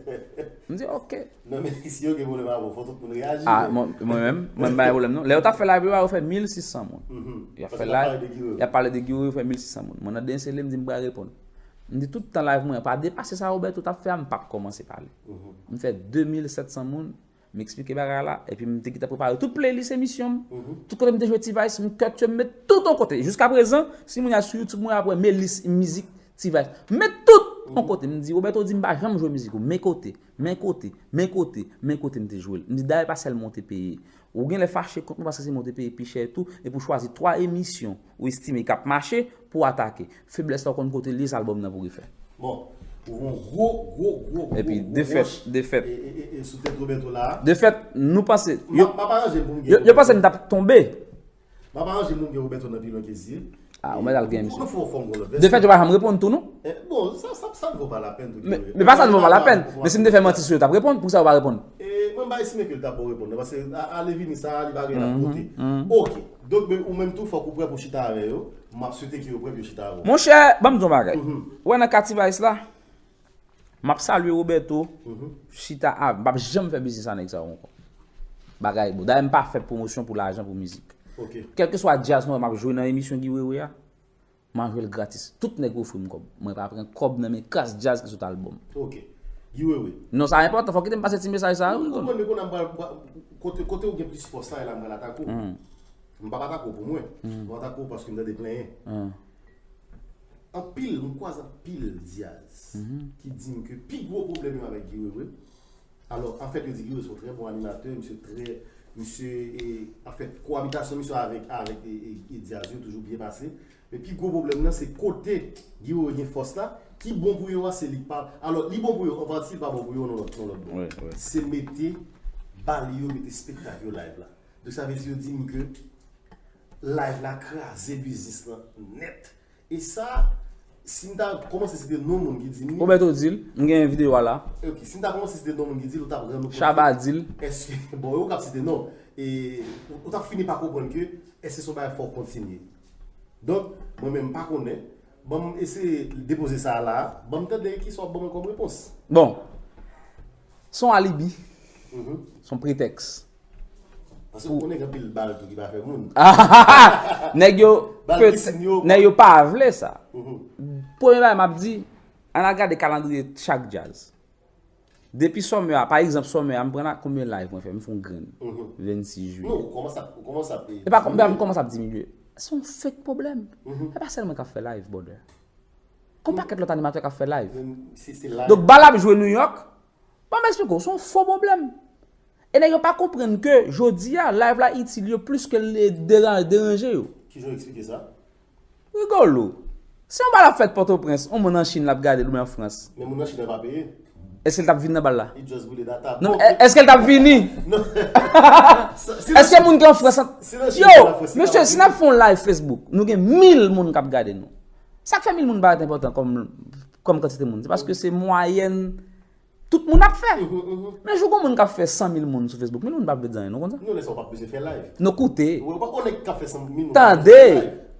M di, ok. Non, men si yo gen pwoblèm avè w, fò tout moun reyaji. Ah, mwen, mwen menm, mwen m pa gen pwoblèm non. Lè yo t ap fè live yo a, yo fè mil sis san moun. Y ap fè live, y ap pale de Guy Wewe, yo fè mil sis san moun. Mwen nan densele, m di m pral reponn. M di tout tan live mwen pa depase sa Roberto t ap fè a, m p ap kòmanse pale. M fè de mil sèt san moun, m eksplike bagay la, epi m te gentan prepare tout playlist emisyon m. Tout kote m te jwe T-Vice, m cut yo, m met tout yon kote. Jiska prezan, si moun y al sou YouTube mwen ap wè men lis mizik T-Vice. M met tout yon kote. M di, Roberto di m pa janm jwe mizik ou. Men kote, men kote, men kote, men kote m te jwe l. M di dayè pa sèlman w te peye. Ou genlè fache kont mwen paske se mwen w te peye pi chè tou, epi w chwazi twa emisyon ou estime k ap mache pou w atake. Feblès la w konn kote l ye, se albòm nan pou refè. Bon, ou gon gwo, gwo, gwo, gwo, gwo wòch e, e, e, e sou tèt Roberto la. Defèt, nou panse, m ap, m ap aranje pou m gen Roberto. Yo, yo panse m t ap tonbe. M ap aranje pou m gen Roberto nan pi lwen ke zye. Ah, ou mèt al gen misye. Nou fè w fòm gon lòt vèsyon. Defèt, yo pa janm reponn tou, non? Eh, bon, sa, sa, sa n vo pa lapenn pou di. Men, men pa sa n vo pa lapenn. Men si m te fè manti sou yo, t ap reponn? Poukisa yo pa reponn? Eh, mwen m pa estime ke l t ap bon reponn, non, paske a- ale vini sa a, li pa gen lòt kote. Ok. Donk, men ou menm tou, fòk ou prè pou chita avè yo. M ap swete ke yo prè pou yo chita avè w. Monchè, ban m di w yon bagay. Ou wè nan ka T-Vice la, m ap salye Roberto, chita avè m. M p ap janm fè biznis a nèg sa yo ankò. Bagay bon. Dayè, m pa fè pwomosyon pou lajan, pou mizik. Ok. Kèlkeswa djaz mwen m ap jwe nan emisyon Guy Wewe a, m a jwe l gratis. Tout nèg ofri m kòb. Mwen pa pran kòb nan men kras djaz ki sot albòm. Ok. Guy Wewe. Non, sa enpòtan, fòk kite m pase ti mesaj sa a, wi. Mwen, mwen konn ap pral kote, kote ou gen plis fòs la, e la m pral atake w. M p ap atake w pou mwen. M ap atake w paske m tande plenyen. Anpil, m kwaze anpil Diaz ki di m ke pi gwo pwoblèm yo avèk Guy Wewe. Alò, anfèt, yo di Guy Wewe se yon trè bon animatè, misye trè, misye, e, anfèt, koabitasyon misye avèk, avèk e, e, e Diaz yo toujou byen pase. Men pi gwo pwoblèm nan, se kote Guy Wewe gen fòs la, ki bon pou yo a, se li k pa. Alò, li bon pou yo, an pati, li pa bon pou yo, nan lòt, nan lòt bò. Se mete bal yo, mete espektak yo live la. Donk, sa vle di, yo di m ke live la kraze biznis lan nèt. E sa, si m ta kòmanse site non moun ki di m li. Roberto di l, m gen videyo a la. Ok, si m ta kòmanse site non moun ki di l, ou t ap rann ou kont. Shabba di l. Èske, bon, e ou k ap site non. E ou, ou t ap fini pa konprann ke èske se yon bagay fò w kontinye. Donk, mwen menm m pa konnen. Ban m eseye depoze sa a la. Ban m tande kisa w ap ban mwen kòm repons. Bon. Se yon alibi. Se yon pretèks. Paske ou konnen gen anpil bal tou ki pa fè moun. Nèg yo, nèg yo pa vle sa. Premye bagay m ap di, ann al gade kalandriye chak djaz. Depi summer a, pa egzanp, summer a, m pran la, konbyen live mwen fè? M fè yon grenn. Vennsis jiyè. Non, ou kòmanse ap, ou kòmanse ap. E pa konbyen m kòmanse ap diminye. Se yon fake pwoblèm. E pa sèl mwen k ap fè live, brother. Gon pakèt lòt animatè k ap fè live. Donk, bal ap jwe New York. Ban m eksplike w, se yon fo pwoblèm. E nèg yo pa konprann ke jodi a, live la itil yo plis ke l deran-, deranje yo. Kijan w eksplike sa? Rigolo. Si yon bal ap fèt Pòtoprens, yon moun an Chin l ap gade l oubyen an Frans. Men moun an Chin nan pa peye. Èske l t ap vin nan bal la? Li just boule data. Non, èske l t ap vini? Èske moun ki an Frans an... Yo, mesye, si n ap fè yon live Facebook, nou gen mil moun k ap gade nou. Sa k fè mil moun parèt enpòtan kòm, kòm kantite moun? Se paske se mwayèn tout moun ap fè. Men jou gon moun k ap fè san mil moun sou Facebook, mil moun pa vle di anyen, nou konn sa? Non, lè sa w p ap bezwen fè live. Nou koute. Ou pa konnen k ap fè san mil moun. Tande!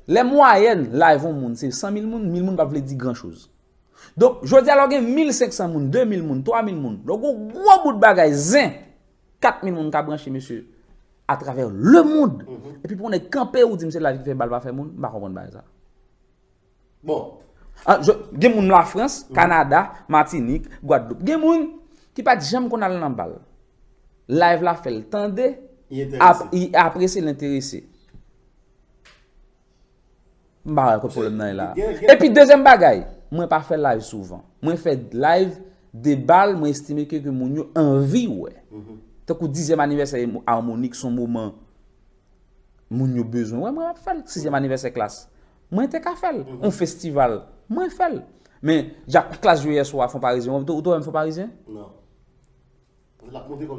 Lè mwayèn live yon moun se san mil moun, mil moun pa vle di gran choz. Donk, jodi a, lè w gen mil senk san moun, de mil moun, twa mil moun, lè w gen yon gwo bout bagay zen, kat mil moun ka branche, mesye, atravè lemonn. Epi pou yon nèg kanpe ou di m se live ki fè bal pa fè moun, m pa konprann bagay sa. Bon. Gen moun Lafrans, Kanada, Matinik, Gwadloup. Gen moun ki pa t janm konn al nan bal. Live la fè l tande, li apresye, l enterese. M pa wè kot pwoblèm nan ye la. Epi dezyèm bagay, mwen pa fè live souvan. Mwen fè live de bal mwen estime ke, ke moun yo anvi wè. Tankou dizyèm anivèsè Harmonik, se yon moman moun yo bezwen wè, mwen ap fè l. Sizyèm anivèsè Klass, mwen te ka fè l. Yon festival, mwen fè l. Men, Klass jwe yè swa a Fon Parizyen, ou te wè m Fon Parizyen? Non.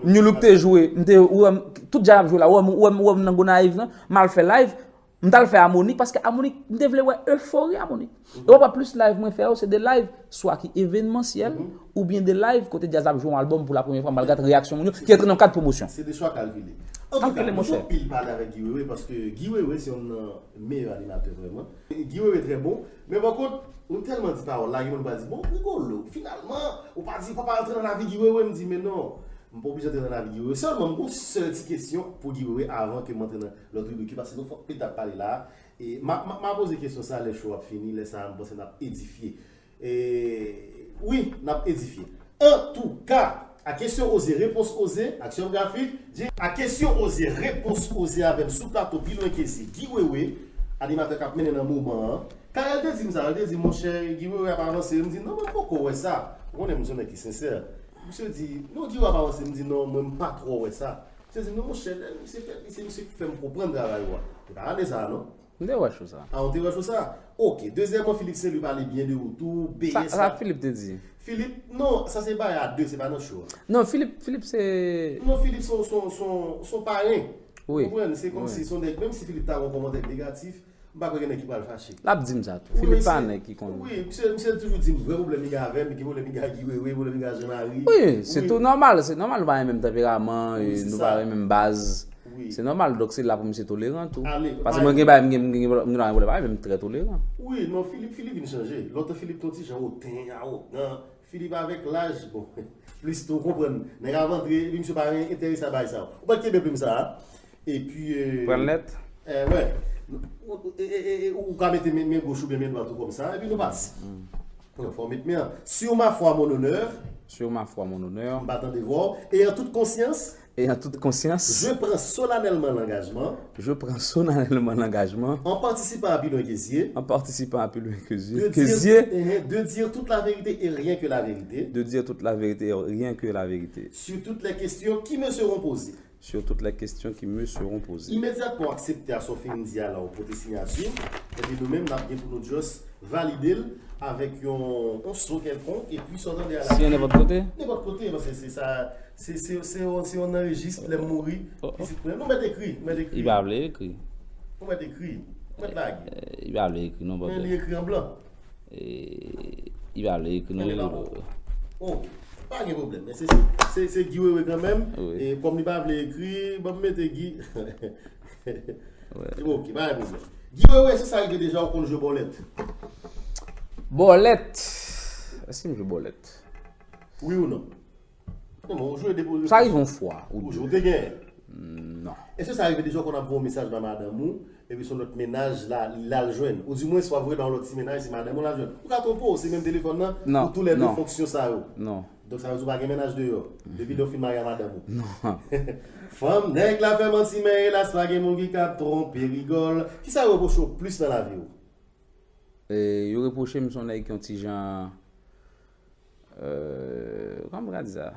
New Look te jwe, m te, ou wè m, tout djaz ap jwe la, ou wè m, ou wè m, ou wè m nan Gonayiv lan, m al fè live, m t al fè Harmonik, paske Harmonik, m te vle wè efori Harmonik. E w ap wè plis live mwen fè yo, se de live swa ki evenmansyèl, oubyen de live kote djaz ap jwe yon albòm pou la premyè fwa, m al gade reyaksyon moun yo, ki antre nan kad pwomosyon. Se de chwa kalkile. Antouka, m kontan anpil pale avèk Guy Wewe, paske Guy Wewe se youn nan meyè animatè vrèman. Guy Wewe trè bon, men pa kont, nou tèlman di pawòl la, gen moun pral di, bon, Rigolo, finalman, ou pa di, fò pa antre nan lavi Guy Wewe, m di, men non, m pa oblije antre nan lavi Guy Wewe. Sèlman, m gon sèl ti kesyon pou Guy Wewe avan ke m antre nan lòt ribrik yo, paske nou fè anpil tan ap pale la. E m a, m a, m a poze kesyon sa lè show ap fini, lè sa a, m panse n ap edifye. E, wi, n ap edifye. Antouka, a kesyon oze, repons oze, aksyon grafik, J. A kesyon oze, repons oze avè m sou plato pi lwen ke se Guy Wewe, animatè k ap mennen nan moman an. Karèl te di m sa, li te di, monchè, Guy Wewe ap avanse. M di, non, mwen poko wè sa. Ou konnen m se yon nèg ki sensè. Misye di, non, Guy Wewe ap avanse. M di, non, mwen m pa twò wè sa. Misye di, non, monchè, lè misye fè, se misye ki fè m konprann travay ou a. E pa ane sa a, non? M te wè show sa. A, ou te wè show sa? Ok. Dezyèmman, Philippe Saint-Louis pale byen de ou tou. Sa, sa Philippe te di? Philippe, non, sa se bagay a de, se pa nan show a. Non, Philippe, Philippe se... Non, Philippe se yon, se yon, se yon, se yon payen. Wi. Ou konprann? Se kòmsi se yon nèg, menm si Philippe ta gen yon kòmantè negatif, m pa kwè gen nèg ki pral fache. L ap di m sa tou. Philippe pa nèg ki konn... Wi, misye, misye toujou di m vrè pwoblèm li gen avè m, li gen pwoblèm li gen ak Guy Wewe, pwoblèm li gen ak Jean Marie. Wi, se tou nòmal, se nòmal nou pa gen menm tanperaman, nou pa gen menm baz. Wi. Se nòmal, donk se la pou misye toleran tou. Paske mwen gen bagay, m gen, m gen, m gen dwa gen pwoblèm avè l, men m trè toleran. Wi, non, Philippe, Philippe vin chanje. Lontan Philippe te yon ti jan oten, awogan. Philippe avèk laj, bon, plis tou, ou konprann. Nèg ap antre, epi misye pa enterese a bagay sa yo. Ou pa t kenbe plim sa a. Epi, euh, pran l nèt. Eh, wè. Ou, e, e, e, ou ka mete men, men goch oubyen men dwat ou kòmsa, epi nou pati. Non, fò w met men an. Sur ma foi, mon honneur, sur ma foi, mon honneur, M pa tande vwa w. Et en toute conscience, et en toute conscience, je prends solennellement l'engagement, je prends solennellement l'engagement, en participant à plus loin que Dieu, en participant à plus loin que de Dieu, que dire, Dieu, eh, de dire toute la vérité et rien que la vérité de dire toute la vérité et rien que la vérité sur toutes les questions qui me seront posées. sur toutes les questions qui me seront posées. Imedyatman w aksepte a sa w fin di a la, ou pote siyati, epi nou menm n ap gen pou nou just valide l avèk yon, yon son kèlkonk, epi sa w tande a la. Si an nenpòt kote, Nenpòt kote, paske se sa, se se se yon se yon nan rejis lè m mouri, Oh, oh. Pitit mwen, nou mèt ekri, nou mèt ekri. Li pa vle ekri. Nou mèt ekri, nou mèt lage. Eh, li pa vle ekri non, Men brother. Li ekri an blan. Eh, li pa vle ekri non, Men li la brother. Oh, pa gen pwoblèm, men se se se se Guy Wewe kanmenm. Wi. E kòm li pa vle ekri, ban m mete Guy. Wi. Ok, pa gen pwoblèm. Guy Wewe, èske sa rive deja ou konn jwe bòlèt? Bòlèt. Èske m jwe bòlèt? Wi ou non? Non, men ou jwe depi ou Sa rive yon fwa ou ou de. jwe, ou te genyen. Non. Èske sa rive deja ou konn ap voye yon mesaj bay madanm ou, epi se yon lòt mennaj la, l al jwenn? Ou di mwen, swa voye bay yon lòt ti mennaj, se madanm ou l al jwenn. Ou ka twonpe w, se menm telefòn nan, Non, pou tou lè de non. fonksyon sa yo. Non. Donk sa vle di ou pa gen mennaj deyò. Depi lè w fin marye a madanm ou. Non. Fanm, nèg la fè manti, men elas, pa gen moun ki ka twonpe, rigòl. Kisa yo repwoche w plis nan lavi w? E, yo repwoche m se yon nèg ki yon ti jan, euh, kòman m ka di sa?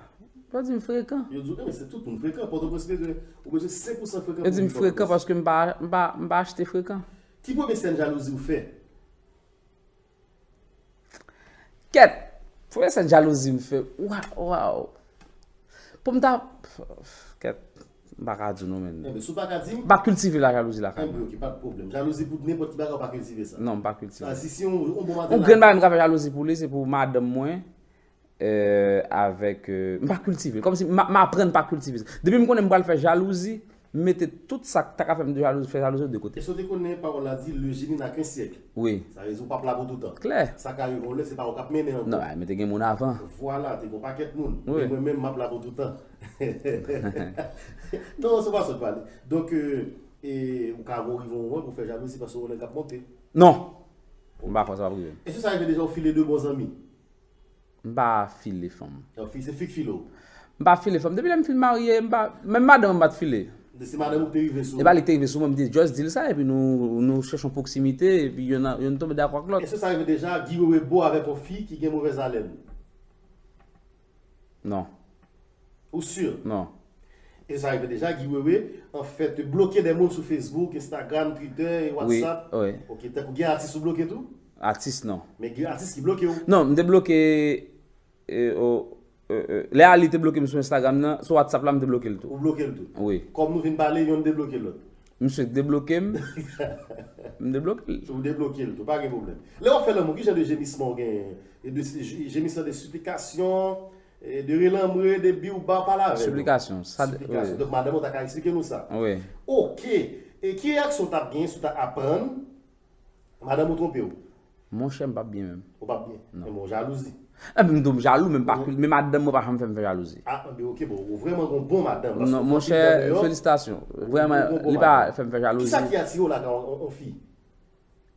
Yo di m frekan. Yo di w, eh, men se tout moun frekan. Pòtoprens bezwen, ou bezwen senk pou san frekan. Yo di m frekan paske m pa, m pa, m pa achte frekan. Ki premye sèn jalouzi ou fè? Kèt! Premye sèn jalouzi m fè. Waw, waw. Pou m ta. Kèt, m pa ka di w non, men. Enben, si w pa ka di m. M pa kiltive la jalouzi lakay mwen. Enben, ok, pa de pwoblèm. Jalouzi pou nenpòt ki bagay ou pa kiltive sa. Non, m pa kiltive. Sa, si, si yon, yon bon maten Yon la. grenn bagay m ka fè jalouzi pou li, se pou madanm mwen, euh, avèk, euh, m pa kiltive. Kòmsi m, m aprann pa kiltive. Depi m konnen m pral fè jalouzi, m mete tout sa k ta ka fè m de jalouzi, fè jalouzi de kote. Èske w te konnen pawòl la di, le génie n'a qu'un siècle? Wi. Sa vle di ou p ap la pou toutan. Klè. Sa ka rive yon lè, se pa ou k ap mennen ankò. Non, men te gen moun avan. Vwala, te gen yon pakèt moun. Wi. Men mwen menm, m ap la pou toutan. Non, se pa sa w pale. Donk, euh, e, ou ka rive yon moman pou fè jalouzi paske ou nèg ap monte. Non. M pa kwè sa p ap rive. Èske sa rive deja ou file de bon zanmi? M pa file fanm. Nan fi, se fi k file w. M pa file fanm. Depi lè m fin marye, m pa, menm madanm m pa t file. Se madanm ou k te rive sou. E pa li k te rive sou mwen, m te just di l sa, epi nou, nou chèche yon pwoksimite, epi yonn, yonn tonbe dakò ak lòt. Èske sa rive deja, Guy Wewe bo avèk yon fi ki gen movèz alèn? Non. Ou sur? Non. E sa rive deja, Guy Wewe, anfèt, bloke de moun sou Facebook, Instagram, Twitter, e Wi, WhatsApp. Wi. Ok, tankou gen atis ou bloke tou? Atis, non. Men gen atis ki bloke w. Non, m te bloke, e, o, e, e, lè Ali te bloke m sou Instagram nan, sou WhatsApp la, m te bloke l tou. Ou bloke l tou. Wi. Kòm nou vin pale, yonn debloke lòt. Misye debloke m. M debloke l. Ou debloke l tou, pa gen pwoblèm. Lè w ap fè lanmou, ki jan de jemisman w genyen? E de, jemisman de siplikasyon, e de relanmwe, de biwba, pale avè nou. Siplikasyon. Sa de- Siplikasyon. wi. Donk, madanm ou ta ka eksplike nou sa. Wi. Ok. E ki reyaksyon w t ap genyen si w ta aprann madanm ou twonpe w? Monchè, m p ap byen menm. Ou p ap byen? Non. Men bon, jalouzi. Epi m di w m jalou, men m pa kil-, men madanm mwen pa janm fè m fè jalouzi. Ah, enben, ok, bon, ou vrèman gon bon madanm. Non, monchè, felisitasyon. Vrèman, li pa fè m fè jalouzi. Kisa ki atire w lakay yon, yon fi?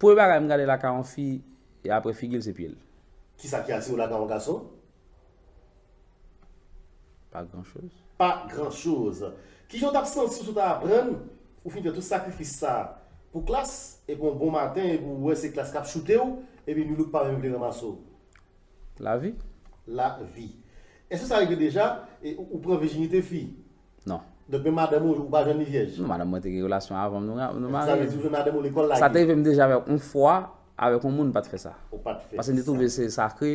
Premye bagay m gade lakay yon fi, e apre figi l, se pye l. Kisa ki atire w lakay yon gason? Pa gran choz. Pa gran choz. Kijan w t ap santi w si w ta aprann ou fin fè tout sakrifis sa a pou klas, epi yon bon maten, epi w wè se klas k ap choute w, epi Milouk pa menm vle ranmase w? Lavi. Lavi. Èske sa rive deja, e, ou, ou pran vijinite fi? Non. Donk, menm madanm ou, ou pa jwenn li vyèj? Non, madanm mwen te gen relasyon avan nou, nou Sa vle marye. di ou jwenn madanm ou lekòl lage? Sa te rive m deja avèk yon fwa, avèk yon moun, m pa t fè sa. Ou pa t fè Paske m te sa. Twouve se sakre,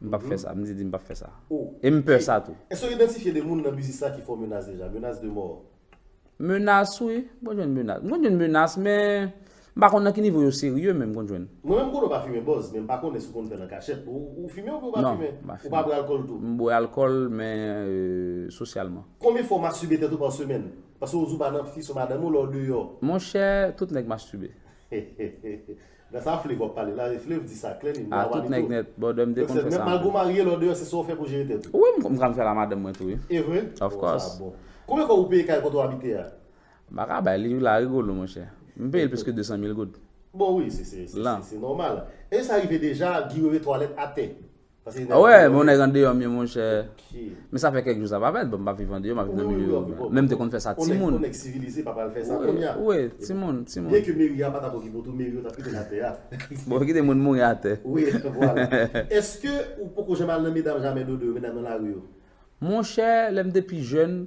m p ap fè sa. M te di m p ap fè sa. Ok. E m pè sa tou. Èske w idantifye de moun nan biznis la ki fè w menas deja? Menas de mò? Menas, wi. M konn jwenn menas. M konn jwenn menas, men m pa konn nan ki nivo yo serye, men m konn jwenn. Mwen menm, m konnen w pa fimen bòz, men m pa konnen si w konn fè l an kachèt. Ou, ou fimen oubyen ou pa Non, fimen? m pa Ou pa fimen. bwè alkòl tou? M bwè alkòl, men, euh, sosyalman. Konbyen fwa w mastibe tèt ou pa semèn? Paske w di w pa nan fik sou madanm ou lè w deyò. Monchè, tout nèg mastibe. Nan sa Flev w ap pale la, e Flev di sa klè, li A tout nèg nèt, bòdè m te konn fè sa. Malgre w marye lè w deyò, se sa w fè pou jere tèt ou. Wi, m, m ka fè l a madanm mwen tou, wi. E vre? Of Bon, course. Sa bon. Konbyen fwa ou peye kay kote w abite a? M pa ka bay li la rigolo, monchè. M peye l plis ke de san mil goud. Bon, wi, se, se, se, Lan. se, se nòmal. E sa rive deja, Guy Wewe twalèt atè? Ah wè, men yon nèg andeyò m ye, monchè. Men sa fè kèk jou sa pa fèt, bon, m pa viv andeyò, m ap viv nan milye urben. Men m te konn fè sa timoun. Yon nèg sivilize pa pral fè sa kounye a. Wi, timoun, timoun. Byenke meri a pa t ap okipe w tou, meri yo t ap kite l atè a. Bon, kite moun mouri atè. Wi, vwala. Èske ou poko janm al nan medam jamè dodo yo, medam nan lari yo? Monchè, lè m te pi jèn,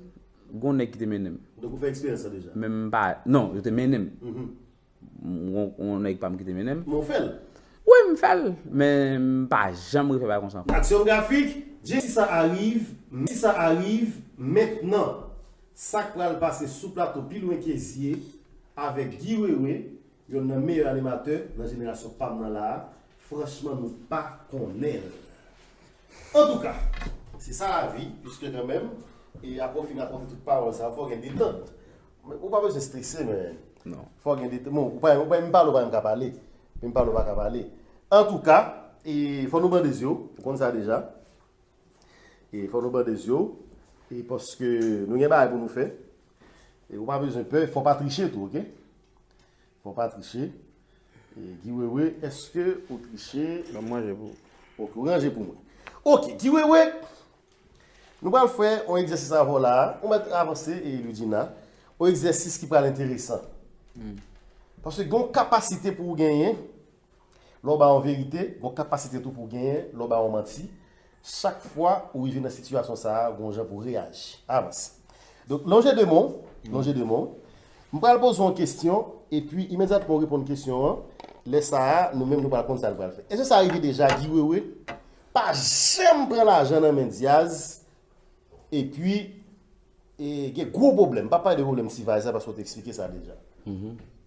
gon nèg ki te mennen m. Donk ou fè eksperyans sa deja? Men m pa, non, yo te mennen m. Yon nèg pa m ki te mennen m. Men w fè l? Wi, m fè l. Men m pa janm refè bagay konsa ankò. Aksyon grafik, Jay, si sa ariv, si sa ariv mentnan, sa k pral pase sou plato pi lwen ke zye avèk Guy Wewe, yonn nan meyè animatè nan jenerasyon pa m nan la a, franchman, nou pa konnen l. Antouka, se sa lavi, piske kanmenm, e apre w fin rakonte tout pawòl sa, fò w gen detant. Men ou pa bezwen strese, men. Non. Fò w gen detant. Bon, ou pa, ou pa, m pale, ou pa menm ka pale. Men m pale, ou pa ka pale. Antouka, e fò nou bande zye w, ou konn sa deja. E fò nou bande zye w, e paske nou gen bagay pou nou fè. E ou pa bezwen pè, fò w pa triche tou, oke? Fò w pa triche. E, Guy Wewe, èske ou triche? Ban m ranje pou ou. Oke, ou ranje pou mwen. Oke, Guy Wewe, nou pral fè yon egzèsis avè w la a. Ou mèt avanse, e Ludjina. Yon egzèsis ki pral enteresan. Paske gen yon kapasite pou w genyen, lè w ba yon verite, gen yon kapasite tou pou w genyen, lè w ba yon manti. Chak fwa ou rive nan sitiyasyon sa a, gen yon jan pou w reyaji. Avanse. Donk, lonje de men w, lonje de men w. M pral poze w yon kesyon, epi imedyatman w reponn kesyon an, lè sa a, nou menm nou pral konn sa l pral fè. Èske sa rive deja, Guy Wewe pa janm pran lajan nan men Diaz, epi, e, gen gwo pwoblèm? M pa pale de pwoblèm T-Vice la, paske w te eksplike sa deja.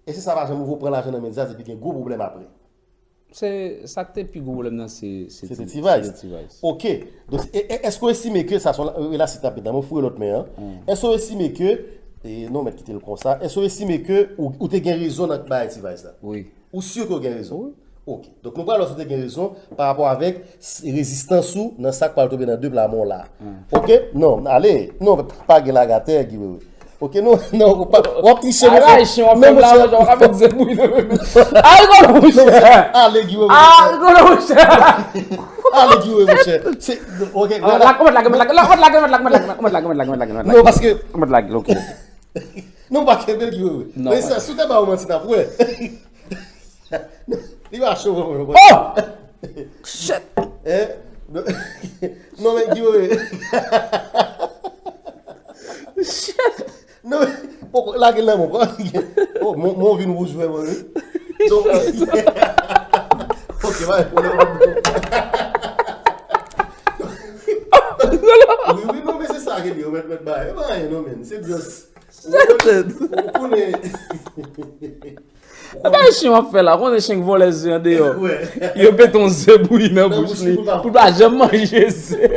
Èske sa pa janm rive w pran lajan nan men Diaz, epi gen gwo pwoblèm apre? Se, sa k te pi gwo pwoblèm nan, se, se T-Vice. Se te T-Vice. Se te T-Vice. Oke. Donk, e, e, èske w estime ke, sa se yon relasyon t ap pete, men w foure lòt men an. Èske w estime ke, e, non, mèt kite l konsa, èske w estime ke ou, ou te gen rezon nan bagay T-Vice la? Wi. Ou si ke w gen rezon? Wi. Oke. Donk, nou pral wè si w te gen rezon pa rapò avèk s-, rezistans ou nan sa k pral tonbe nan de pla men w la. Oke? Non, ale. Non, pa gen lage atè, Guy Wewe. Oke, non, non, w ap triche, monchè. Ay, chen w ap fè m la, monchè, w ap fè m zebouyi nan men. Ay, rigolo, monchè. Ale, Guy Wewe. Ah, rigolo, monchè. Ale, Guy Wewe, monchè. Se, oke, lage, lage, lage. Non, paske. Mèt lage, ok. Non, pa kenbe l, Guy Wewe. Non, men sa, si w te ba w manti, n ap wè. Li pa cho, mwen, mwen. Oh! Shit! Eh? Non, men Guy Wewe. Shit! Non, men, poko lage l nan men w. Oh, men w vin wouj vrèman, wi. Donk, euh, ok, pa gen pwoblèm. Wi, wi, non, men se sa ke li, yo mèt, mèt bagay. E pa anyen, non, men. Se just. Ou konnen. E pa chen w ap fè la, konnen chen k vòlè ze andeyò. Yo pete yon ze bouyi nan bouch li, pou l pa janm manje ze.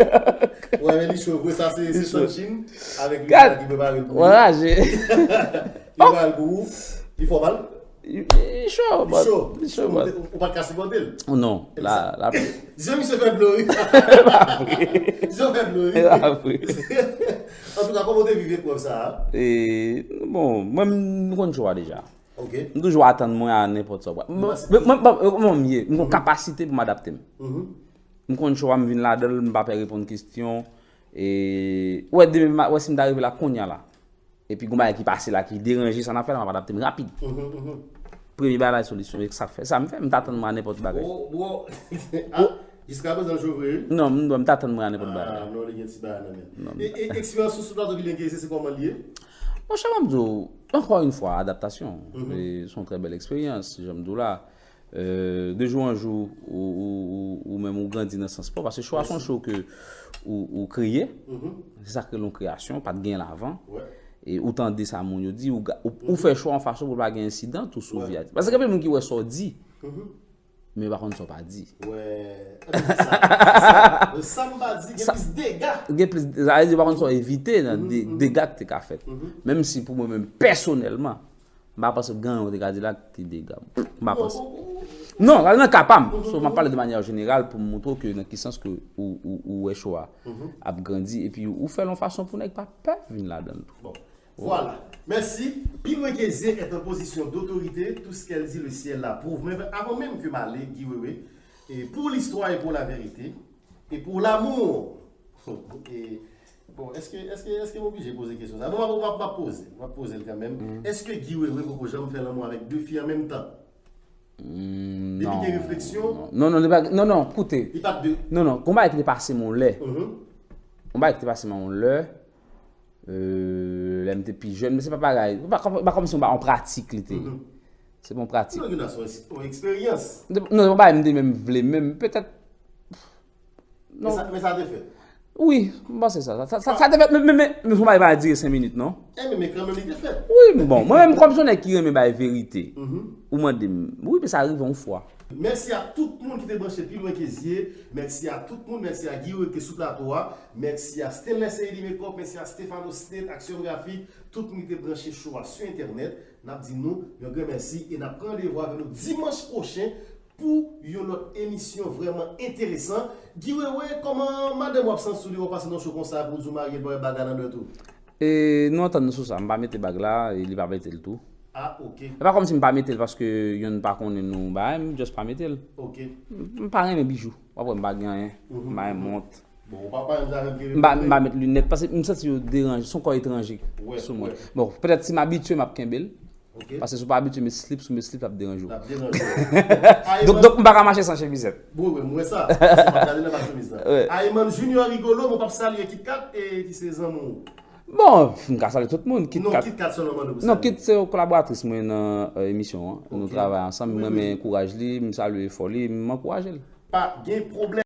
Wè, men li cho vre, sa se, se Sanchine avèk li ki prepare l pou ou. Wè raje. Li prepare l pou ou. Li fè w mal? Li cho, but, li cho, but. Ou pa t ka sipòte l? Non, la, la. Zye misye fè dlo, wi. Zye fè dlo, wi. Antouka, kòman w te viv eprèv sa a? E, bon, mwen, m konn cho a deja. Ok. M toujou atann mwen a nenpòt sa w pral. Mwen, mwen, mwen, mwen, mwen, m ye, m gon kapasite pou m adapte m. M konn cho a, m vin ladan l, m pa pè reponn kesyon. E, wè, demen, wè, si m ta rive la kounye a la. Epi gon bagay ki pase la, ki deranje sa n ap fè la, m ap adapte m rapid. Premye bagay la, solisyon, e sa k fè. Sa m fè, m ta atann mwen a nenpòt bagay. Bro, bro. Ah, jiska prezan cho vre, wi? Non, m, m ta atann mwen a nenpòt bagay. Ah, non, li gen ti bagay nan men. E, e eksperyans ou sou plato Bilingue, se, se kòman l ye? Monchè, m ap di w, encore une fois, adaptation. E se yon trè bèl eksperyans, jan m di w la. Euh, de jou an jou, ou, ou, ou, ou menm ou grandi nan sans pa w, paske cho a se yon cho ke ou, ou kreye, se sa k rele yon kreyasyon, pa t gen l avan. E ou tande sa moun yo di, ou, ou, ou fè cho a yon fason pou l pa gen ensidan tou sou vi a. Paske gen anpil moun ki wè sa w di, men yo pa konn sa w pa di. Wè, se sa, se sa. Sa m pa di, gen plis dega. Gen plis, sa vle di yo pa konn sa w evite nan de, dega k te ka fèt. Menm si pou mwen menm pèsonèlman, m pa panse gen anyen ou te ka di la ki dega. M pa panse. Non, sa nan ka pa m. So, m ap pale de manyè jeneral pou m montre w ke nan ki sans ke ou, ou, ou wè cho a ap grandi, epi ou fè l yon fason pou nèg pa pè vin ladan l tou. Bon. Voilà. Merci. Pi lwen ke zye est en position d'autorité, tout ce qu'elle dit, le ciel l'approuve. Men avan menm ke m ale, Guy Wewe, e pour l'histoire et pour la vérité, E pou lanmou. E, bon, èske, èske, èske m oblije poze kesyon sa? Bon, m ap, m ap, m ap poze, m ap poze l kanmenm. Èske Guy Wewe poko janm fè lanmou avèk de fi an menm tan? Depi gen refleksyon? Non, non, non, non, koute. Li pa t de. Non, non, gon bagay ki te pase m yon lè. Gon bagay ki te pase m yon lè. Lè m te pi jèn, men se pa bagay, pa kòm si yon pratik li te ye. Se pa yon pratik. Non, gen nan se yon eksperyans. Non, se pa bagay m te menm vle menm, petèt. Men sa te fèt. Wi, m panse sa. Sa te fèt, men se yon bagay pa dire senk minit, non? E men, men kanmenm li te fèt. Wi, men bon, mwen menm kòm se yon nèg ki renmen bay verite, ou mande m, wi, men sa rive yon fwa. Mèsi a tout moun ki te branche pi lwen ke zye. Mèsi a tout moun. Mèsi a Guy Wewe ki te sou plato a. Mèsi a Stanley Seydi Makeup. Mèsi a Stefano State, Aksyon Grafik. Tout moun ki te branche show a sou entènèt. N ap di nou yon gran mèsi e n ap pran randevou avè nou dimanch pwochen pou yon lòt emisyon vrèman enteresan. Guy Wewe, kòman madanm w ap santi sou li, w ap pase nan show konsa pou w di w marye l, pa wè bagay nan dwèt ou? E nou antann nou sou sa, m pa mete bag la e li pa mete l tou. Ah, ok. E pa kòm si m pa mete l paske youn pa konnen nou bagay, m just pa mete l. Ok. M pa renmen bijou. W ap wè m pa gen anyen. M pa renmen mont. Bon, ou pa pa renmen sa menm ki M pa, m pa met linèt paske m santi yo deranje, se yon kò etranje sou mwen. Bon, petèt si m abitye, m ap kenbe l. Ok. Paske si w pa abitye met slip, si w met slip, l ap deranje w. L ap deranje w. Donk, donk m pa ka mache san chemizèt. Bon, wi, m wè sa. Se pa gade nan pa chemiz la. Wi. Ayman Junior Rigolo, mwen p ap salye KitKat e ki se zanmi w. Bon, m ka salye tout moun. Non, KitKat sèlman mande pou Non, salye. Kit se yon kolaboratris mwen nan euh, emisyon an. Nou travay ansanm, mwen renmen kouraj li, m salye efò li, m ankouraje l. Pa gen pwoblèm.